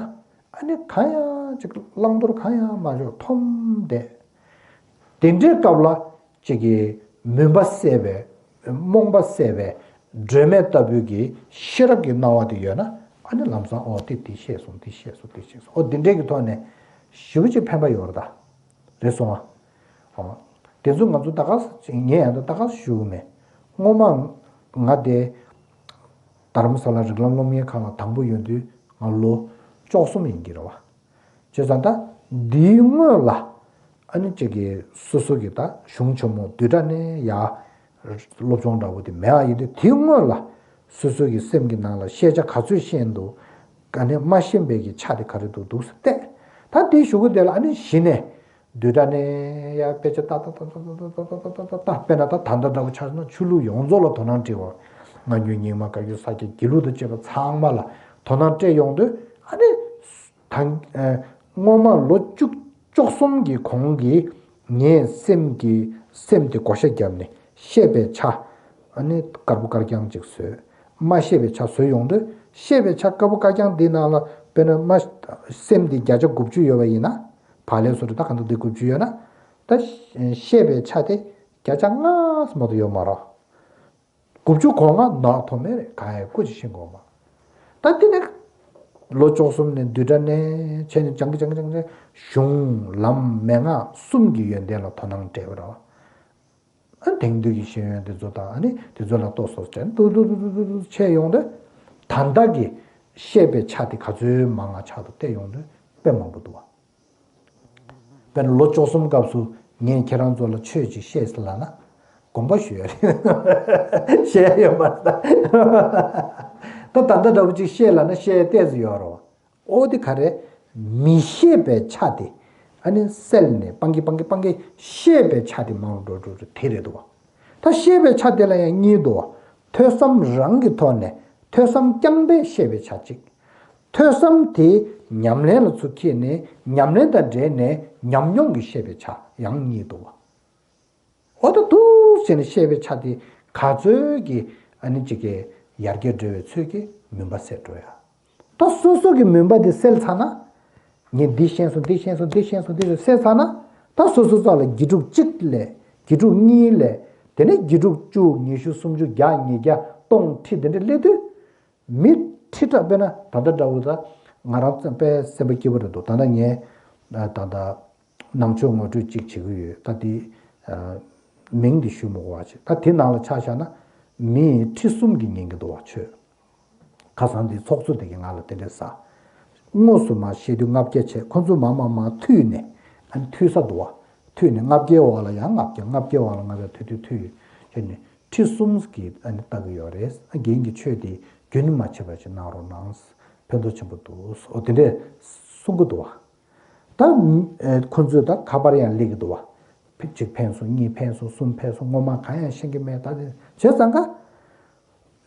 ཨ་ནི་གང་ཡང་ཅིག་བླང་དོར་གང་ཡང་མ་འཇོག་འཐོམས་བསྡད། དེ་འདྲའི་སྐབས་ལ་ཅིག་གི་མུན་པ་སེལ་བའི་རྨོངས་པ་སེལ་བའི་སྒྲོན་མེ་ལྟ་བུའི་གི་ཤེས་རབ་ཀྱི་སྣང་བ་དེ་ཡོད་ན། ཨ་ནི་ལམ་སང་ཨོ་དེ་དེ་ཤེས་སོང་དེ་ཤེས་སོང་དེ་ཤེས་སོང་། ཨོ་དེ་འདྲའི་གི་ཐོག་ནས་ཞེ་པོ་ཅིག་ཕན་པ་ཡོད་རེད་ད། རེད་སོང་ཨ། ཨོ། དེ་ཚོ་ང་ཚོ་ད་ག་ས་ངས་ཡང་ད་ད་ག་ས་ཞུ་གི་མེད། སྔོན་མ་ང་དེ་རྡ་རམ་ས་ལ་རིགས་ལམ་སློབ་གཉེར་ཁང་ལ་དང་པོ་ཡོང་དུས་ང་ལོ་བཅུ་གསུམ་ཡིན་གྱི་རེད་བ། བྱས་ཙང་ད་འདིའི་སྔོན་ལ་ཨ་ནི་གཅིག་གི་སོ་སོ་གི་ད་གཞུང་ཆེན་མོ་བསྡུས་གྲྭ་ནས་ཡར་སློབ་སྦྱོང་འདྲ་བོ་དེ་མེད་པ་ཡིན་དུས། དེའི་སྔོན་ལ་སོ་སོ་གི་སེམས་ཀྱི་ནང་ལ་ཤེས་བྱ་ག་ཚོད་ཤེས་འདུག་ག་ནས་མ་ཤེས་པའི་གི་ཆ་དེ་ག་རེ་འདུག་འདུག་བལྟས། ད་དེའི་གཞུག་གུ་དེ་ལ་ཨ་ནི་གཞི་ནས་བསྡུས་གྲྭ་ནས་ཡར་དཔེ་ཆ་ལྟ་ལྟ་ལྟ་ལྟ་དཔེར་ན་ད་ད་ལྟ་འདྲ་བོ་ཆ་བཞག་ན་ཆོས་ལུགས་ཡོངས་རྫོགས་ལ་དོ་སྣང་སྤྲད་པ། སྔ་འགྱུར་རྙིང་མ་བཀའ་འགྱུར་ས་སྐྱ་དགེ་ལུགས་དང་བཅས་པ་ཚང་མ་ལ་དོ་སྣང་སྤྲད་ཡོང་དུས། ཨ་ནི་ད་ཨ་སྔོན་མ་ལོ་བཅུ་བཅུ་གསུམ་གྱི་གོང་གི་ངའི་སེམས་ཀྱི་སེམས་དེ་བགོ་བཤའ་བརྒྱབ་ནས་ཤེས་པའི་ཆ་ཨ་ནི་དཀར་པོ་དཀར་རྐྱང་ཅིག་བཟོས། མ་ཤེས་པའི་ཆ་བཟོས་ཡོང་དུས། ཤེས་པའི་ཆ་དཀར་པོ་དཀར་རྐྱང་འདིའི་ནང་ལ་དཔེར་ན་མ་སེམས་འདི་བརྒྱ་ཆ་དགུ་བཅུ་ཡོད་པ་ཡིན་ན། བག་ལེབ་བཟོ་འདྲ་ད་གང་འདྲ་འདི་དགུ་བཅུ་ཡོད་ན། ད་ཤེས་པའི་ཆ་དེ་བརྒྱ་ཆ་ལྔ་ཙམ་མ་གཏོགས་ཡོད་མ་རེད། དགུ་བཅུ་གོ་ལྔ་ནག་ཐོམ་མེ་རེད། གང་ཡང་སྐུ་ཅིག་ཤེས་དགོས་མ། ད་དེ་ནས་ལོ་བཅུ་གསུམ་ནས་བསྡུས་གྲྭ་ནས་བྱས་ནས་སྦྱང་གི་སྦྱང་གི་སྦྱང་གི་གཞུང་ལམ་མན་ངག་གསུམ་གྱི་ཡོན་ཏན་ལ་དོ་སྣང་སྤྲད་པ་རེད། ཨ་དེང་དུས་ཀྱི་ཤེས་ཡོན་དེ་ཚོ་དང་ཨ་ནི་དེ་ཚོ་ལ་ལྟོས་སོ་བྱས་ཏུ་ཏུ་ཏུ་ཏུ་ཏུ་ཏུ་བྱས་ཡོང་དུས། ད་ལྟ་གི་ཤེས་པའི་ཆ་དེ་ག་ཚོད་མང་ང་ཆགས་འདུག་བལྟས་ཡོང་དུས་དཔེ་མང་པོ་འདུག་བ། དཔེར་ན་ལོ་བཅུ་གསུམ་སྐབས་སུ་ངས་ཁྱེད་རང་ཚོ་ལ་ཆོས་ཅིག་བཤད་ཟེར་ལབ་ན། དགོངས་པ་ཞུ་ཡ་རེད། བཤད་ཡ་ཡོད་མ་རེད་ད། ད་ད་ལྟ་འདྲ་པོ་ཅིག་བཤད་ལབ་ན་བཤད་ཡ་ཏོག་ཙམ་ཡོད་རེད་བ། ཨོ་དེ་ག་རེ། མི་ཤེས་པའི་ཆ་དེ་ཨ་ནི་སེལ་ནས་སྤང་གི་སྤང་གི་སྤང་གི་ཤེས་པའི་ཆ་དེ་མང་རུ་འགྲོ་འགྲོ་འགྲོ་དེ་རེད་འདུག་བ། ད་ཤེས་པའི་ཆ་དེ་ལ་ཡང་གཉིས་འདུག་བ། ཐོས་བསམ་རང་གི་ཐོག་ནས་ཐོས་བསམ་རྐྱང་པས་ཤེས་པའི་ཆ་གཅིག་ཐོས་བསམ་དེ་ཉམས་ལེན་ལ་ཚུར་འཁྱེར་ནས་ཉམས་ལེན་དང་འབྲེལ་ནས་ཉམས་མྱོང་གི་ཤེས་པའི་ཆ་ཡང་གཉིས་འདུག་བ། འོ་ད་འདུག་བྱས་ནས་ཤེས་པའི་ཆ་དེ་ག་ཚོད་ཀྱི་ཨ་ནི་ཅིག་གི་ཡར་རྒྱས་འགྲོ་བའི་ཚོད་ཀྱིས་མུན་པ་སེལ་འགྲོ་ཡ། ད་སོ་སོ་གི་མུན་པ་དེ་སེལ་ཚར་ན། ངས་འདི་ཤེས་སོང་འདི་ཤེས་སོང་འདི་ཤེས་སོང་འདི་ཤེས་སོང་སེལ་ཚར་ན། ད་སོ་སོ་རྩ་ལ་དགེ་ཕྲུག་གཅིག་ལས་དགེ་ཕྲུག་གཉིས་ལས། དེ་ནས་དགེ་ཕྲུག་བཅུ་ཉི་ཤུ་སུམ་ཅུ་བརྒྱ་ཉིས་བརྒྱ་སྟོང་ཁྲི་དེ་འདྲ་སླེབས་དུས། མི་ཁྲི་ཕྲག་དཔེར་ན་ད་ལྟ་འདྲ་བོ་ད་ང་རང་ཙམ་དཔེ་སེམས་པ་སྐྱིད་པོ་རེད་འདུག་ད་ལྟ་ངས་ད་ལྟ་ནང་ཆོས་ངོ་སྤྲོད་ཅིག་བྱེད་ཀྱི་ཡོད། ད་དེ་མིང་འདི་ཞུ་མི་དགོས་པ་བྱས། ད་དེ་ནང་ལ་ཆ་བཞག་ན་མི་ཁྲི་གསུམ་གྱིས་ཉན་གྱི་འདུག་བ། ཆོས་ཁ་སང་དེ་ཚོགས་གཙོ་དེ་གིས་ང་ལ་དེ་འདྲས་ཟེར། དངོས་སུ་མར་བཤད་དུས་ལྔ་བརྒྱ་བྱས། ཁོ་ཚོ་མར་མར་མར་མཐུད་ནས་ཨ་ནི་མཐུད་ས་འདུག་བ། མཐུད་ནས་ལྔ་བརྒྱའི་འོག་ལ་ཡང་ལྔ་བརྒྱ་ལྔ་བརྒྱའི་འོག་ལ་ལྔ་བརྒྱ་མཐུད་མཐུད་མཐུད་བྱས་ནས། ཁྲི་གསུམ་གྱིས་ཨ་ནི་ལྟ་གི་ཡོད་རེད། རྒན་གྱི་ཆོས་དེ་རྒྱུན་མ་ཆད་པ་ཞིག་གནང་རོགས་གནང་། ཕན་ཐོགས་ཆེན་པོ་འདུག་ཨོ་དེ་འདྲས་གསུང་གི་འདུག་བ། ད་ཁོ་ཚོས་ད་ཁ་པར་ཡང་སླེབས་ཀྱི་འདུག་བ། གཅིག་ཕན་སོང་། གཉིས་ཕན་སོང་། གསུམ་ཕན་སོང་། སྔོན་མ་གང་ཡང་ཤེས་ཀྱི་མེད། ད་དེ་བྱས་ཙང་ཀ་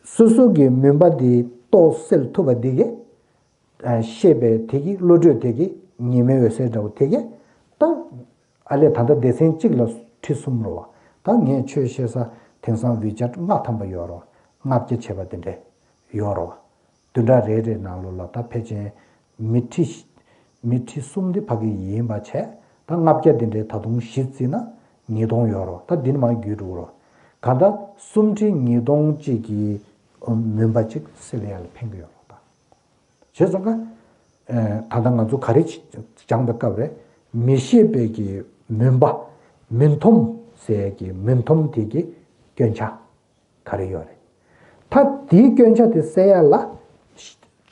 སོ་སོ་གི་མུན་པ་དེ་ཏོག་སེལ་ཐུབ་པ་དེ་གས། ཤེས་པའི་དེ་གི་བློ་གྲོས་དེ་གི་ཉི་མའི་འོད་ཟེར་འདྲ་བོ་དེ་གི་ད། ཨ་ལས་ད་ལྟ་སྡེ་ཚན་གཅིག་ལ་ཁྲི་གསུམ་རོ་བ། ད་ངས་ཆོས་བཤད་ས་དེང་སང་ཝི་ཅེཊ་ལྔ་ཐམ་པ་ཡོད་རོ། ལྔ་བརྒྱ་བྱས་པ་དེ་འདྲས་ཡོད་རོ་བ། བདུན་ཕྲག་རེ་རེའི་ནང་ལོགས་ལ་ད་ཕལ་ཆེར་མི་ཁྲི་མི་ཁྲི་གསུམ་དེ་ཕ་གི་ཡིན་པ་བྱས། ད་ལྔ་བརྒྱ་དེ་འདྲས་ད་དུང་གཞི་བརྩིས་ན་ཉིས་སྟོང་ཡོད་རོ། ད་འདི་ནི་མ་བརྒྱུད་འགྲོ་རོ། ག་ད་གསུམ་ཁྲི་ཉིས་སྟོང་གཅིག་གི་མུན་པ་གཅིག་སེལ་ཡ་ལ་ཕན་གི་ཡོད་རོ་ད། བྱས་ཙང་ཀ་ད་ལྟ་ང་ཚོ་ག་རེ་སྦྱངས་པའི་སྐབས་རེད། མི་ཤེས་པའི་གི་མུན་པ། མུན་འཐོམས་ཟེར་གི་མུན་འཐོམས་དེ་གི་སྐྱོན་ཆ་ག་རེ་ཡོད་རེད། ད་དེའི་སྐྱོན་ཆ་དེ་སེལ་ཡ་ལ་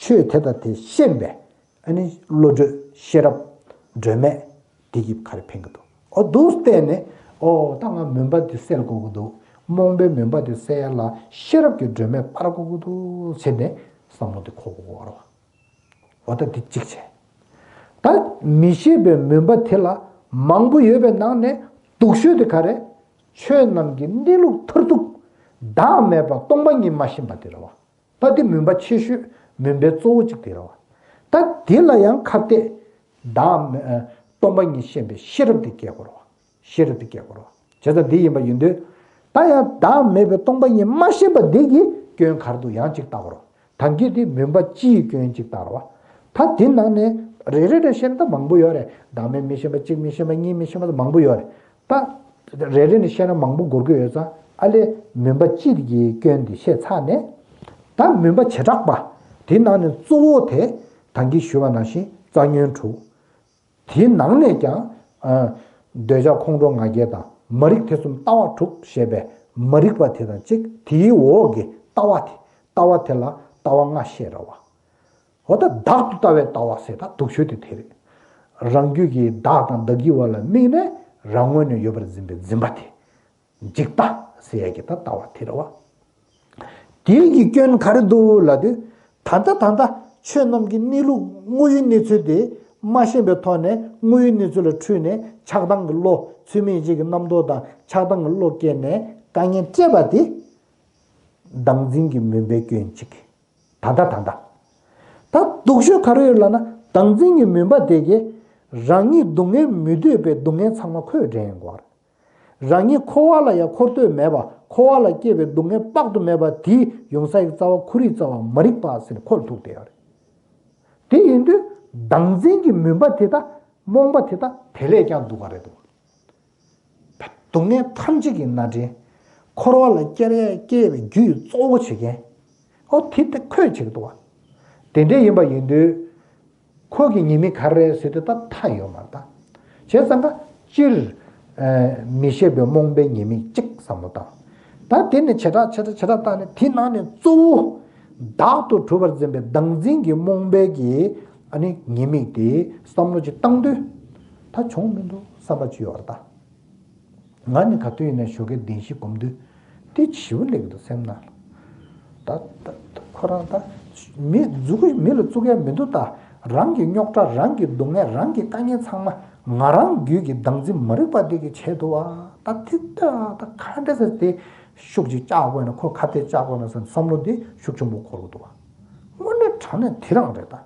ཆོས་དེ་དང་དེ་ཤེས་པའི་ཨ་ནི་བློ་གྲོས་ཤེས་རབ་སྒྲོན་མེ་དེ་གི་ག་རེ་ཕན་གི་འདུག་ཨོ་འདུག་བལྟས་ནས་ཨོ་ད་ང་མུན་པ་དེ་སེལ་དགོས་ཀྱི་འདུག་རྨོངས་པའི་མུན་པ་དེ་སེལ་ཡ་ལ་ཤེས་རབ་ཀྱི་སྒྲོན་མེ་སྤར་དགོས་ཀྱི་འདུག་ཟེར་ནས་བསམ་བློ་དེ་འཁོར་དགོས་ཀྱི་ཡོད་རེད་བ། འོ་ད་འདི་གཅིག་བྱས། ད་མི་ཤེས་པའི་མུན་པ་དེ་ལ་མང་པོ་ཡོད་པའི་ནང་ནས་སྡུག་ཤོས་དེ་ག་རེ། ཆོས་རྣམས་ཀྱི་གནས་ལུགས་མཐར་ཐུག་བདག་མེད་པ་སྟོང་པ་ཉིད་མ་ཤེས་པ་དེ་རེད་བ། ད་འདི་མུན་པ་ཆེ་ཤོས་མུན་པའི་གཙོ་བོ་གཅིག་དེ་རེད་བ། ད་འདི་ལ་ཡང་ཁ་གཏད་ བདག་མེད་སྟོང་པ་ཉིད་ཤེས་པའི་ཤེས་རབ་དེ་སྐྱེ་དགོས་རེད་བ། ཤེས་རབ་དེ་སྐྱེ་དགོས་རེད་བ། བྱས་ཙང་འདི་ཡིན་པ་ཡིན་དུས། ད་ཡང་བདག་མེད་པའི་སྟོང་པ་ཉིད་མ་ཤེས་པ་འདི་གིས་སྐྱོན་ག་རེ་འདུག་ཡང་གཅིག་བལྟ་དགོས་རེད་བ། ད་གིན་དེ་མུན་པ་སྤྱིའི་སྐྱོན་གཅིག་བལྟ་རེད་བ། ད་དེ་ནང་ནས་རེ་རེ་རེ་བཤད་ན་ད་མང་པོ་ཡོད་རེད། བདག་མེད་མི་ཤེས་པ་གཅིག་མི་ཤེས་པ་གཉིས་མི་ཤེས་པ་མང་པོ་ཡོད་རེད། ད་རེ་རེ་ནས་བཤད་ན་མང་པོ་འགོར་གྱི་ཡོད་ཙང་ཨ་ལས་མུན་པ་སྤྱི་གི་སྐྱོན་འདི་བཤད་ཚར་ནས། ད་མུན་པ་བྱེ་བྲག་པ་དེ་ནང་ནས་གཙོ་བོ་དེ་ད་གིན་ཞུས་པ་ནང་བཞིན་རྩ་ཉོན་དྲུག་དེའི་ནང་ནས་ཀྱང་ཨ་འདོད་ཆགས་ཁོང་ཁྲོ་ང་རྒྱལ་དང་མ་རིག་ཐེ་ཚོམ་ལྟ་བ་དྲུག་ཞེས་པའི་མ་རིག་པ་དེ་དང་གཅིག་དེའི་འོག་གི་ལྟ་བ་དེ། ལྟ་བ་དེ་ལ་ལྟ་བ་ལྔ་བཤད་རེད་བ། འོ་ད་བདག་ཏུ་ལྟ་བའི་ལྟ་བ་ཟེར་ད་སྡུག་ཤོས་དེ་དེ་རེད། རང་རྒྱུད་ཀྱི་བདག་དང་བདག་གི་བར་ལ་དམིགས་ནས་རང་ངོས་ནས་ཡོད་པར་འཛིན་པའི་འཛིན་པ་དེ། འཇིག་ལྟ་ཟེར་ཡ་གི་ད་ལྟ་བ་དེ་རེད་བ། དེའི་གི་སྐྱོན་ག་རེ་འདུག་ལབ་དུས། ད་ལྟ་ད་ལྟ་ཆོས་རྣམས་ཀྱི་གནས་ལུགས་དངོས་ཡོད་གནས་ཚུལ་དེ་མ་ཤེས་པའི་ཐོག་ནས་དངོས་ཡོད་གནས་ཚུལ་ལ་འཁྲུལ་ནས་ཆགས་སྡང་གི་བློ་ཚུལ་མིན་བྱེད་ཀྱི་རྣམ་རྟོག་དང་ཆགས་སྡང་གི་བློ་སྐྱེས་ནས་དཀའ་ངལ་སྤྲད་པ་དེ། བདག་འཛིན་གྱི་མུན་པའི་སྐྱོན་གཅིག་ད་ལྟ་ད་ལྟ། ད་སྡུག་ཤོས་ག་རེ་ཡོད་ལབ་ན་བདག་འཛིན་གྱི་མུན་པ་དེ་གས་རང་ཉིད་སྡུག་བསྔལ་མི་འདོད་པའི་སྡུག་བསྔལ་ཚང་མ་ཁོས་འདྲེན་ཡོང་གི་ཡོད་རེད། རང་ཉིད་འཁོར་བ་ལ་ཡང་འཁོར་འདོད་མེད་པ། འཁོར་བ་ལ་སྐྱེས་པའི་སྡུག་བསྔལ་དཔག་ཏུ་མེད་པ་དེའི་ཡོང་ས་ཡི་རྩ་བ་ཁོ་རའི་རྩ་བ་མ་རིག་པ་ཟེར་ནས་ཁོ་ལ་ཐུག་བསྡད་ཡོད་རེད། དེ་ཡིན་དུས་བདག་འཛིན་གྱི་མུན་པ་དེ་དག་རྨོངས་པ་དེ་དག་དེ་ལས་ཀྱང་སྡུག་ག་རེད་འདུག་སྡུག་བསྔལ་ཐམས་ཅད་ཀྱི་སྣ་འདྲེན། འཁོར་བ་ལ་སྐྱེ་རེ་སྐྱེ་བའི་རྒྱུ་ཡི་གཙོ་བོ་བྱེད་མཁན། ཨོ་དེ་དེ་ཁོས་བྱེད་ཀྱི་འདུག་བ། དེ་འདྲ་ཡིན་པ་ཡིན་དུས། ཁོ་གི་ཉེས་དམིགས་ག་རེ་རེད་ཟེར་དུས་ད་མཐའ་ཡོད་མ་རེད་ད། བྱས་ཙང་ཀ་སྤྱིར། ཨ་མི་ཤེས་པའི་རྨོངས་པའི་ཉེས་དམིགས་གཅིག་བསམ་བློ་བཏང་། ད་དེ་ནི་བྱེ་བྲག་བྱེ་བྲག་བྱེ་བྲག་བཏང་ནས་དེ་ནང་ནས་གཙོ་བོ། བདག་ཏུ་གྲུབ་པར་འཛིན་པའི་བདག་འཛིན་གྱི་རྨོངས་པའི་གི་ཨ་ནི་ཉེས་དམིགས་དེ་བསམ་བློ་ཅིག་བཏང་དུས། ད་བྱུང་མི་འདུག་བསམ་པ་ཅིག་ཡོད་རེད་ད། ང་ནི་ག་དུས་ཡིན་ན་ཞོགས་ཀའི་བདེན་བཞི་སྒོམ་དུས་དེ་ཞིབ་པོ་སླེབས་ཀྱི་འདུག་སེམས་ནང་ལ། ད་ད་ད་ཁོ་རང་ད་མི་མཛུ་གུ་མི་ལ་བཙུགས་ཡ་མི་འདུག་ད་རང་གི་རྙོག་དྲ་རང་གི་སྡུག་བསྔལ་རང་གི་དཀའ་ངལ་ཚང་མ་ང་རང་རྒྱུད་ཀྱི་བདག་འཛིན་མ་རིག་པ་དེ་གིས་བྱས་འདུག་བ། ད་དེ་ད་ད་ག་འདྲ་ཟེར་དེ་ཤུགས་ཅིག་བཅག་དགོས་ན་ཁོ་ཁ་གཏད་བཅག་དགོས་ན་ཟེར་བསམ་བློ་དེ་ཤུགས་ཆེན་པོ་འཁོར་གི་འདུག་བ། དངོས་གནས་དྲང་གནས་དེ་རང་རེད་ད།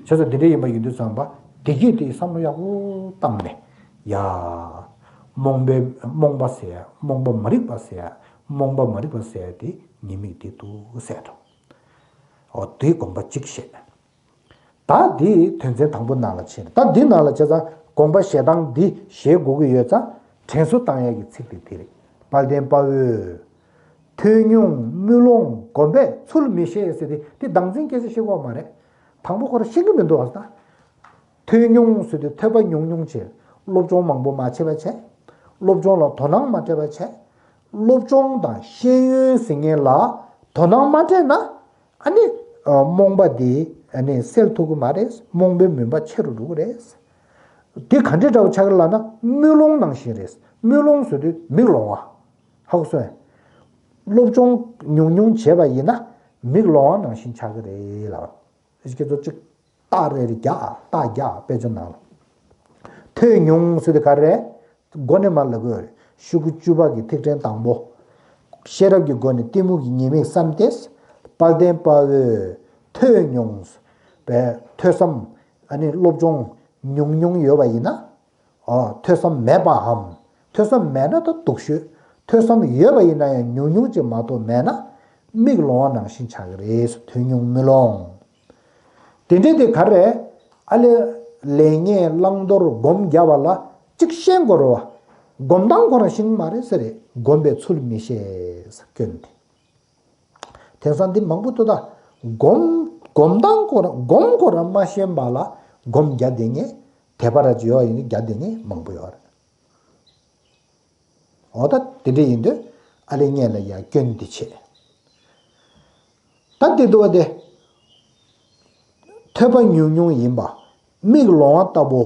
བྱས་ཙང་འདི་འདྲ་ཡིན་པ་ཡིན་དུས་ཙམ་པ་དེ་གིས་དེ་བསམ་བློ་ཡག་པོ་བཏང་ནས་ཡ། རྨོངས་པའི་རྨོངས་པ་ཟེར་ཡ་རྨོངས་པ་མ་རིག་པ་ཟེར་ཡ་རྨོངས་པ་མ་རིག་པ་ཟེར་ཡ་དེ་ཉེས་དམིགས་དེ་འདུག་ཟེར་འགྲོ། འོ་དེའི་དགོངས་པ་གཅིག་བཤད། ད་དེའི་དོན་ཚན་དང་པོ་ནང་ལ་ཕྱིན། ད་འདི་ནང་ལ་བྱས་ཙང་དགོངས་པ་བཞེས་སྟངས་འདི་བཞེས་དགོས་ཀྱི་ཡོད་ཙང་དྲན་གསོ་བཏང་ཡ་གི་ཚིག་དེ་དེ་རེད། དཔལ་ལྡན་དཔའ་བོས། ཐོས་མྱོང་དམུས་ལོང་སྒོམ་པས་ཚུལ་མི་ཤེས་ཟེར་ཏེ་དེ་བདག་འཛིན་སྐད་ཆ་བཤད་ཀྱི་ཡོད་མ་རེད། དང་པོ་ཁོ་རང་ཤེས་ཀྱི་མི་འདུག་ཨ་ད། ཐོས་མྱོང་ཟེར་དུས་ཐོས་པ་ཉུང་ཉུང་བྱས། སློབ་སྦྱོང་མང་པོ་མ་བྱས་པ་བྱས། སློབ་སྦྱོང་ལ་དོ་སྣང་མ་སྤྲད་པ་བྱས། སློབ་སྦྱོང་དང་ཤེས་ཡོན་ཟེར་མཁན་ལ་དོ་སྣང་མ་སྤྲད་ན། ཨ་ནི། རྨོངས་པ་དེ་ཨ་ནི་སེལ་ཐུབ་ཀྱི་མ་རེད། རྨོངས་པའི་མུན་པ་ཆེ་རུ་འགྲོ་གི་རེད། དེ་ག་འདྲའི་འདྲ་བོ་ཆགས་ཀྱི་ལབ་ན་དམུས་ལོང་ནང་བཞིན་རེད། དམུས་ལོང་ཟེར་དུས་མིག་ལོང་བ། ཧ་གོ་སོང་ངས། སློབ་སྦྱོང་ཉུང་ཉུང་བྱས་པ་ཡིན་ན་མིག་ལོང་བ་ནང་བཞིན་ཆགས་ཀྱི་རེད་ལབ། ཁྱེད་ཚོ་གཅིག་རྟགས་རེ་རེ་རྒྱག་རྟགས་རྒྱག་དཔེ་ཆ་ནང་ལ། ཐོས་མྱོང་ཟེར་དེ་ག་རེ་རེད། མགོ་ནས་མར་ལབ་དགོས་རེད། ཤོག་གུ་བཅུ་པ་གི་ཐིག་ཕྲེང་དང་པོ། ཤེས་རབ་ཀྱི་སྒོ་ནས་གཏི་མུག་གི་ཉེས་དམིགས་བསམ་སྟེ། དཔལ་ལྡན་དཔའ་བོས་ཐོས་མྱོང་། པའི་ཐོས་བསམ། ཨ་ནི་སློབ་སྦྱོང་ཉུང་ཉུང་ཡོད་པ་ཡིན་ན། ཨ། ཐོས་བསམ་མེད་པའམ། ཐོས་བསམ་མེད་ན་ད་སྡུག་ཤོས། ཐོས་བསམ་ཡོད་པ་ཡིན་ན་ཡང་ཉུང་ཉུང་ཅིག་མ་གཏོགས་མེད་ན། མིག་ལོང་བ་ནང་བཞིན་ཆགས་ཀྱི་རེད། ཐོས་མྱོང་དམུས་ལོང་། དེ་འདྲའི་དེ་ག་རེ། ཨ་ལས། ལས་ངན་བླང་དོར་སྒོམ་རྒྱབ་པ་ལ་གཅིག་ཤེས་དགོས་རེད་བ། སྒོམ་སྟངས་ཁོ་རང་ཤེས་ཀྱི་མ་རེད་ཟེར་རེད། སྒོམ་པས་ཚུལ་མི་ཤེས་ཟེར་སྐྱོན་དེ། དེང་སང་འདི་མང་པོ་འདུག་ད། སྒོམ། སྒོམ་སྟངས་ཁོ་རང་སྒོམ་ཁོ་རང་མ་ཤེས་པ་ལ་སྒོམ་རྒྱག་བསྡད་མཁན། དད་པ་ར་ཅིག་ཡོད་ཡིན་ན་རྒྱག་བསྡད་མཁན་མང་པོ་ཡོད་རེད། འོ་ད་དེ་འདྲ་ཡིན་དུས་ཨ་ལེ་ངས་ལ་ཡ་སྐྱོན་འདི་བྱེད། ད་འདི་འདུག་བ་དེ། ཐོས་པ་ཉུང་ཉུང་ཡིན་པ། མིག་ལོང་བ་ལྟ་བུ།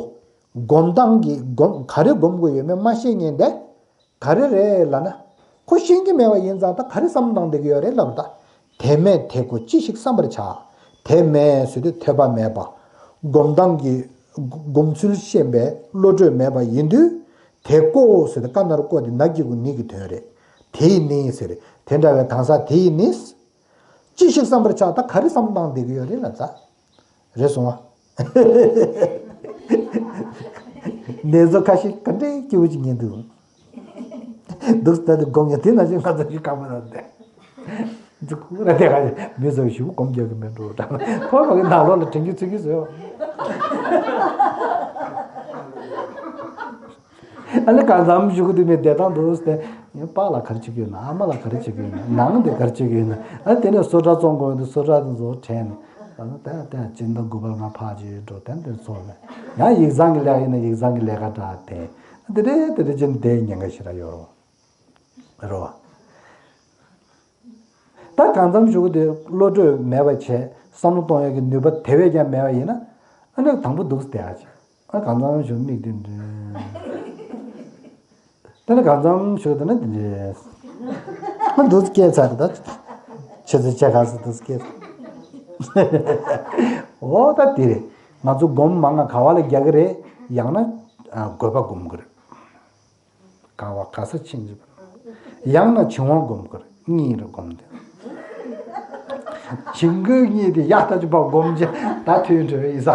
སྒོམ་སྟངས་ཀྱི་སྒོམ་ག་རེ་སྒོམ་དགོས་ཡོད་མེད་མ་ཤེས་མཁན་དེ། ག་རེ་རེད་ལབ་ན། ཁོ་ཤེས་ཀྱི་མེད་པ་ཡིན་ཙང་ད་ག་རེ་བསམ་བཏང་བསྡད་ཀྱི་ཡོད་རེད་ལབ་ད། དེ་མེད་དེ་ཀོ་ཅི་ཞིག་བསམ་པར་བྱ། དེ་མེད་ཟེར་དུས་ཐོས་པ་མེད་པ། སྒོམ་སྟངས་ཀྱི་སྒོམ་ཚུལ་ཤེས་པའི་བློ་གྲོས་མེད་པ་ཡིན་དུས། དེ་ཀོ་ཟེར་དུས་ཀ་ན་རོ་ཀོ་དེ་ན་གི་གུ་ནི་གི་དོན་རེད། དེ་ཡིན་ནི་ཟེར། དེ་འདྲ་བའི་གང་ཟག་དེ་ཡིན་ནི། ཅི་ཞིག་བསམ་པར་བྱ། ད་ག་རེ་བསམ་བཏང་བསྡད་ཀྱི་ཡོད་རེད་ལབ་ད། རེད་སོང་ཨ། ནེ་ཙོ་ཁ་ཤས་ག་འདྲའི་སྐྱིད་པོ་ཅིག་ཉན་འདུག་འདུག་ད་དུ་སྒོམ་ཡ་དེ་ན་ཅིག་ང་ཚོ་ཞིག་ཁ་མ་ན་དེ། འདུག་ར་དེ་ག་མི་ཚོ་ཞིག་སྒོམ་རྒྱག་གི་མེད་འགྲོ་ད། ཁོ་ག་གི་ནང་ལོགས་ལ་དྲན་གྱི་ཚུལ་གྱི་བཟོས། ཨ་ནི་གང་འཚམ་ཞུ་གི་འདུག་མི་བདེ་ཐང་འདུག་སྟེ། ངའི་པཱ་ལགས་ག་རེ་བྱེད་ཀྱི་ཡོད་ན། ཨ་མ་ལགས་ག་རེ་བྱེད་ཀྱི་ཡོད་ན། ནང་དེ་ག་རེ་བྱེད་ཀྱི་ཡོད་ན། ཨ་དེ་ནས་བཟོ་གྲྭ་བཙོང་དགོས་འདུག་བཟོ་གྲྭ་དེ་ཚོ་དྲན་ནས། ཨ་ནི་ད་ད་སྤྱི་ཟླ་དགུ་པར་ང་ཕར་ཅིག་འགྲོ་དེ་འདྲ་ཚོ་ལ། ཡང་ཡིག་ཚང་གི་ལས་ཡིན་ན་ཡིག་ཚང་གི་ལས་ཀ་འདྲ་དེ། དེ་འདྲའི་དེ་འདྲ་བྱས་ནས་བསྡད་ཉེན་ཁ་ཞེ་དྲག་ཡོད་རེད་བ། རེད་བ། ད་གང་འཚམ་ཞུ་གི་དེ་བློ་གྲོས་མེད་པ་བྱས། བསམ་བློ་གཏོང་ཡག་གི་ནུས་པ་དེ་བས་ཀྱང་མེད་པ་ཡིན་ན། ཨ་ནི་དང་པོ་འདུག་སེ་བསྡད་ཡག་ཅིག་ཨ་གང་འཚམ་ཞུ་མིག་དེ་འདྲ། དེ་ནི་གང་འཚམ་ཞུ་དེ་ནི་དེ་འདྲ། ཨ་འདུག་སེ་སྐྱེས་ཚར་ད། ཆེ་ཚེ་ཆེ་ག་སེ་འདུག་སེ་སྐྱེས་ཚར། འོ་ད་དེ་རེད། ང་ཚོ་སྒོམ་མང་ང་ག་བ་ལ་རྒྱག་གི་རེད། ཡང་ན་ཨ་དགོས་པ་སྒོམ་གི་རེད། ག་བ་ག་ས་ཕྱིན་ཅི། ཡང་ན་བྱིང་བ་སྒོམ་དགོས། གཉིས་རེ་སྒོམ་དེ། བྱིང་རྒོད་གཉིས་དེ་ཡག་ཐག་ཆོད་པ་སྒོམ་བྱས་ད་ཐོན་འགྲོ་ཡིན་ས།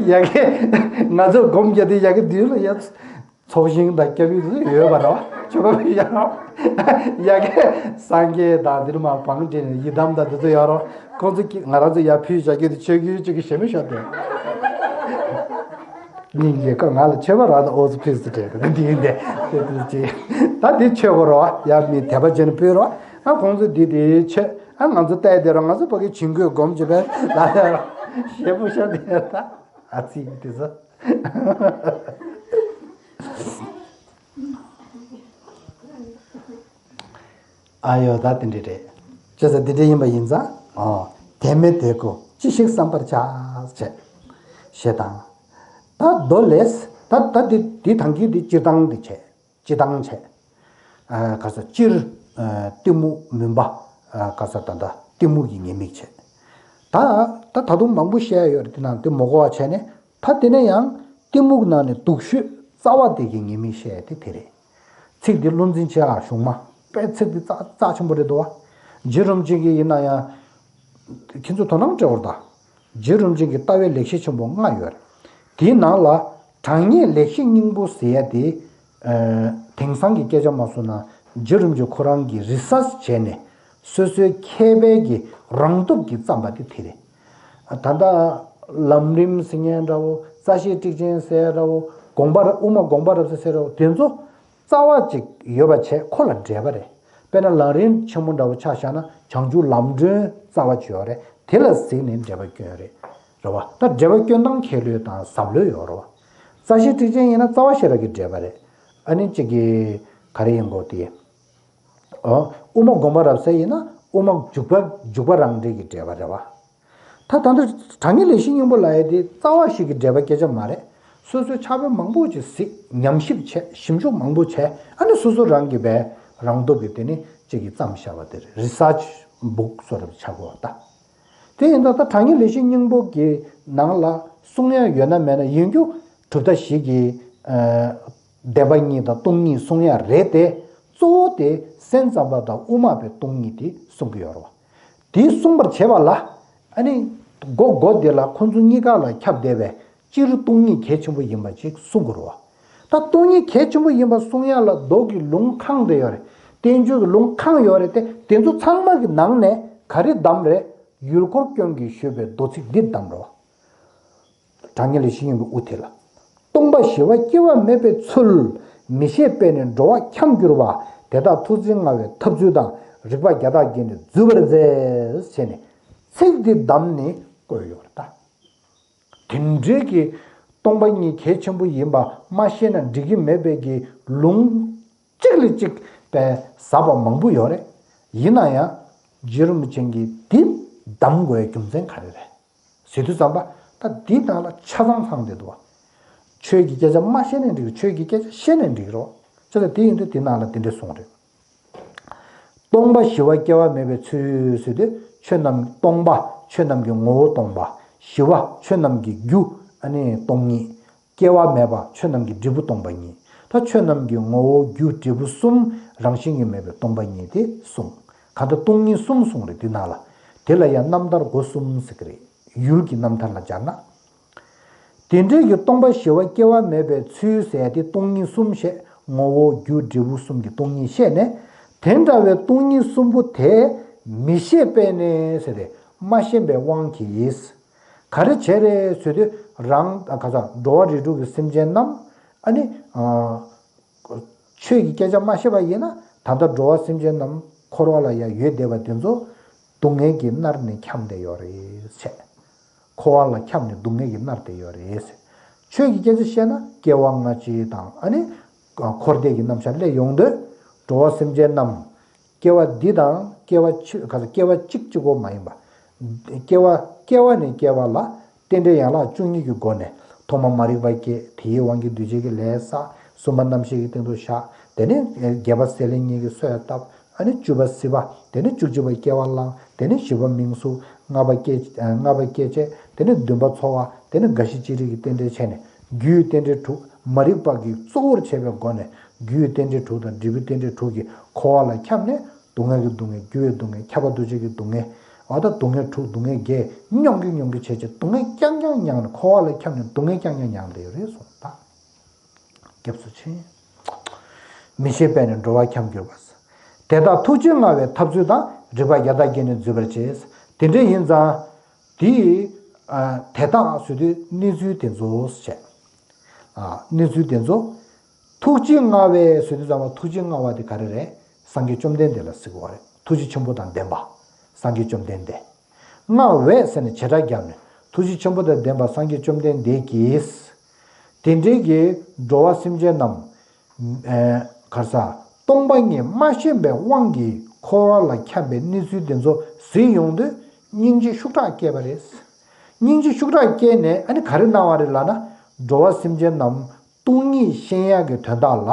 ཡ་གི་ང་ཚོ་སྒོམ་རྒྱག་དེ་ཡ་གི་དུས་ལ་ཡ། ཚོགས་ཞིང་དང་སྐྱབས་ཡུལ་དུ་ཡོད་པ་རེད་བ། ཆོ་ག་ཡ་ཡ་གི་སངས་རྒྱས་དང་འདིར་མ་བང་འདྲེན་ཡི་དམ་དང་འདི་ཚོ་ཡོད་རོ། ཁོང་ཚོ་ཀྱིས་ང་རང་ཚོ་ཡར་ཕུལ་བྱ་རྒྱུ་དེ་ཆོས་ཀྱི་ཡུལ་གཅིག་གི་ཞེ་མི་ཤོར་ཏེ། སྙིང་རྗེ་ཁོ་ང་ལ་ཆོས་པ་རང་དང་ཨོ་ཙི་ཕིག་སི་སྤྲད་དེ་འདི་ཡིན་ཏེ། དེ་དུས་ཅི་ད་འདི་ཆོས་པ་རོ། ཡ་མི་དད་པ་བྱས་ནས་ཕུལ་རོ། ཨ་ཁོང་ཚོ་འདི་དེ་ཆོས། ཨ་ང་ཚོ་བལྟས་དེ་རོ། ང་ཚོ་ཕ་གི་བྱིང་རྒོད་སྒོམ་བྱེད་པས་ལ་ལ་རོ། ཞེ་པོ་ཤོར་ཏེ་ད། ཨ་ཙི་དེ་ཚོ། ཨ་ཡོ་ད་དེ་འདྲ་རེད། ཅེས་ཟེར་དེ་འདྲ་ཡིན་པ་ཡིན་ཙང་། ཨོ། དེ་མེད་དེ་ཀོ་ཅི་ཞིག་བསམ་པར་བྱ། ཞེས་ཞེས་དང་། ད་མདོ་ལས། ད་ད་དེ་དེ་དང་གི་དེ་སྤྱིར་བཏང་དེ་བྱས། སྤྱིར་བཏང་བྱས། ཨ་ག་ས་སྤྱིར། ཨ་གཏི་མུག་མུན་པ། ཨ་ག་ས་ད་ད་གཏི་མུག་གི་ཉེས་དམིགས་བྱས། ད་ད་ད་དུང་མང་པོ་བཤད་ཡོད་རེད། དེ་ནང་དེ་མ་གོ་བ་བྱས་ནས། ད་དེ་ནས་ཡང་གཏི་མུག་ནང་ནས་སྡུག་ཤོས་རྩ་བ་དེ་གི་ཉེས་དམིགས་བཤད་དེ་དེ་རེད། ཚིག་འདི་བློ་འཛིན་བྱེད་ཨ་གཞུང་མ། དཔེ་ཚིག་འདི་རྩ་རྩ་ཆེན་པོ་རེད་འདུག་བ། རྗེ་རིན་པོ་ཆེ་གིས་ཡིན་ན་ཡང་། ཁྱེད་ཚོ་དོ་སྣང་སྤྲད་འོར་ད། རྗེ་རིན་པོ་ཆེ་གི་ལྟ་བའི་ལེགས་བཤད་ཆེན་པོ་ལྔ་ཡོད་རེད། དེའི་ནང་ལ་དྲང་ངེས་ལེགས་བཤད་སྙིང་པོ་ཟེར་ཡ་དེ། ཨ་དེང་སང་གི་སྐད་ཆ་མ་སོང་ན་རྗེ་རིན་པོ་ཆེ་ཁོ་རང་གིས་རི་སར་ཆི་བྱས་ནས་སོ་སོའི་མཁས་པའི་གི་རང་སྟོབས་ཀྱིས་བརྩམས་པ་དེ་དེ་རེད། ད་ལྟ་ལམ་རིམ་ཟེར་མཁན་འདྲ་བོ། རྩ་ཤེ་ཊཱིཀ་ཆེན་ཟེར་འདྲ་བོ། དགོངས་པ་དབུ་མ་དགོངས་པ་རབ་གསལ་ཟེར་འདྲ་བོ་དེ་ཚོ་རྩ་བ་གཅིག་ཡོད་པ་བྱས་ཁོ་ལ་འགྲེལ་པ་རེད། དཔེར་ན་ལམ་རིམ་ཆེན་མོ་འདྲ་བོ་ཆ་བཞག་ན་བྱང་ཆུབ་ལམ་སྒྲོན་རྩ་བ་གཅིག་ཡོད་རེད། དེ་ལ་གཟིགས་ནས་འགྲེལ་པ་སྐྱོན་རེད། རེད་བ། ད་འགྲེལ་པ་སྐྱོན་སྟངས་མཁས་ལོས་དང་ཟབ་ལོས་ཡོད་རེད་བ། རྩ་ཤེ་ཊཱིཀ་ཆེན་ཡིན་ན་རྩ་བ་ཤེས་རབ་ཀྱི་འགྲེལ་པ་རེད། ཨ་ནི་གཅིག་གི་ག་རེ་ཡིན་གོ་དེ། ཨོ། དབུ་མ་དགོངས་པ་རབ་གསལ་ཡིན་ན་དབུ་མ་འཇུག་པ་འཇུག་པ་རང་འགྲེལ་གྱི་འགྲེལ་པ་རེད་བ། ད་ད་ལྟ་དྲང་ངེས་ལེགས་བཤད་སྙིང་པོ་ལབ་ཡ་དེ་རྩ་བ་ཞིག་གི་འགྲེལ་པ་སྐད་ཆ་མ་རེད། སོ་སོའི་ཕྱག་དཔེ་མང་པོ་ཅིག་གཟིགས། ཉམས་ཞིབ་བྱས། ཞིབ་འཇུག་མང་པོ་བྱས། ཨ་ནི་སོ་སོ་རང་གི་བས་རང་སྟོབས་ཀྱིས་དེ་ནི་གཅིག་གིས་བརྩམས་བཞག་པ་དེ་རེད། རི་སར་ཆི་བུག་བཟོ་འདྲ་ཆགས་དགོས་པ་ད། དེ་ཡིན་ད་ལྟ་དྲང་ངེས་ལེགས་བཤད་སྙིང་པོ་གི་ནང་ལ་གསུང་ཡ་ཡོད་ན་མེད་ན་ཡིན་རྒྱུ་གྲུབ་མཐའ་བཞི་གི་ཨ་བདེན་པ་གཉིས་དང་སྟོང་ཉིད་གསུང་ཡ་རེད་དེ། གཙོ་བོ་དེ་སེམས་ཙམ་པ་དང་དབུ་མ་པའི་སྟོང་ཉིད་དེ་གསུང་གི་ཡོད་རེད་བ། དེ་གསུང་པར་བྱེད་པ་ལ། ཨ་ནི། སྒོ་སྒོ་དེ་ལ་ཁོང་ཚོ་གཉིས་ཀ་ལ་ཁྱབ་བསྡད་པའི་སྤྱིར་སྟོང་ཉིད་གལ་ཆེན་པོ་ཡིན་པ་ཅིག་གསུང་དགོས་རེད་བ། ད་སྟོང་ཉིད་གལ་ཆེན་པོ་ཡིན་པ་གསུང་ཡ་ལ་མདོ་གི་ལུང་གང་དེ་ཡོད་རེད། བསྟན་བཅོས་ཀྱི་ལུང་གང་ཡོད་རེད་དེ། དེ་ཚོ་ཚང་མ་གི་ནང་ནས་ག་རེ་གདམས་རེད། ཡུལ་འཁོར་སྐྱོང་གིས་ཞུས་པའི་མདོ་ཚིག་འདི་གདམས་རེད་བ། དྲང་ངེས་ལེགས་བཤད་སྙིང་པོའི་དབུ་དེ་ལ། སྟོང་པ་ཞི་བ་སྐྱེ་བ་མེད་པའི་ཚུལ། མི་ཤེས་པས་ནི་འགྲོ་བ་འཁྱམས་གྱུར་པ། དེ་དག་ཐུགས་བརྩེ་མངའ་བའི་ཐབས་ཚུལ་དང་། རིགས་པ་བརྒྱ་དག་གིས་ནི་འཛུད་པར་མཛད། ཟེར་ནས་ཚིག་འདི་བདམས་ནས་བཀོད་ཡོད་པ་རེད་ད། དེ་འདྲའི་གི་སྟོང་པ་ཉིད་གལ་ཆེན་པོ་ཡིན་པ་མ་ཤེས་ན་འགྲིག་གི་མེད་པའི་གི་ལུང་གཅིག་ལས་གཅིག་པའི་ཟབ་པ་མང་པོ་ཡོད་རེད། ཡིན་ན་ཡང་རྗེ་རིན་པོ་ཆེ་གིས་འདི་གདམས་དགོས་རྒྱུ་མཚན་ག་རེ་རེད། ཟེར་དུས་ཙམ་པ། ད་འདི་ནང་ལ་ཆ་ཚང་ཚང་བསྡད་འདུག་བ། ཆོས་ཀྱི་སྐད་ཆ་མ་བཤད་ནའི་འགྲིག་ཆོས་ཀྱི་སྐད་ཆ་བཤད་ནའི་འགྲིག་རོགས། ཅེས་དེ་ཡིན་དུས་དེ་ནང་ལ་དེ་འདྲས་གསུངས་རེད། སྟོང་པ་ཞི་བ་སྐྱེ་བ་མེད་པའི་ཚུལ་ཟེར་དུས་ཆོས་རྣམས་སྟོང་པ་ཆོས་རྣམས་ཀྱི་ངོ་བོ་སྟོང་པ། ཞི་བ་ཆོས་རྣམས་ཀྱི་རྒྱུ་ཨ་ནི་སྟོང་ཉིད། སྐྱེ་བ་མེད་པ་ཆོས་རྣམས་ཀྱི་འབྲས་བུ་སྟོང་པ་ཉིད། ད་ཆོས་རྣམས་ཀྱི་ངོ་བོ་རྒྱུ་འབྲས་བུ་གསུམ་རང་བཞིན་གྱིས་མེད་པའི་སྟོང་པ་ཉིད་དེ་གསུངས། གང་ལྟར་སྟོང་ཉིད་གསུམ་གསུངས་རེད་འདི་ནང་ལ། དེ་ལ་ཡང་རྣམ་ཐར་སྒོ་གསུམ་ཟེར་གི་རེད། ཡུལ་གྱི་རྣམ་ཐར་ལ་སྦྱར་ན། དེ་འདྲའི་གི་སྟོང་པ་ཞི་བ་སྐྱེ་བ་མེད་པའི་ཚུལ་ཟེར་ཏེ་སྟོང་ཉིད་གསུམ་བཤད། ངོ་བོ་རྒྱུ་འབྲས་བུ་གསུམ་གྱི་སྟོང་ཉིད་བཤད་ནས། དེ་འདྲ་བའི་སྟོང་ཉིད་གསུམ་པོ་དེ་མི་ཤེས་པས་ནི་ཟེར་ཏེ་མ་ཤེས་པའི་དབང་གིས། ག་རེ་བྱས་རེད་ཟེར་དུས་རང་ག་ས་འགྲོ་བ་རིགས་དྲུག་གི་སེམས་ཅན་རྣམས་ཨ་ནི། ཆོས་ཀྱི་སྐད་ཆ་མ་བཤད་པ་ཡིན་ན་ད་ལྟ་འགྲོ་བ་སེམས་ཅན་རྣམས་འཁོར་བ་ལ་ཡང་ཡོད་བསྡད་པ་དེ་ཚོ་སྡུག་བསྔལ་གྱིས་མནར་ནས་འཁྱམས་བསྡད་ཡོད་རེད་ཟེར། འཁོར་བ་ལ་འཁྱམས་ནས་སྡུག་བསྔལ་གྱིས་མནར་བསྡད་ཡོད་རེད་ཟེར། ཆོས་ཀྱི་སྐད་ཆ་བཤད་ན་སྐྱེ་བ་སྔ་ཕྱི་དང་ཨ་ནི་འཁོར་འདས་ཀྱི་རྣམ་གཞག་སླེབས་ཡོང་དུས་འགྲོ་བ་སེམས་ཅན་རྣམས་སྐྱེ་བ་འདི་དང་སྐྱེ་བ་ཕྱི་ག་ས་སྐྱེ་བ་གཅིག་གཅིག་པོ་མ་ཡིན་པ། སྐྱེ་བ་སྐྱེ་བ་ནས་སྐྱེ་བ་ལ་རྟེན་འབྲེལ་ཡན་ལག་བཅུ་གཉིས་ཀྱི་སྒོ་ནས་ཐོག་མ་མ་རིག་པ་སྐྱེས། དེའི་དབང་གིས་འདུས་བྱས་ཀྱི་ལས་བསགས། གསུམ་པ་རྣམ་ཤེས་ཀྱི་སྟེང་དུ་བཞག་དེ་ནས་བརྒྱད་པ་སྲེད་ལེན་གཉིས་ཀྱིས་གསོས་བཏབ། ཨ་ནི་བཅུ་པ་སྲིད་པ། དེ་ནས་བཅུ་གཅིག་པ་སྐྱེ་བ་བླངས། དེ་ནས་བཞི་པ་མིང་གཟུགས། ལྔ་པ་སྐྱེ་ལྔ་པ་སྐྱེ་མཆེད། དེ་ནས་བདུན་པ་ཚོར་བ། དེ་ནས་རྒ་ཤི་ལྕགས་རིགས་ཀྱི་རྟེན་འབྲེལ་བྱས་ནས་རྒྱུའི་རྟེན་འབྲེལ་དྲུག་མ་རིག་པ་གིས་གཙོ་བོར་བྱས་པའི་སྒོ་ནས་རྒྱུའི་རྟེན་འབྲེལ་དྲུག་དང་འབྲས་བུའི་རྟེན་འབྲེལ་དྲུག་གིས་འཁོར་བ་ལ་འཁྱམས་ནས་སྡུག་བསྔལ་གྱི་སྡུག་བསྔལ། འགྱུར་བའི་སྡུག་བསྔལ། ཁྱབ་པ་འདུ་བྱེད་ཀྱི་སྡུག་བསྔལ། འོ་ད་སྡུག་བསྔལ་དྲུག་སྡུག་བསྔལ་བརྒྱད་མྱོང་གི་མྱོང་གི་བྱས་བྱས་སྡུག་བསྔལ་རྐྱང་རྐྱང་མྱངས་ནས་འཁོར་བ་ལ་འཁྱམས་ནས་སྡུག་བསྔལ་རྐྱང་རྐྱང་མྱངས་བསྡད་ཡོད་རེད་གསུངས་ད། སྐྱབས་སུ་མཆི། མི་ཤེས་པས་ནི་འགྲོ་བ་འཁྱམས་གྱུར་པ། དེ་དག་ཐུགས་རྗེ་མངའ་བའི་ཐབས་ཚུལ་དང་། རིགས་པ་བརྒྱ་དག་གིས་ནི་འཛུད་པར་བྱེད། དེ་འདྲ་ཡིན་ཙང་། དེ་ཨ་དེ་དག་ཟེར་དུས་གནས་ཚུལ་དེ་ཚོ་བྱས། ཨ་གནས་ཚུལ་དེ་ཚོ། ཐུགས་རྗེ་མངའ་བའི་ཟེར་དུས་ཙམ་པ་ཐུགས་རྗེ་མངའ་བ་དེ་ག་རེ་རེད། སངས་རྒྱས་བཅོམ་ལྡན་འདས་ལ་ཟེར་གྱི་ཡོད་རེད། ཐུགས་རྗེ་ཆེན་པོ་དང་ལྡན་པ། སངས་རྒྱས་བཅོམ་ལྡན་འདས། མངའ་བའི་ཟེར་ནས་བྱེ་བྲག་བརྒྱབ་ནས་ཐུགས་རྗེ་ཆེན་པོ་དང་ལྡན་པ་སངས་རྒྱས་བཅོམ་ལྡན་འདས་ཀྱིས། དེ་འདྲའི་གི་འགྲོ་བ་སེམས་ཅན་རྣམས། ཨེ་ག་རེ་ཟ། སྟོང་པ་ཉིད་མ་ཤེས་པའི་དབང་གིས་འཁོར་བ་ལ་འཁྱམས་པའི་གནས་ཚུལ་དེ་ཚོ་གཟིགས་ཡོང་དུས་སྙིང་རྗེ་ཤུགས་དྲག་སྐྱེས་པ་རེད། སྙིང་རྗེ་ཤུགས་དྲག་སྐྱེས་ནས་ཨ་ནི་ག་རེ་གནང་བ་རེད་ལབ་ན། འགྲོ་བ་སེམས་ཅན་རྣམས་སྟོང་ཉིད་ཤེས་ཡག་གི་དོན་དག་ལ།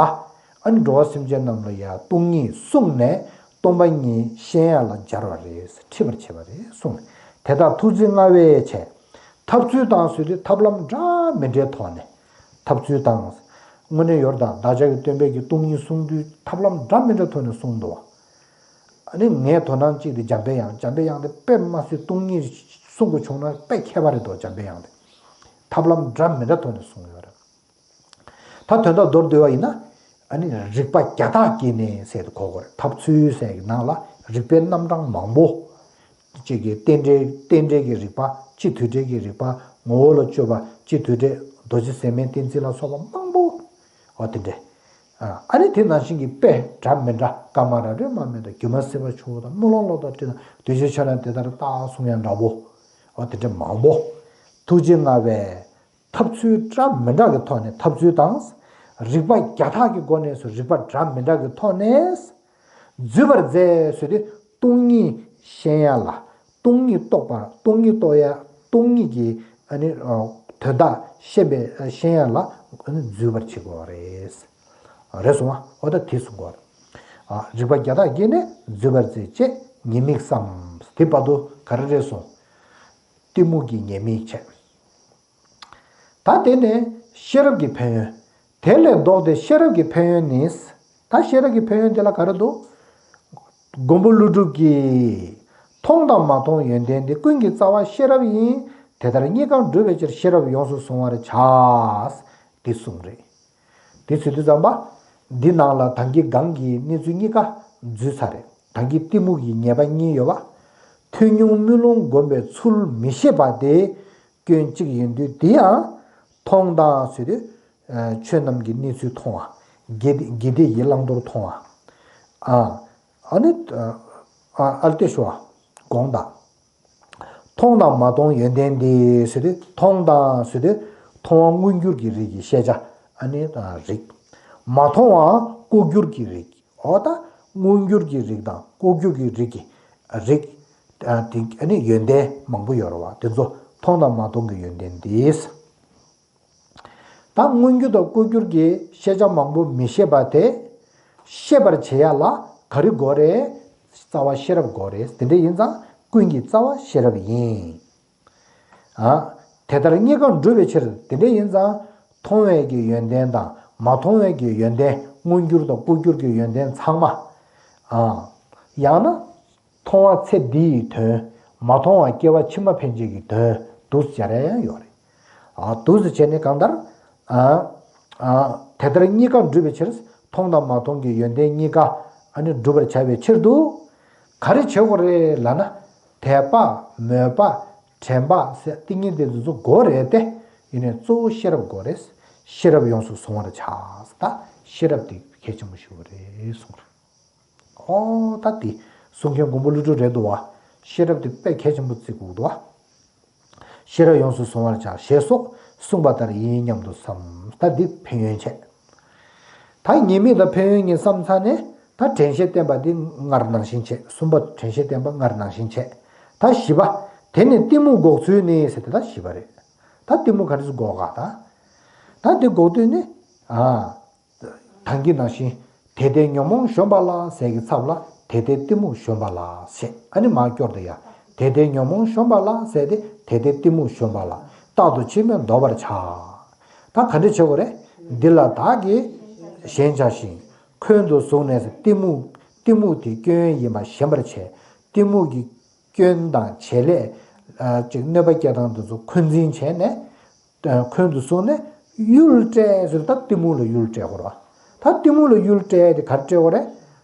ཨ་ནི་འགྲོ་བ་སེམས་ཅན་རྣམས་ལ་ཡང་སྟོང་ཉིད་གསུངས་ནས་སྟོང་པ་ཉིད་ཤེས་ཡག་ལ་སྦྱར་བ་རེད། ཁྲིད་པར་བྱེད་པ་རེད་གསུངས། དེ་དག་ཐུགས་རྗེ་མངའ་བས་བྱས། ཐབས་ཚུལ་དང་ཟེར་དུས་ཐབས་ལམ་འདྲ་མི་འདྲའི་ཐོག་ནས། ཐབས་ཚུལ་དང་། དངོས་གནས་ཡོད་རེད་ད། བདག་ཅག་གི་སྟོན་པས་ཀྱི་སྟོང་ཉིད་གསུངས་དུས་ཐབས་ལམ་འདྲ་མི་འདྲ་ཐོག་ནས་གསུངས་འདུག་བ། ཨ་ནི་ངས་དོ་སྣང་གཅིག་དེ་འཇམ་པའི་དབྱངས། འཇམ་པའི་དབྱངས་དེ་དཔེ་མ་སྲིད་སྟོང་ཉིད་གསུང་དགོས་བྱུང་ན་དཔེ་ཁྱད་པར་རེད་དོ། འཇམ་པའི་དབྱངས་དེ་ཐབས་ལམ་འདྲ་མི་འདྲ་ཐོག་ནས་གསུངས་ཡོད་རེད། ད་དོན་དག་མདོར་བསྡུས་པ་ཡིན་ན། ཨ་ནི་རིགས་པ་བརྒྱ་དག་གིས་ནི་ཟེར་དུ་གོ་དགོས་རེད། ཐབས་ཚུལ་ཟེར་གྱི་ནང་ལ་རིགས་པའི་རྣམ་གྲངས་མང་པོ། གཅིག་གི་རྟེན་འབྲེལ་རྟེན་འབྲེལ་གྱི་རིགས་པ། སྤྱི་མཐུན་འབྲེལ་གྱི་རིགས་པ། ངོ་བོ་ལ་དཔྱོད་པ། སྤྱི་མཐུན་འབྲེལ། རྡོ་རྗེ་ཟེར་མའི་བསྟན་རྩིས་ལ་སོགས་པ་མང་པོ། འོ་དེ་འདྲས། ཨ་ནི་དེ་ནང་བཞིན་གྱི་དཔེ་འདྲ་མི་འདྲ། ཀ་མ་ར་རེད་མ་མེད་དང་། སྒྱུ་མ་སྲིད་པ་ཆུང་ངུ་དང་། དམུས་ལོང་ལོ་ཟླ་སྤྲེལ་དང་། གདུལ་བྱའི་ཆོས་རྣམས་དེ་ལྟར་རྟག་གསུང་ཡང་འདྲ་བོ། འོ་དེ་འདྲས་མང་པོ། ཐུགས་རྗེ་མངའ་བས། ཐབས་ཚུལ་འདྲ་མི་འདྲ་གི་ཐོག་ནས་ཐབས་ཚུལ་དང་། རིགས་པ་བརྒྱ་ཕྲག་གི་སྒོ་ནས་སུ་རིགས་པ་འདྲ་མི་འདྲ་གི་ཐོག་ནས། འཛུད་པར་མཛད་ཟེར་དུས་སྟོང་ཉིད་ཤེས་ཡ་ལ། སྟོང་ཉིད་རྟོགས་པ། སྟོང་ཉིད་རྟོགས་ཡ། སྟོང་ཉིད་ཀྱི་ཨ་ནི་དོན་དག་ཤེས་པའི་ཤེས་ཡ་ལ་ཨ་ནི་འཛུད་པར་བྱེད་དགོས་པ་རེད། རེད་སོང་ང་། འོ་ད་དེ་གསུང་དགོས་པ་རེད། རིགས་པ་བརྒྱ་ཕྲག་གིས་ནི་འཛུད་པར་མཛད་ཅེས་ཉེས་དམིགས་སམ། དེ་བར་དུ་ག་རེ་རེད་སོང་། གཏི་མུག་གི་ཉེས་དམིགས་བྱས། ད་དེ་ནས་ཤེས་རབ་ཀྱི་ཕན་ཡོན། དེ་ལས་ལྡོག་སྟེ་ཤེས་རབ་ཀྱི་ཕན་ཡོན་ནི། ད་ཤེས་རབ་ཀྱི་ཕན་ཡོན་དེ་ལ་ག་རེ་འདུག་མགོན་པོ་ཀླུ་སྒྲུབ་ཀྱིས། མཐོང་དང་མ་མཐོང་ཡོན་ཏན་འདི། ཀུན་གྱི་རྩ་བ་ཤེས་རབ་ཡིན། དེ་ལྟར་རྙེད་དཀའ་འགྲུབ་པའི་ཕྱིར། ཤེས་རབ་ཡོངས་སུ་གཟུང་བར་བྱ། འདི་གསུངས་རེད། དེ་ཟེར་དུས་ཙམ་པ། འདི་ནང་ལ་ད་གིན་གོང་གི་གནས་ཚུལ་གཉིས་ཀ་འཛུལ་ཚར་རེད། ད་གིན་གཏི་མུག་གི་ཉེས་པ་གཉིས་ཡོད་པ། ཐོས་མྱོང་དམུས་ལོང་བསྒོམས་པའི་ཚུལ་མི་ཤེས་པ་དེ། སྐྱོན་གཅིག་ཡིན་དུས་དེ་ཡང་མཐོང་དང་ཟེར་དུས། ཆོས་རྣམས་ཀྱི་གནས་ཚུལ་མཐོང་བ། དགེ་དགེ་སྡིག་གི་བླང་དོར་མཐོང་བ། ཨ་ནི་ཨ་ལྟོས་ཤོག་དགོངས་དག་མཐོང་དང་མ་མཐོང་ཡོན་ཏན་འདི་ཟེར་དུས། མཐོང་དང་ཟེར་དུས་མཐོང་བ་མངོན་གྱུར་གྱི་རིགས་ཀྱི་ཤེས་བྱ་ཨ་ནི་རིགས། མ་མཐོང་བ་ལྐོག་གྱུར་གྱི་རིགས། འོ་ད་མངོན་གྱུར་གྱི་རིགས་དང་ལྐོག་གྱུར་གྱི་རིགས་ཀྱི་རིགས། དེ་ཨ་ནི་ཡོན་ཏན་མང་པོ་ཡོད་རེད་བ། དེ་ཚོ་མཐོང་དང་མ་མཐོང་གི་ཡོན་ཏན་འདི། ད་མངོན་གྱུར་དང་ལྐོག་གྱུར་གྱི་ཤེས་བྱ་མང་པོ་མི་ཤེས་པ་དེ། ཤེས་པར་བྱེད་ཡ་ལ་ག་རེ་དགོས་རེད། རྩ་བ་ཤེས་རབ་དགོས་རེད། དེ་འདྲ་ཡིན་ཙང་ཀུན་གྱི་རྩ་བ་ཤེས་རབ་ཡིན། ཨ། དེ་ལྟར་རྙེད་དཀའ་འགྲུབ་པའི་ཕྱིར། དེ་འདྲ་ཡིན་ཙང་མཐོང་བའི་གི་ཡོན་ཏན་དང་མ་མཐོང་བའི་གི་ཡོན་ཏན། མངོན་གྱུར་དང་ལྐོག་གྱུར་གྱི་ཡོན་ཏན་ཚང་མ། ཨ། ཡང་ན། མཐོང་བ་ཚེ་འདི་ཡི་དོན། མ་མཐོང་བ་སྐྱེ་བ་ཕྱི་མ་ཕན་བྱེད་ཀྱི་དོན་འདུག་སེ་སྦྱར་ཡ་ཡང་ཡོད་རེད། ཨ་འདུག་སེ་བྱས་ནས་གང་ལྟར། ཨ་ཨ་དེ་ལྟར་གཉིས་ཀ་འགྲུབ་པའི་ཕྱིར། མཐོང་དང་མ་མཐོང་གི་ཡོན་ཏན་གཉིས་ཀ་ཨ་ནི་འགྲུབ་པར་བྱ་བའི་ཕྱིར་དུ། ག་རེ་བྱེད་དགོས་རེད་ལབ་ན། དད་པ། མོས་པ། དྲན་པ་ཟེར་ཏིང་ངེ་འཛིན་དེ་ཚོ་དགོས་རེད་དེ། ཡིན་ནའི་གཙོ་བོ་ཤེས་རབ་དགོས་རེད། ཤེས་རབ་ཡོངས་སུ་བཟུང་བར་བྱ། ད་ཤེས་རབ་དེ་གལ་ཆེན་པོ་ཞིག་རེད་གསུངས་རེད། ཨོ་ད་དེ་གསུང་མཁན་མགོན་པོ་ཀླུ་སྒྲུབ་རེད་འདུག་བ། ཤེས་རབ་དེ་དཔེ་གལ་ཆེན་པོ་བརྩི་དགོས་འདུག་བ། ཤེས་རབ་ཡོངས་སུ་བཟུང་བར་བྱ་ཞེས་སོགས་གསུངས་པ་ལྟར་ཡིན་སྙམ་དུ་བསམ། ད་འདི་ཕན་ཡོན་བྱས། ད་ཉེས་དམིགས་དང་ཕན་ཡོན་གཉིས་བསམ་ཚར་ནས། ད་དྲན་ཤེས་བསྟེན་པ་འདི་སྔར་ནང་བཞིན་བྱས། གསུམ་པ་དྲན་ཤེས་བསྟེན་པ་སྔར་ནང་བཞིན་བྱས། ད་བཞི་པ། དེ་ནི་གཏི་མུག་འགོག་ཚུལ་ནི་ཟེར་ཏེ་ད་བཞི་པ་རེད། ད་གཏི་མུག་ག་འདྲ་སེ་འགོག་ག་ད། ད་འདི་འགོག་དུས་ནི། ཨ། ད་གིན་ནང་བཞིན། དེ་ལྟའི་ཉོན་མོངས་གཞོམ་པ་ལ་ཟེར་གྱི་ཚབ་ལ། དེ་ལྟའི་གཏི་མུག་གཞོམ་པ་ལ་ཟེར། ཨ་ནི་མར་སྐྱོར་དུ་ཡ། དེ་ལྟའི་ཉོན་མོངས་གཞོམ་པ་ལ་ཟེར་ཏེ། དེ་ལྟའི་གཏི་མུག་གཞོམ་པ་ལ། རྟག་ཏུ་ཕྱིར་མི་ལྡོག་པར་བྱ། ད་ག་འདྲ་བྱེད་དགོས་རེད། འདི་ལ་བདག་གིས་ཞེན་བྱ་ཞིང་། འཁོན་དུ་བཟུང་ནས་གཏི་མུག་གཏི་མུག་དེ་སྐྱོན་ཡིན་པ་ཞེན་པར་བྱས། གཏི་མུག་གི་སྐྱོན་དང་བྱེད་ལས། ཨ་ཅིག་གནོད་པ་སྐྱེལ་སྟངས་དེ་ཚོ་འཁོན་འཛིན་བྱས་ནས། འཁོན་དུ་བཟུང་ནས་གཡུལ་སྤྲད་ཟེར། ད་གཏི་མུག་ལ་གཡུལ་སྤྲད་དགོས་རེད་བ། ད་གཏི་མུག་ལ་གཡུལ་སྤྲད་དེ་ག་རེ་སྤྲད་དགོས་རེད།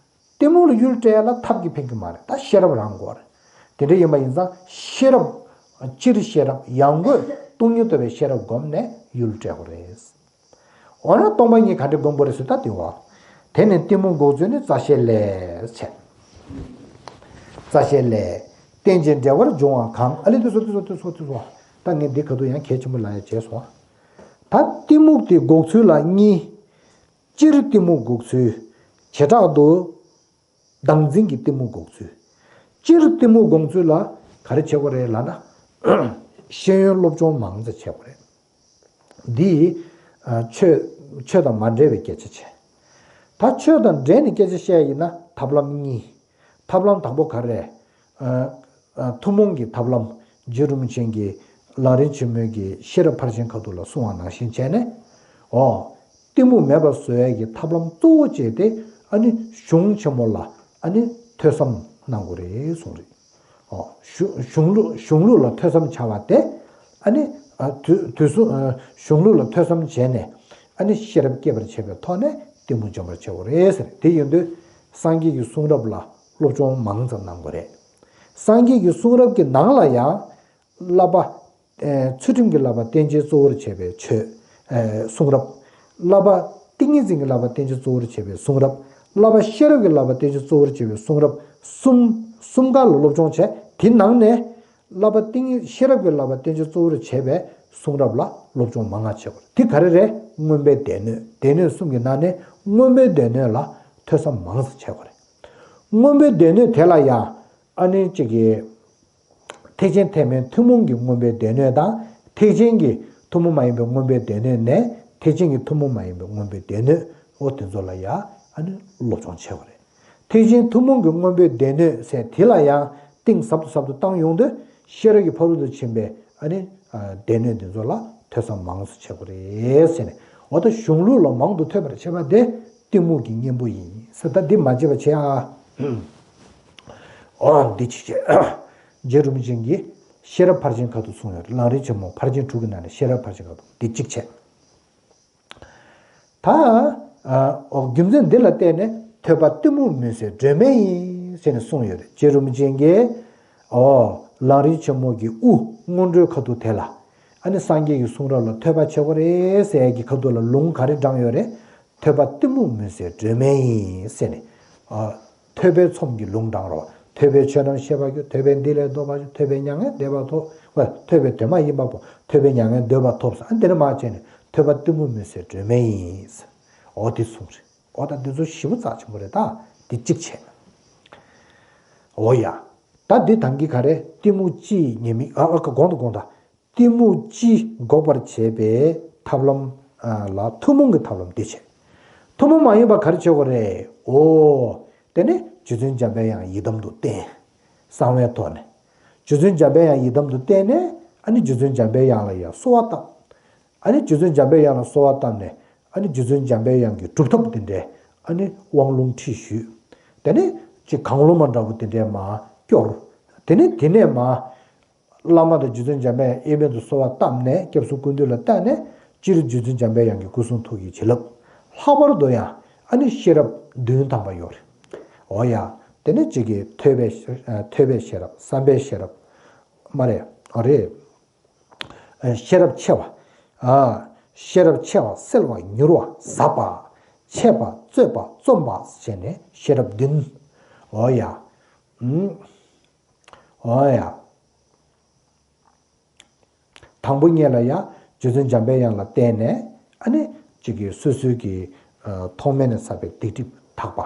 གཏི་མུག་ལ་གཡུལ་སྤྲད་ལ་ཐབས་ཀྱིས་ཕན་གྱི་མ་རེད། ད་ཤེས་རབ་རང་དགོས་རེད། དེ་འདྲ་ཡིན་པ་ཡིན་ཙང་ཤེས་རབ། སྤྱིར་ཤེས་རབ། ཡང་སྒོས་སྟོང་ཉིད་རྟོགས་པའི་ཤེས་རབ་བསྒོམས་ནས་གཡུལ་སྤྲད་དགོས་རེད། འོ་ན་སྟོང་པ་ཉིད་ག་འདྲ་བསྒོམ་དགོས་རེད་ཟེར། ད་དེ་བ། དེ་ནི་གཏི་མུག་འགོག་ཚུལ་ནི་རྩ་ཤེ་ལས་བྱས། རྩ་ཤེ་ལས། རྟེན་ཅིང་འབྲེལ་བར་འབྱུང་བ་གང་། ཨ་ལེ་དེ་སོ་དེ་སོ་དེ་སོ་དེ་སོ། ད་ངས་འདི་ག་དུས་ཡང་གལ་ཆེན་པོ་ལབ་ཡ་བྱས་སོང་། ད་གཏི་མུག་དེ་འགོག་ཚུལ་ལ་གཉིས། སྤྱིར་གཏི་མུག་འགོག་ཚུལ། བྱེ་བྲག་ཏུ། བདག་འཛིན་གྱི་གཏི་མུག་འགོག་ཚུལ། སྤྱིར་གཏི་མུག་འགོག་ཚུལ་ལ་ག་རེ་བྱེད་དགོས་རེད་ལབ་ན། ཤེས་ཡོན་སློབ་སྦྱོང་མང་ཙམ་བྱེད་དགོས་རེད། འདི། ཨ། ཆོས་ཆོས་དང་མ་འབྲེལ་བའི་སྐད་ཆ་བྱས། ད་ཆོས་དང་འབྲེལ་ནས་སྐད་ཆ་བཤད་ཡིན་ན་ཐབས་ལམ་གཉིས། ཐབས་ལམ་དང་པོ་ག་རེ་རེད། ཨ། ཨ། ཐུན་མོང་གི་ཐབས་ལམ། རྗེ་རིན་པོ་ཆེ་གིས་ལམ་རིམ་ཆེན་མོའི་གི་ཤེས་རབ་ཕར་ཕྱིན་ཁ་ཐུག་ལ་གསུངས་པ་ནང་བཞིན་བྱས་ནས། འོ། གཏི་མུག་མེད་པ་བཟོ་ཡས་ཀྱི་ཐབས་ལམ་གཙོ་བོ་བྱས་ཏེ། ཨ་ནི་གཞུང་ཆེན་མོ་ལ་ཨ་ནི་ཐོས་བསམ་གནང་དགོས་རེད་གསུངས་རེད། འོ། གཞུ་གཞུང་ལུགས་གཞུང་ལུགས་ལ་ཐོས་བསམ་བྱ་བ་དེ། ཨ་ནི། ཨ། དུས་དུས་གསུམ། ཨ། གཞུང་ལུགས་ལ་ཐོས་བསམ་བྱས་ནས། ཨ་ནི་ཤེས་རབ་སྐྱེད་པར་བྱེད་པའི་ཐོག་ནས་གཏི་མུག་འཇོམས་པར་བྱེད་དགོས་རེད་ཟེར། དེ་ཡིན་དུས་སངས་རྒྱས་ཀྱི་གསུང་རབ་ལ་སློབ་སྦྱོང་མང་ཙམ་གནང་དགོས་རེད། སངས་རྒྱས་ཀྱི་གསུང་རབ་ཀྱི་ནང་ལ་ཡང་། བསླབ་པ། ཨེ། ཚུལ་ཁྲིམས་ཀྱི་བསླབ་པ་བསྟན་བྱའི་གཙོ་བོར་བྱས་པའི་ཆོས། ཨེ། གསུང་རབ། བསླབ་པ་ཏིང་ངེ་འཛིན་གྱི་བསླབ་པ་བསྟན་བྱའི་གཙོ་བོར་བྱས་པའི་གསུང་རབ། བསླབ་པ་ཤེས་རབ་ཀྱི་བསླབ་པ་བསྟན་བྱའི་གཙོ་བོར་བྱས་པའི་གསུང་རབ། གསུམ། གསུམ་ཀ་ལ་སློབ་སྦྱོང་བྱས། དེ་ནང་ནས་བསླབ་པ་ཏིང་ངེ་ཤེས་རབ་ཀྱི་བསླབ་པ་བསྟན་བྱའི་གཙོ་བོར་བྱས་པའི་གསུང་རབ་ལ་སློབ་སྦྱོང་མང་ང་བྱེད་དགོས། དེ་ག་རེ་རེད། མངོན་པའི་སྡེ་སྣོད། སྡེ་སྣོད་གསུམ་གྱི་ནང་ནས་མངོན་པའི་སྡེ་སྣོད་ལ་ཐོས་བསམ་མང་ཙམ་བྱེད་དགོས་རེད། མངོན་པའི་སྡེ་སྣོད་དེ་ལ་ཡང་། ཨ་ནི་གཅིག་གི། ཐེག་ཆེན་ཐེག་དམན་ཐུན་མོང་གི་མངོན་པའི་སྡེ་སྣོད་དང་། ཐེག་ཆེན་གྱི་ཐུན་མོང་མ་ཡིན་པའི་མངོན་པའི་སྡེ་སྣོད་ནས་ཐེག་ཆེན་གྱི་ཐུན་མོང་མ་ཡིན་པའི་མངོན་པའི་སྡེ་སྣོད། འོ་དེ་ཚོ་ལ་ཡ་ཨ་ནི་སློབ་སྦྱོང་བྱེད་དགོས་རེད། ཐེག་ཆེན་ཐུན་མོང་གི་མངོན་པའི་སྡེ་སྣོད་ཟེར་དེ་ལ་ཡང་གཏིང་ཟབ་ཏུ་ཟབ་ཏུ་བཏང་ཡོང་དུས་ཤེས་རབ་ཀྱི་ཕ་རོལ་ཏུ་ཕྱིན་པའི་ཨ་ནི་སྡེ་སྣོད་འདི་ཚོ་ལ་ཐོས་བསམ་མང་དུ་བྱེད་དགོས་རེད་ཟེར་ནས། འོ་ད་གཞུང་ལུགས་ལ་མང་དུ་ཐོས་པར་བྱེད་པ་དེ་གཏི་མུག་གི་གཉེན་པོ་ཡིན་ཟེར། ད་འདི་མ་བརྗེད་པ་བྱེད་ཨ། འོ་འདི་ཅིག་བྱས། རྗེ་རིན་པོ་ཆེ་གིས་ཤེས་རབ་ཕར་ཕྱིན་ཁ་ཐུག་གསུངས་ཡོད་རེད། ལམ་རིམ་ཆེན་མོ་ཕར་ཕྱིན་དྲུག་གི་ནང་ནས་ཤེས་རབ་ཕར་ཕྱིན་ཁ་ཐུག་འདི་གཅིག་བྱས། ད། ཨ། རྒྱུ་མཚན་འདི་ལ་བརྟེན་ནས་ཐོས་པ་གཏི་མུག་མུན་སེལ་སྒྲོན་མེ་ཡིན་ཟེར་ནས་གསུངས་ཡོད་རེད། རྗེ་རིན་པོ་ཆེ་གིས། ཨོ། ལམ་རིམ་ཆེན་མོ་གི་དབུ་སྔོན་འགྲོའི་ཁ་ཐུག་དེ་ལ། ཨ་ནི་སངས་རྒྱས་ཀྱི་གསུང་རབ་ལ་ཐོས་པ་བྱེད་དགོས་རེད་ཟེར་ཡས་ཀྱི་ཁ་ཐུག་ལ་ལུང་ག་རེ་དྲངས་ཡོད་རེད། ཐོས་པ་གཏི་མུག་མུན་སེལ་སྒྲོན་མེ་ཡིན་ཟེར་ནས། ཨ། ཐོས་པའི་ཚོམས་ཀྱི་ལུང་དྲངས་རོགས། ཐོས་པས་ཆོས་རྣམས་ཤེས་པར་འགྱུར། ཐོས་པས་འདི་ལས་ལྡོག་པར་འགྱུར། ཐོས་པས་མྱ་ངན་འདས་པ་ཐོབ། ཨ། ཐོས་པས་དོན་མ་ཡིན་པ་སྤོང་། ཐོས་པས་མྱ་ངན་འདོད་པ་ཐོབ་ཟེར། ཨ། འདི་ནས་མར་བྱས་ནས་ཐོས་པ་གཏི་མུག་མུན་སེལ་སྒྲོན་མེ་ཡིན། འོ་དེ་གསུངས་རེད། འོ་ད་འདི་ཚོ་ཞེ་པོ་རྩ་ཆེན་པོ་རེད། ད་འདི་གཅིག་བྱས། འོ་ཡ། ད་འདི་ཐང་གི་ག་རེ། གཏི་མུག་སྤྱིའི་ཉེས་དམིགས། ཨ། ཨ། ག་གོང་དུ་གོང་དུ། གཏི་མུག་སྤྱི་འགོག་པར་བྱེད་པའི་ཐབས་ལམ། ཨ། ལ་ཐུན་མོང་གི་ཐབས་ལམ་འདི་བྱས། ཐུན་མོང་མ་ཡིན་པ་ག་རེ་བྱེད་དགོས་རེད། འོ། དེ་ནི་རྗེ་བཙུན་འཇམ་པའི་དབྱངས་ཡི་དམ་དུ་བསྟེན། གསང་བའི་ཐོག་ནས། རྗེ་བཙུན་འཇམ་པའི་དབྱངས་ཡི་དམ་དུ་བསྟེན་ནས། ཨ་ནི་རྗེ་བཙུན་འཇམ་པའི་དབྱངས་ལ་ཡང་གསོལ་བ་བཏབ། ཨ་ནི་རྗེ་བཙུན་འཇམ་པའི་དབྱངས་ལ་གསོལ་བ་བཏབ་ནས། ཨ་ནི་རྗེ་བཙུན་འཇམ་པའི་དབྱངས་ཀྱི་སྒྲུབ་ཐབས་འདི་འདྲའི། ཨ་ནི་དབང་ལུང་ཁྲིད་ཞུས། དེ་ནས་ཅིག་གང་བློ་མ་འདྲ་བོ་འདི་འདྲའི་མར། སྐྱོར། དེ་ནས་དེ་ནས་མ། བླ་མ་དང་རྗེ་བཙུན་འཇམ་པའི་དབྱངས་དབྱེར་མེད་དུ་གསོལ་བ་བཏབ་ནས་སྐྱབས་སུ་སྐུ་མདུན་ལ་བལྟས་ནས་སྤྱིར་རྗེ་བཙུན་འཇམ་པའི་དབྱངས་ཀྱི་སྐུ་གསུང་ཐུགས་ཀྱི་བྱིན་རླབས། ལྷག་པར་དུ་ཡང་ཨ་ནི་ཤེས་རབ་བདུན་ཐམ་པ་ཡོད་རེད། འོ་ཡ། དེ་ནས་གཅིག་གིས་ཐོས་པའི་ཤེས་ཐོས་པའི་ཤེས་རབ། བསམ་པའི་ཤེས་རབ། མ་རེད། འོ་རེད། ཤེས་རབ་ཆེ་བ། ཨ། ཤེས་རབ་ཆེ་བ། གསལ་བ། མྱུར་བ། ཟབ་པ། འཆད་པ། རྩོད་པ། རྩོམ་པ་བྱས་ནས་ཤེས་རབ་བདུན། འོ་ཡ། ཨུམ། འོ་ཡ། དང་པོ་ཉིད་ལ་ཡང་རྗེ་བཙུན་འཇམ་པའི་དབྱངས་ལ་བརྟེན་ནས་ཨ་ནི་གཅིག་གིས་སོ་སོའི་གི་ཐོག་མེད་ནས་བསགས་པའི་སྡིག་སྒྲིབ་དག་པ་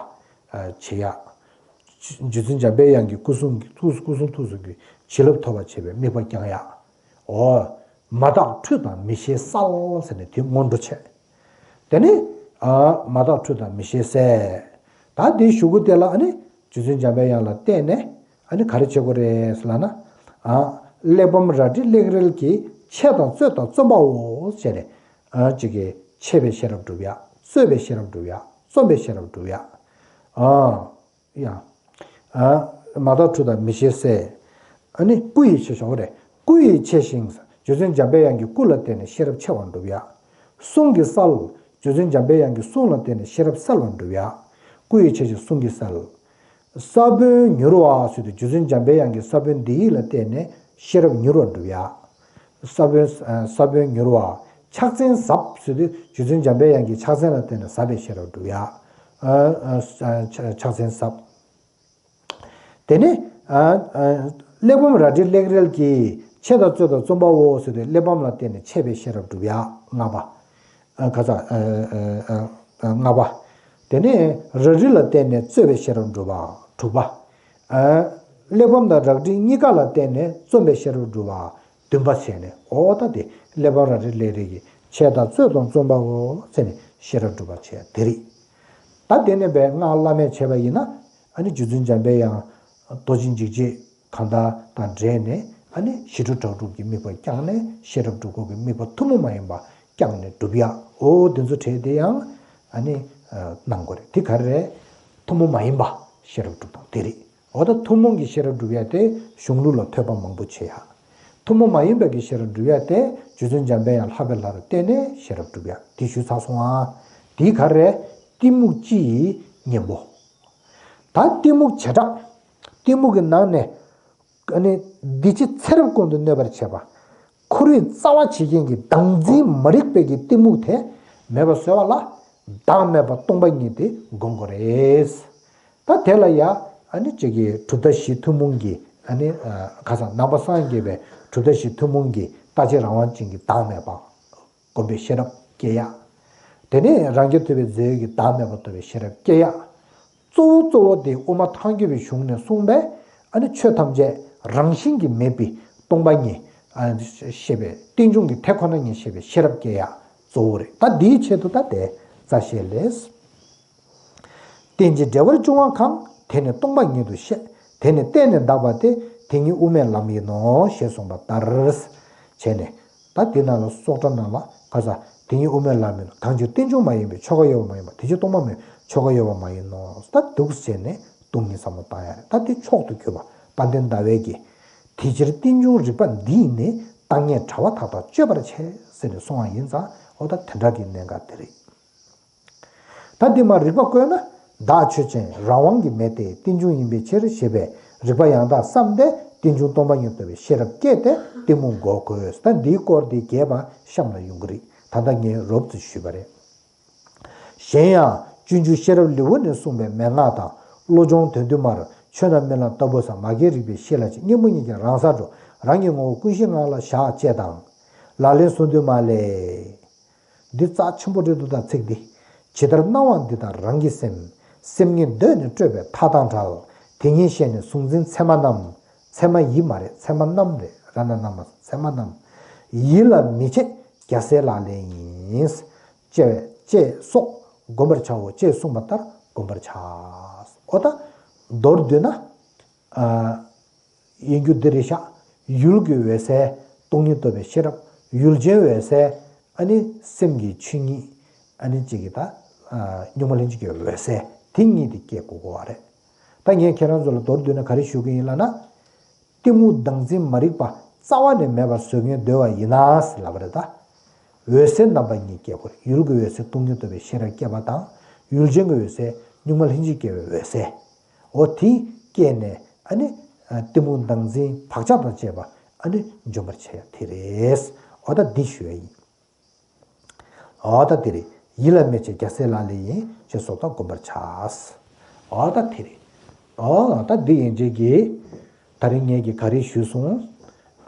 བྱེད་ཡ། རྗེ་བཙུན་འཇམ་པའི་དབྱངས་ཀྱི་སྐུ་གསུང་གི་ཐུགས་སྐུ་གསུང་ཐུགས་གསུང་གི་བྱིན་རླབས་ཐོབ་པར་བྱེད་པའི་དམིགས་པ་བསྐྱང་ཡ། འོ། མ་དག་འཁྲུལ་དང་མི་ཤེས་བསལ་ཟེར་ནས་དེ་སྔོན་འགྲོ་བྱས། དེ་ནས་ཨ། མ་དག་འཁྲུལ་དང་མི་ཤེས་བསལ། ད་དེའི་གཞུག་གུ་དེ་ལ་ཨ་ནི་རྗེ་བཙུན་འཇམ་པའི་དབྱངས་ལ་བརྟེན་ནས་ཨ་ནི་ག་རེ་བྱེད་དགོས་རེད་ལབ་ན། ཨ། གླེགས་བམ་རལ་གྲི་གླེགས་རིལ་གྱིས་འཆད་དང་རྩོད་དང་རྩོམ་པའོ་ཟེར་ནས། ཨ། གཅིག་གིས་འཆད་པའི་ཤེས་རབ་སྒྲུབ་ཡ། རྩོད་པའི་ཤེས་རབ་སྒྲུབ་ཡ། རྩོམ་པའི་ཤེས་རབ་སྒྲུབ་ཡ། ཨ། ཡ། ཨ། མ་དག་འཁྲུལ་དང་མི་ཤེས་བསལ། ཨ་ནི་སྐུ་ཡི་ཆེ་ཞིང་། འོ་རེད། སྐུ་ཡི་ཆེ་ཞིང་། རྗེ་བཙུན་འཇམ་པའི་དབྱངས་ཀྱི་སྐུ་ལ་བརྟེན་ནས་ཤེས་རབ་ཆེ་བ་འགྲུབ་ཡ། གསུང་གིས་གསལ། རྗེ་བཙུན་འཇམ་པའི་དབྱངས་ཀྱི་གསུང་ལ་བརྟེན་ནས་ཤེས་རབ་གསལ་བ་འགྲུབ་ཡ། སྐུ་ཡི་ཆེ་ཞིང་གསུང་གིས་གསལ། ས་བོན་མྱུར་བ་ཟེར་དུས་རྗེ་བཙུན་འཇམ་པའི་དབྱངས་ཀྱི་ས་བོན་འདི་ཡིག་ལ་བརྟེན་ནས་ཤེས་རབ་མྱུར་བ་འགྲུབ་ཡ། ས་བོན། ས་བོན་མྱུར་བ། ཕྱག་མཚན་ཟབ་ཟེར་དུས་རྗེ་བཙུན་འཇམ་པའི་དབྱངས་ཀྱི་ཕྱག་མཚན་ལ་བརྟེན་ནས་ཟབ་པའི་ཤེས་རབ་འགྲུབ་ཡ། ཨ། ཨ། ཕྱག་མཚན་ཟབ། དེ་ནས། ཨ། ཨ། གླེགས་བམ་རལ་གྲི་གླེགས་རིལ་གྱིས་འཆད་དང་རྩོད་དང་རྩོམ་པའོ་ཟེར་དུས་གླེགས་བམ་ལ་བརྟེན་ནས་འཆད་པའི་ཤེས་རབ་སྒྲུབ་ཡ། ལྔ་པ། ཨ། ཁ་ཚ། ཨ། ཨ། ཨ། ལྔ་པ། དེ་ནས་རལ་གྲི་ལ་བརྟེན་ནས་རྩོད་པའི་ཤེས་རབ་སྒྲུབ་པ། དྲུག་པ། ཨ། གླེགས་བམ་དང་རལ་གྲི་གཉིས་ཀ་ལ་བརྟེན་ནས་རྩོམ་པའི་ཤེས་རབ་སྒྲུབ་པ། བདུན་པ་བྱས་ནས། འོ་ད་དེ་གླེགས་བམ་རལ་གྲི་གླེགས་རིལ་གྱིས་འཆད་དང་རྩོད་དང་རྩོམ་པའོ་ཟེར་ནས་ཤེས་རབ་སྒྲུབ་པ་བྱས་དེ་རེད། ད་དེ་ནས་བས་སྔགས་བླ་མེད་བྱས་པ་ཡིན་ན། ཨ་ནི་རྗེ་བཙུན་འཇམ་པའི་དབྱངས་རྡོ་རྗེ་འཇིགས་བྱེད་གང་དག་དང་འབྲེལ་ནས་ཨ་ནི་ཞི་ཁྲོ་ཁྲག་འཁྲུགས་ཀྱི་དམིགས་པ་བསྐྱངས་ནས་ཤེས་རབ་སྒྲུབ་དགོས་ཀྱི་དམིགས་པ་ཐུན་མོང་མ་ཡིན་པ་བསྐྱངས་ནས་སྒྲུབ་ཡ། འོ་དེ་ཚོ་གྲས་དེ་ཡང་ཨ་ནི་གནང་དགོས་རེད། དེ་ག་རེ་རེད། ཐུན་མོང་མ་ཡིན་པ་ཤེས་རབ་སྒྲུབ་སྟངས་དེ་རེད། འོ་ད་ཐུན་མོང་གི་ཤེས་རབ་སྒྲུབ་ཡ་དེ་གཞུང་ལུགས་ལ་ཐོས་པ་མང་པོ་བྱེད་ཡ། ཐུན་མོང་མ་ཡིན་པའི་གི་ཤེས་རབ་སྒྲུབ་ཡ་དེ་རྗེ་བཙུན་འཇམ་པའི་དབྱངས་ལྷག་པའི་ལྷ་རུ་བསྟེན་ནས་ཤེས་རབ་སྒྲུབ་ཡ་དེ་ཞུས་ཚར་སོང་ཨ། དེའི་ག་རེ། གཏི་མུག་སྤྱི་ཡི་གཉེན་པོ། ད་གཏི་མུག་བྱེ་བྲག་གཏི་མུག་གི་ནང་ནས་ཨ་ནི་འདི་ཕྱི་ཚེ་རབས་ཀུན་ཏུ་གནོད་པར་བྱེད་པ། འཁོར་བའི་རྩ་བ་བྱེད་མཁན་གྱི་བདག་འཛིན་མ་རིག་པའི་གི་གཏི་མུག་དེ་མེད་པ་བཟོ་བ་ལ་བདག་མེད་པ་སྟོང་པ་ཉིད་དེ་སྒོམ་དགོས་རེད། ད་དེ་ལ་ཡ་ཨ་ནི་གཅིག་གིས་གྲུབ་མཐའ་བཞི་ཐུན་མོང་གི་ཨ་ནི་ཁ་སང་ནང་པ་སངས་རྒྱས་པའི་གྲུབ་མཐའ་བཞི་ཐུན་མོང་གི་རྟག་གཅིག་རང་དབང་ཅན་གྱི་བདག་མེད་པ་སྒོམ་པའི་ཤེས་རབ་སྐྱེ་ཡ། དེ་ནས་རང་རྒྱལ་ཐོབ་པའི་རྫས་ཡོད་ཀྱི་བདག་མེད་པ་རྟོགས་པའི་ཤེས་རབ་སྐྱེ་ཡ། གཙོ་བོ་གཙོ་བོ་དེ་དབུ་མ་ཐལ་འགྱུར་བའི་གཞུང་ནས་གསུངས་པའི་ཨ་ནི་ཆོས་ཐམས་ཅད་རང་བཞིན་གྱིས་མེད་པའི་སྟོང་པ་ཉིད་ཨ་ནི་ཤེས་པའི་རྟེན་འབྱུང་གི་དེ་ཁོ་ན་ཉིད་ཤེས་པའི་ཤེས་རབ་སྐྱེ་ཡ་གཙོ་བོ་རེད། ད་འདིའི་ཆེད་དུ་ད་དེ་རྩ་ཤེས་ལས། རྟེན་ཅིང་འབྲེལ་བར་འབྱུང་བ་གང་། དེ་ནི་སྟོང་པ་ཉིད་དུ་ཤེས། དེ་ནི་བརྟེན་ནས་འདག་པ་སྟེ། དེ་ཉིད་དབུ་མའི་ལམ་ཡིན་ནོ། ཞེས་གསུངས་པ་ལྟར། བྱས་ནས། ད་དེ་ནང་ལ་སོགས་སྒྲ་ནང་ལ་ག་ས་དེ་ཉིད་དབུ་མའི་ལམ་ཡིན་ནོ། གང་ཕྱིར་རྟེན་འབྱུང་མ་ཡིན་པའི་ཆོས་འགའ་ཡོད་པ་མ་ཡིན་པ། དེ་ཕྱིར་སྟོང་པ་མིན་ཆོས་འགའ་ཡོད་པ་མ་ཡིན་ནོ། ད་འདུག་བྱས་ནས་སྟོང་ཉིད་བསམ་བློ་བཏང་ཡ་རེད། ད་དེ་མཆོག་ཏུ་གྱུར་པ་དཔལ་ལྡན་ཟླ་བའི་གི། དེ་ཕྱིར་རྟེན་འབྱུང་རིགས་པ་འདི་ཡིས་ནི། བརྟག་ངན་བྱ་བ་དག་དང་གཅོད་པར་བྱེད། ཟེར་ནས་གསུང་བ་ཡིན་ཙང་། འོ་ད་དེ་འདྲ་གི་གནད་འགག་དེ་རེད། ད་འདི་མ་རིགས་པ་བཀོད་ན། བདག་ཆོས་ཅན་རང་དབང་གིས་མེད་དེ། རྟེན་འབྱུང་ཡིན་པའི་ཕྱིར་ཞེས་པའི་རིགས་པ་ཡང་དག་བསམ་སྟེ། རྟེན་འབྱུང་སྟོང་པ་ཉིད་རྟོགས་པའི་ཤེས་རབ་བསྐྱེད་དེ་གཏི་མུག་འགོག་དགོས། ད་འདིའི་སྐོར་འདི་རྒྱས་པ་གཤམ་ལ་ཡོང་གི་རེད། ད་ལྟ་ངས་རོབ་ཙམ་ཞུས་པ་རེད། གཞན་ཡང་སྤྱོད་འཇུག་ཤེས་རབ་ལེའུ་ནས་གསུངས་པའི་མན་ངག་དང་། བློ་སྦྱོང་དོན་བསྡུ་མར། ཆོས་རྣམས་རྨི་ལམ་ལྟ་བུ་བསམ། མ་སྐྱེས་རིག་པའི་གཤིས་ལ་ཕྱིན། གཉེན་པོ་ཉིད་ཀྱང་རང་སར་འགྲོ། རང་གི་ངོ་བོ་ཀུན་ཤེས་ངང་ལ་བཞག་ཅེས་དང་། ལག་ལེན་གསུམ་བསྡུ་མ་ལས། འདི་རྩ་ཆེན་པོ་རེད་འདུག་ད་ཚིག་འདི། ཇི་ལྟར་སྣང་བ་འདི་དག་རང་གི་སེམས། སེམས་ཉིད་གདོད་ནས་སྤྲོས་པའི་མཐའ་དང་བྲལ། དེ་ཉིད་ཤེས་ནས་གཟུང་འཛིན་མཚན་མ་རྣམས། མཚན་མ་ཡི་མ་རེད། མཚན་མ་རྣམས་རེད། ར་ན་ན་མ། མཚན་མ་རྣམས། ཡིད་ལ་མི་བྱེད་རྒྱལ་སྲས་ལག་ལེན་ཡིན། ཅེས་པས་ཅེས་སོགས་བསྒོམ་པར་བྱའོ། ཅེས་གསུངས་པ་ལྟར་བསྒོམ་པར་བྱ། འོ་ད། མདོར་བསྡུས་ན། ཨ། ཡིན་རྒྱུ་འདི་རེད་ཤག་ཡུལ་གྱི་འོད་གསལ། སྟོང་ཉིད་རྟོགས་པའི་ཤེས་རབ། ཡུལ་ཅན་འོད་གསལ། ཨ་ནི་སེམས་ཀྱི་ཆོས་ཉིད། ཨ་ནི་གཅིག་གི་ད། ཨ། གཉུག་མ་ལྷན་ཅིག་གི་འོད་གསལ། དེ་གཉིས་དེ་སྐྱེ་དགོས་དགོས་པ་རེད། ད་ངས་ཁྱེད་རང་ཚོ་ལ་མདོར་བསྡུས་ན་ག་རེ་ཞུ་གི་ཡིན་ལབ་ན། གཏི་མུག་བདག་འཛིན་མ་རིག་པ་རྩ་བ་ནས་མེད་པར་བཟོ་མཁན་འདོད་པ་ཡིན་ན་ཟེར་ལབ་པ་རེད་ད། འོད་གསལ་རྣམ་པ་གཉིས་སྐྱེ་དགོས་རེད། ཡུལ་གྱི་འོད་གསལ་སྟོང་ཉིད་རྟོགས་པའི་ཤེས་རབ་སྐྱེས་པ་དང་། ཡུལ་ཅན་གྱི་འོད་གསལ་གཉུག་མ་ལྷན་ཅིག་སྐྱེས་པའི་འོད་གསལ། འོ་དེ་སྐྱེས་ནས་ཨ་ནི་གཏི་མུག་བདག་འཛིན་བག་ཆགས་དང་བཅས་པ་ཨ་ནི་འཇོམས་པར་བྱེད་ཡ་དེ་རེད། འོ་ད་འདི་ཞུ་ཡ་ཡིན། འོ་ད་དེ་རེད། ཡིད་ལ་མི་བྱེད་རྒྱལ་སྲས་ལག་ལེན་ཡིན། ཞེས་སོགས་དང་བསྒོམ་པར་བྱ། འོ་ད་དེ་རེད། འོ་ད་འདི་ཡན་ཆད་ཀྱིས་ད་རིང་ངས་ཀྱིས་ག་རེ་ཞུས་སོང་།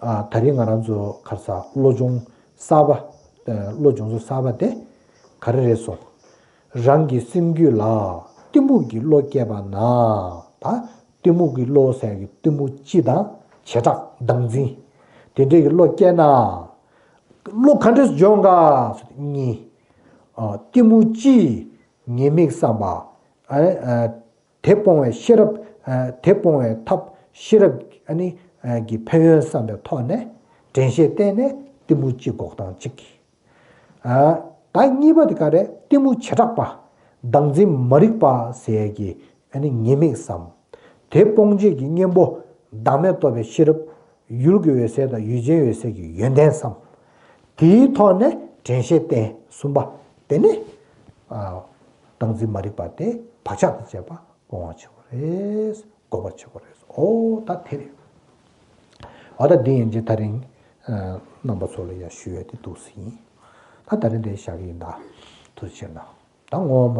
ཨ། ད་རིང་ང་རང་ཚོ་ག་རེ་ཟ། བློ་སྦྱོང་གསར་པ། ཨ། བློ་སྦྱོང་ཚོགས་གསར་པ་དེ་ག་རེ་རེད་སོང་། རང་གི་སེམས་རྒྱུད་ལ་གཏི་མུག་གི་བློ་སྐྱེས་པ་ན། ད་གཏི་མུག་གི་བློ་ཟེར་གི་གཏི་མུག་སྤྱི་དང་བྱེ་བྲག་བདག་འཛིན། དེ་འདྲའི་གི་བློ་སྐྱེས་ན། བློ་ག་འདྲས་སྦྱོང་ག་གཉིས། ཨ། གཏི་མུག་སྤྱིའི་ཉེས་དམིགས་བསམ་པ། ཨ། ཨ། དེ་སྤོང་བའི་ཤེས་རབ། ཨ། དེ་སྤོང་བའི་ཐབས་ཤེས་རབ། ཨ་ནི། ཨ། ཀྱི་ཕན་ཡོན་བསམ་པའི་ཐོག་ནས་དྲན་ཤེས་བསྟེན་ནས་གཏི་མུག་སྤྱི་འགོག་སྟངས་གཅིག། ཨ། ད་གཉིས་པ་དེ་ག་རེ། གཏི་མུག་བྱེ་བྲག་པ། བདག་འཛིན་མ་རིག་པ་ཟེར་གྱི་ཨ་ནི་ཉེས་དམིགས་སམ། དེ་སྤོང་བྱེད་ཀྱི་གཉེན་པོ་བདག་མེད་རྟོགས་པའི་ཤེས་རབ། ཡུལ་གྱི་འོད་གསལ་དང་ཡུལ་ཅན་འོད་གསལ་གྱི་ཡོན་ཏན་སམ། དེའི་ཐོག་ནས་དྲན་ཤེས་བསྟེན། གསུམ་པ། དེ་ནི། ཨ། བདག་འཛིན་མ་རིག་པ་དེ་བག་ཆགས་དང་བཅས་པ་སྤོང་བ་བྱེད་དགོས་རེད། འགོག་པར་བྱེད་དགོས་རེད། འོ་ད་དེ་རེད། འོ་ད་འདི་ཡན་ཆད་ད་རིང་། ཨ། རྣམ་པ་ཚོ་ལ་ཡང་ཞུ་ཡས་དེ་འདུག་སེ་ཡིན། ད་ད་རིང་དེ་བཞག་གི་ཡིན་ད། ཐུགས་རྗེ་གནང་། ད་ངོ་མ།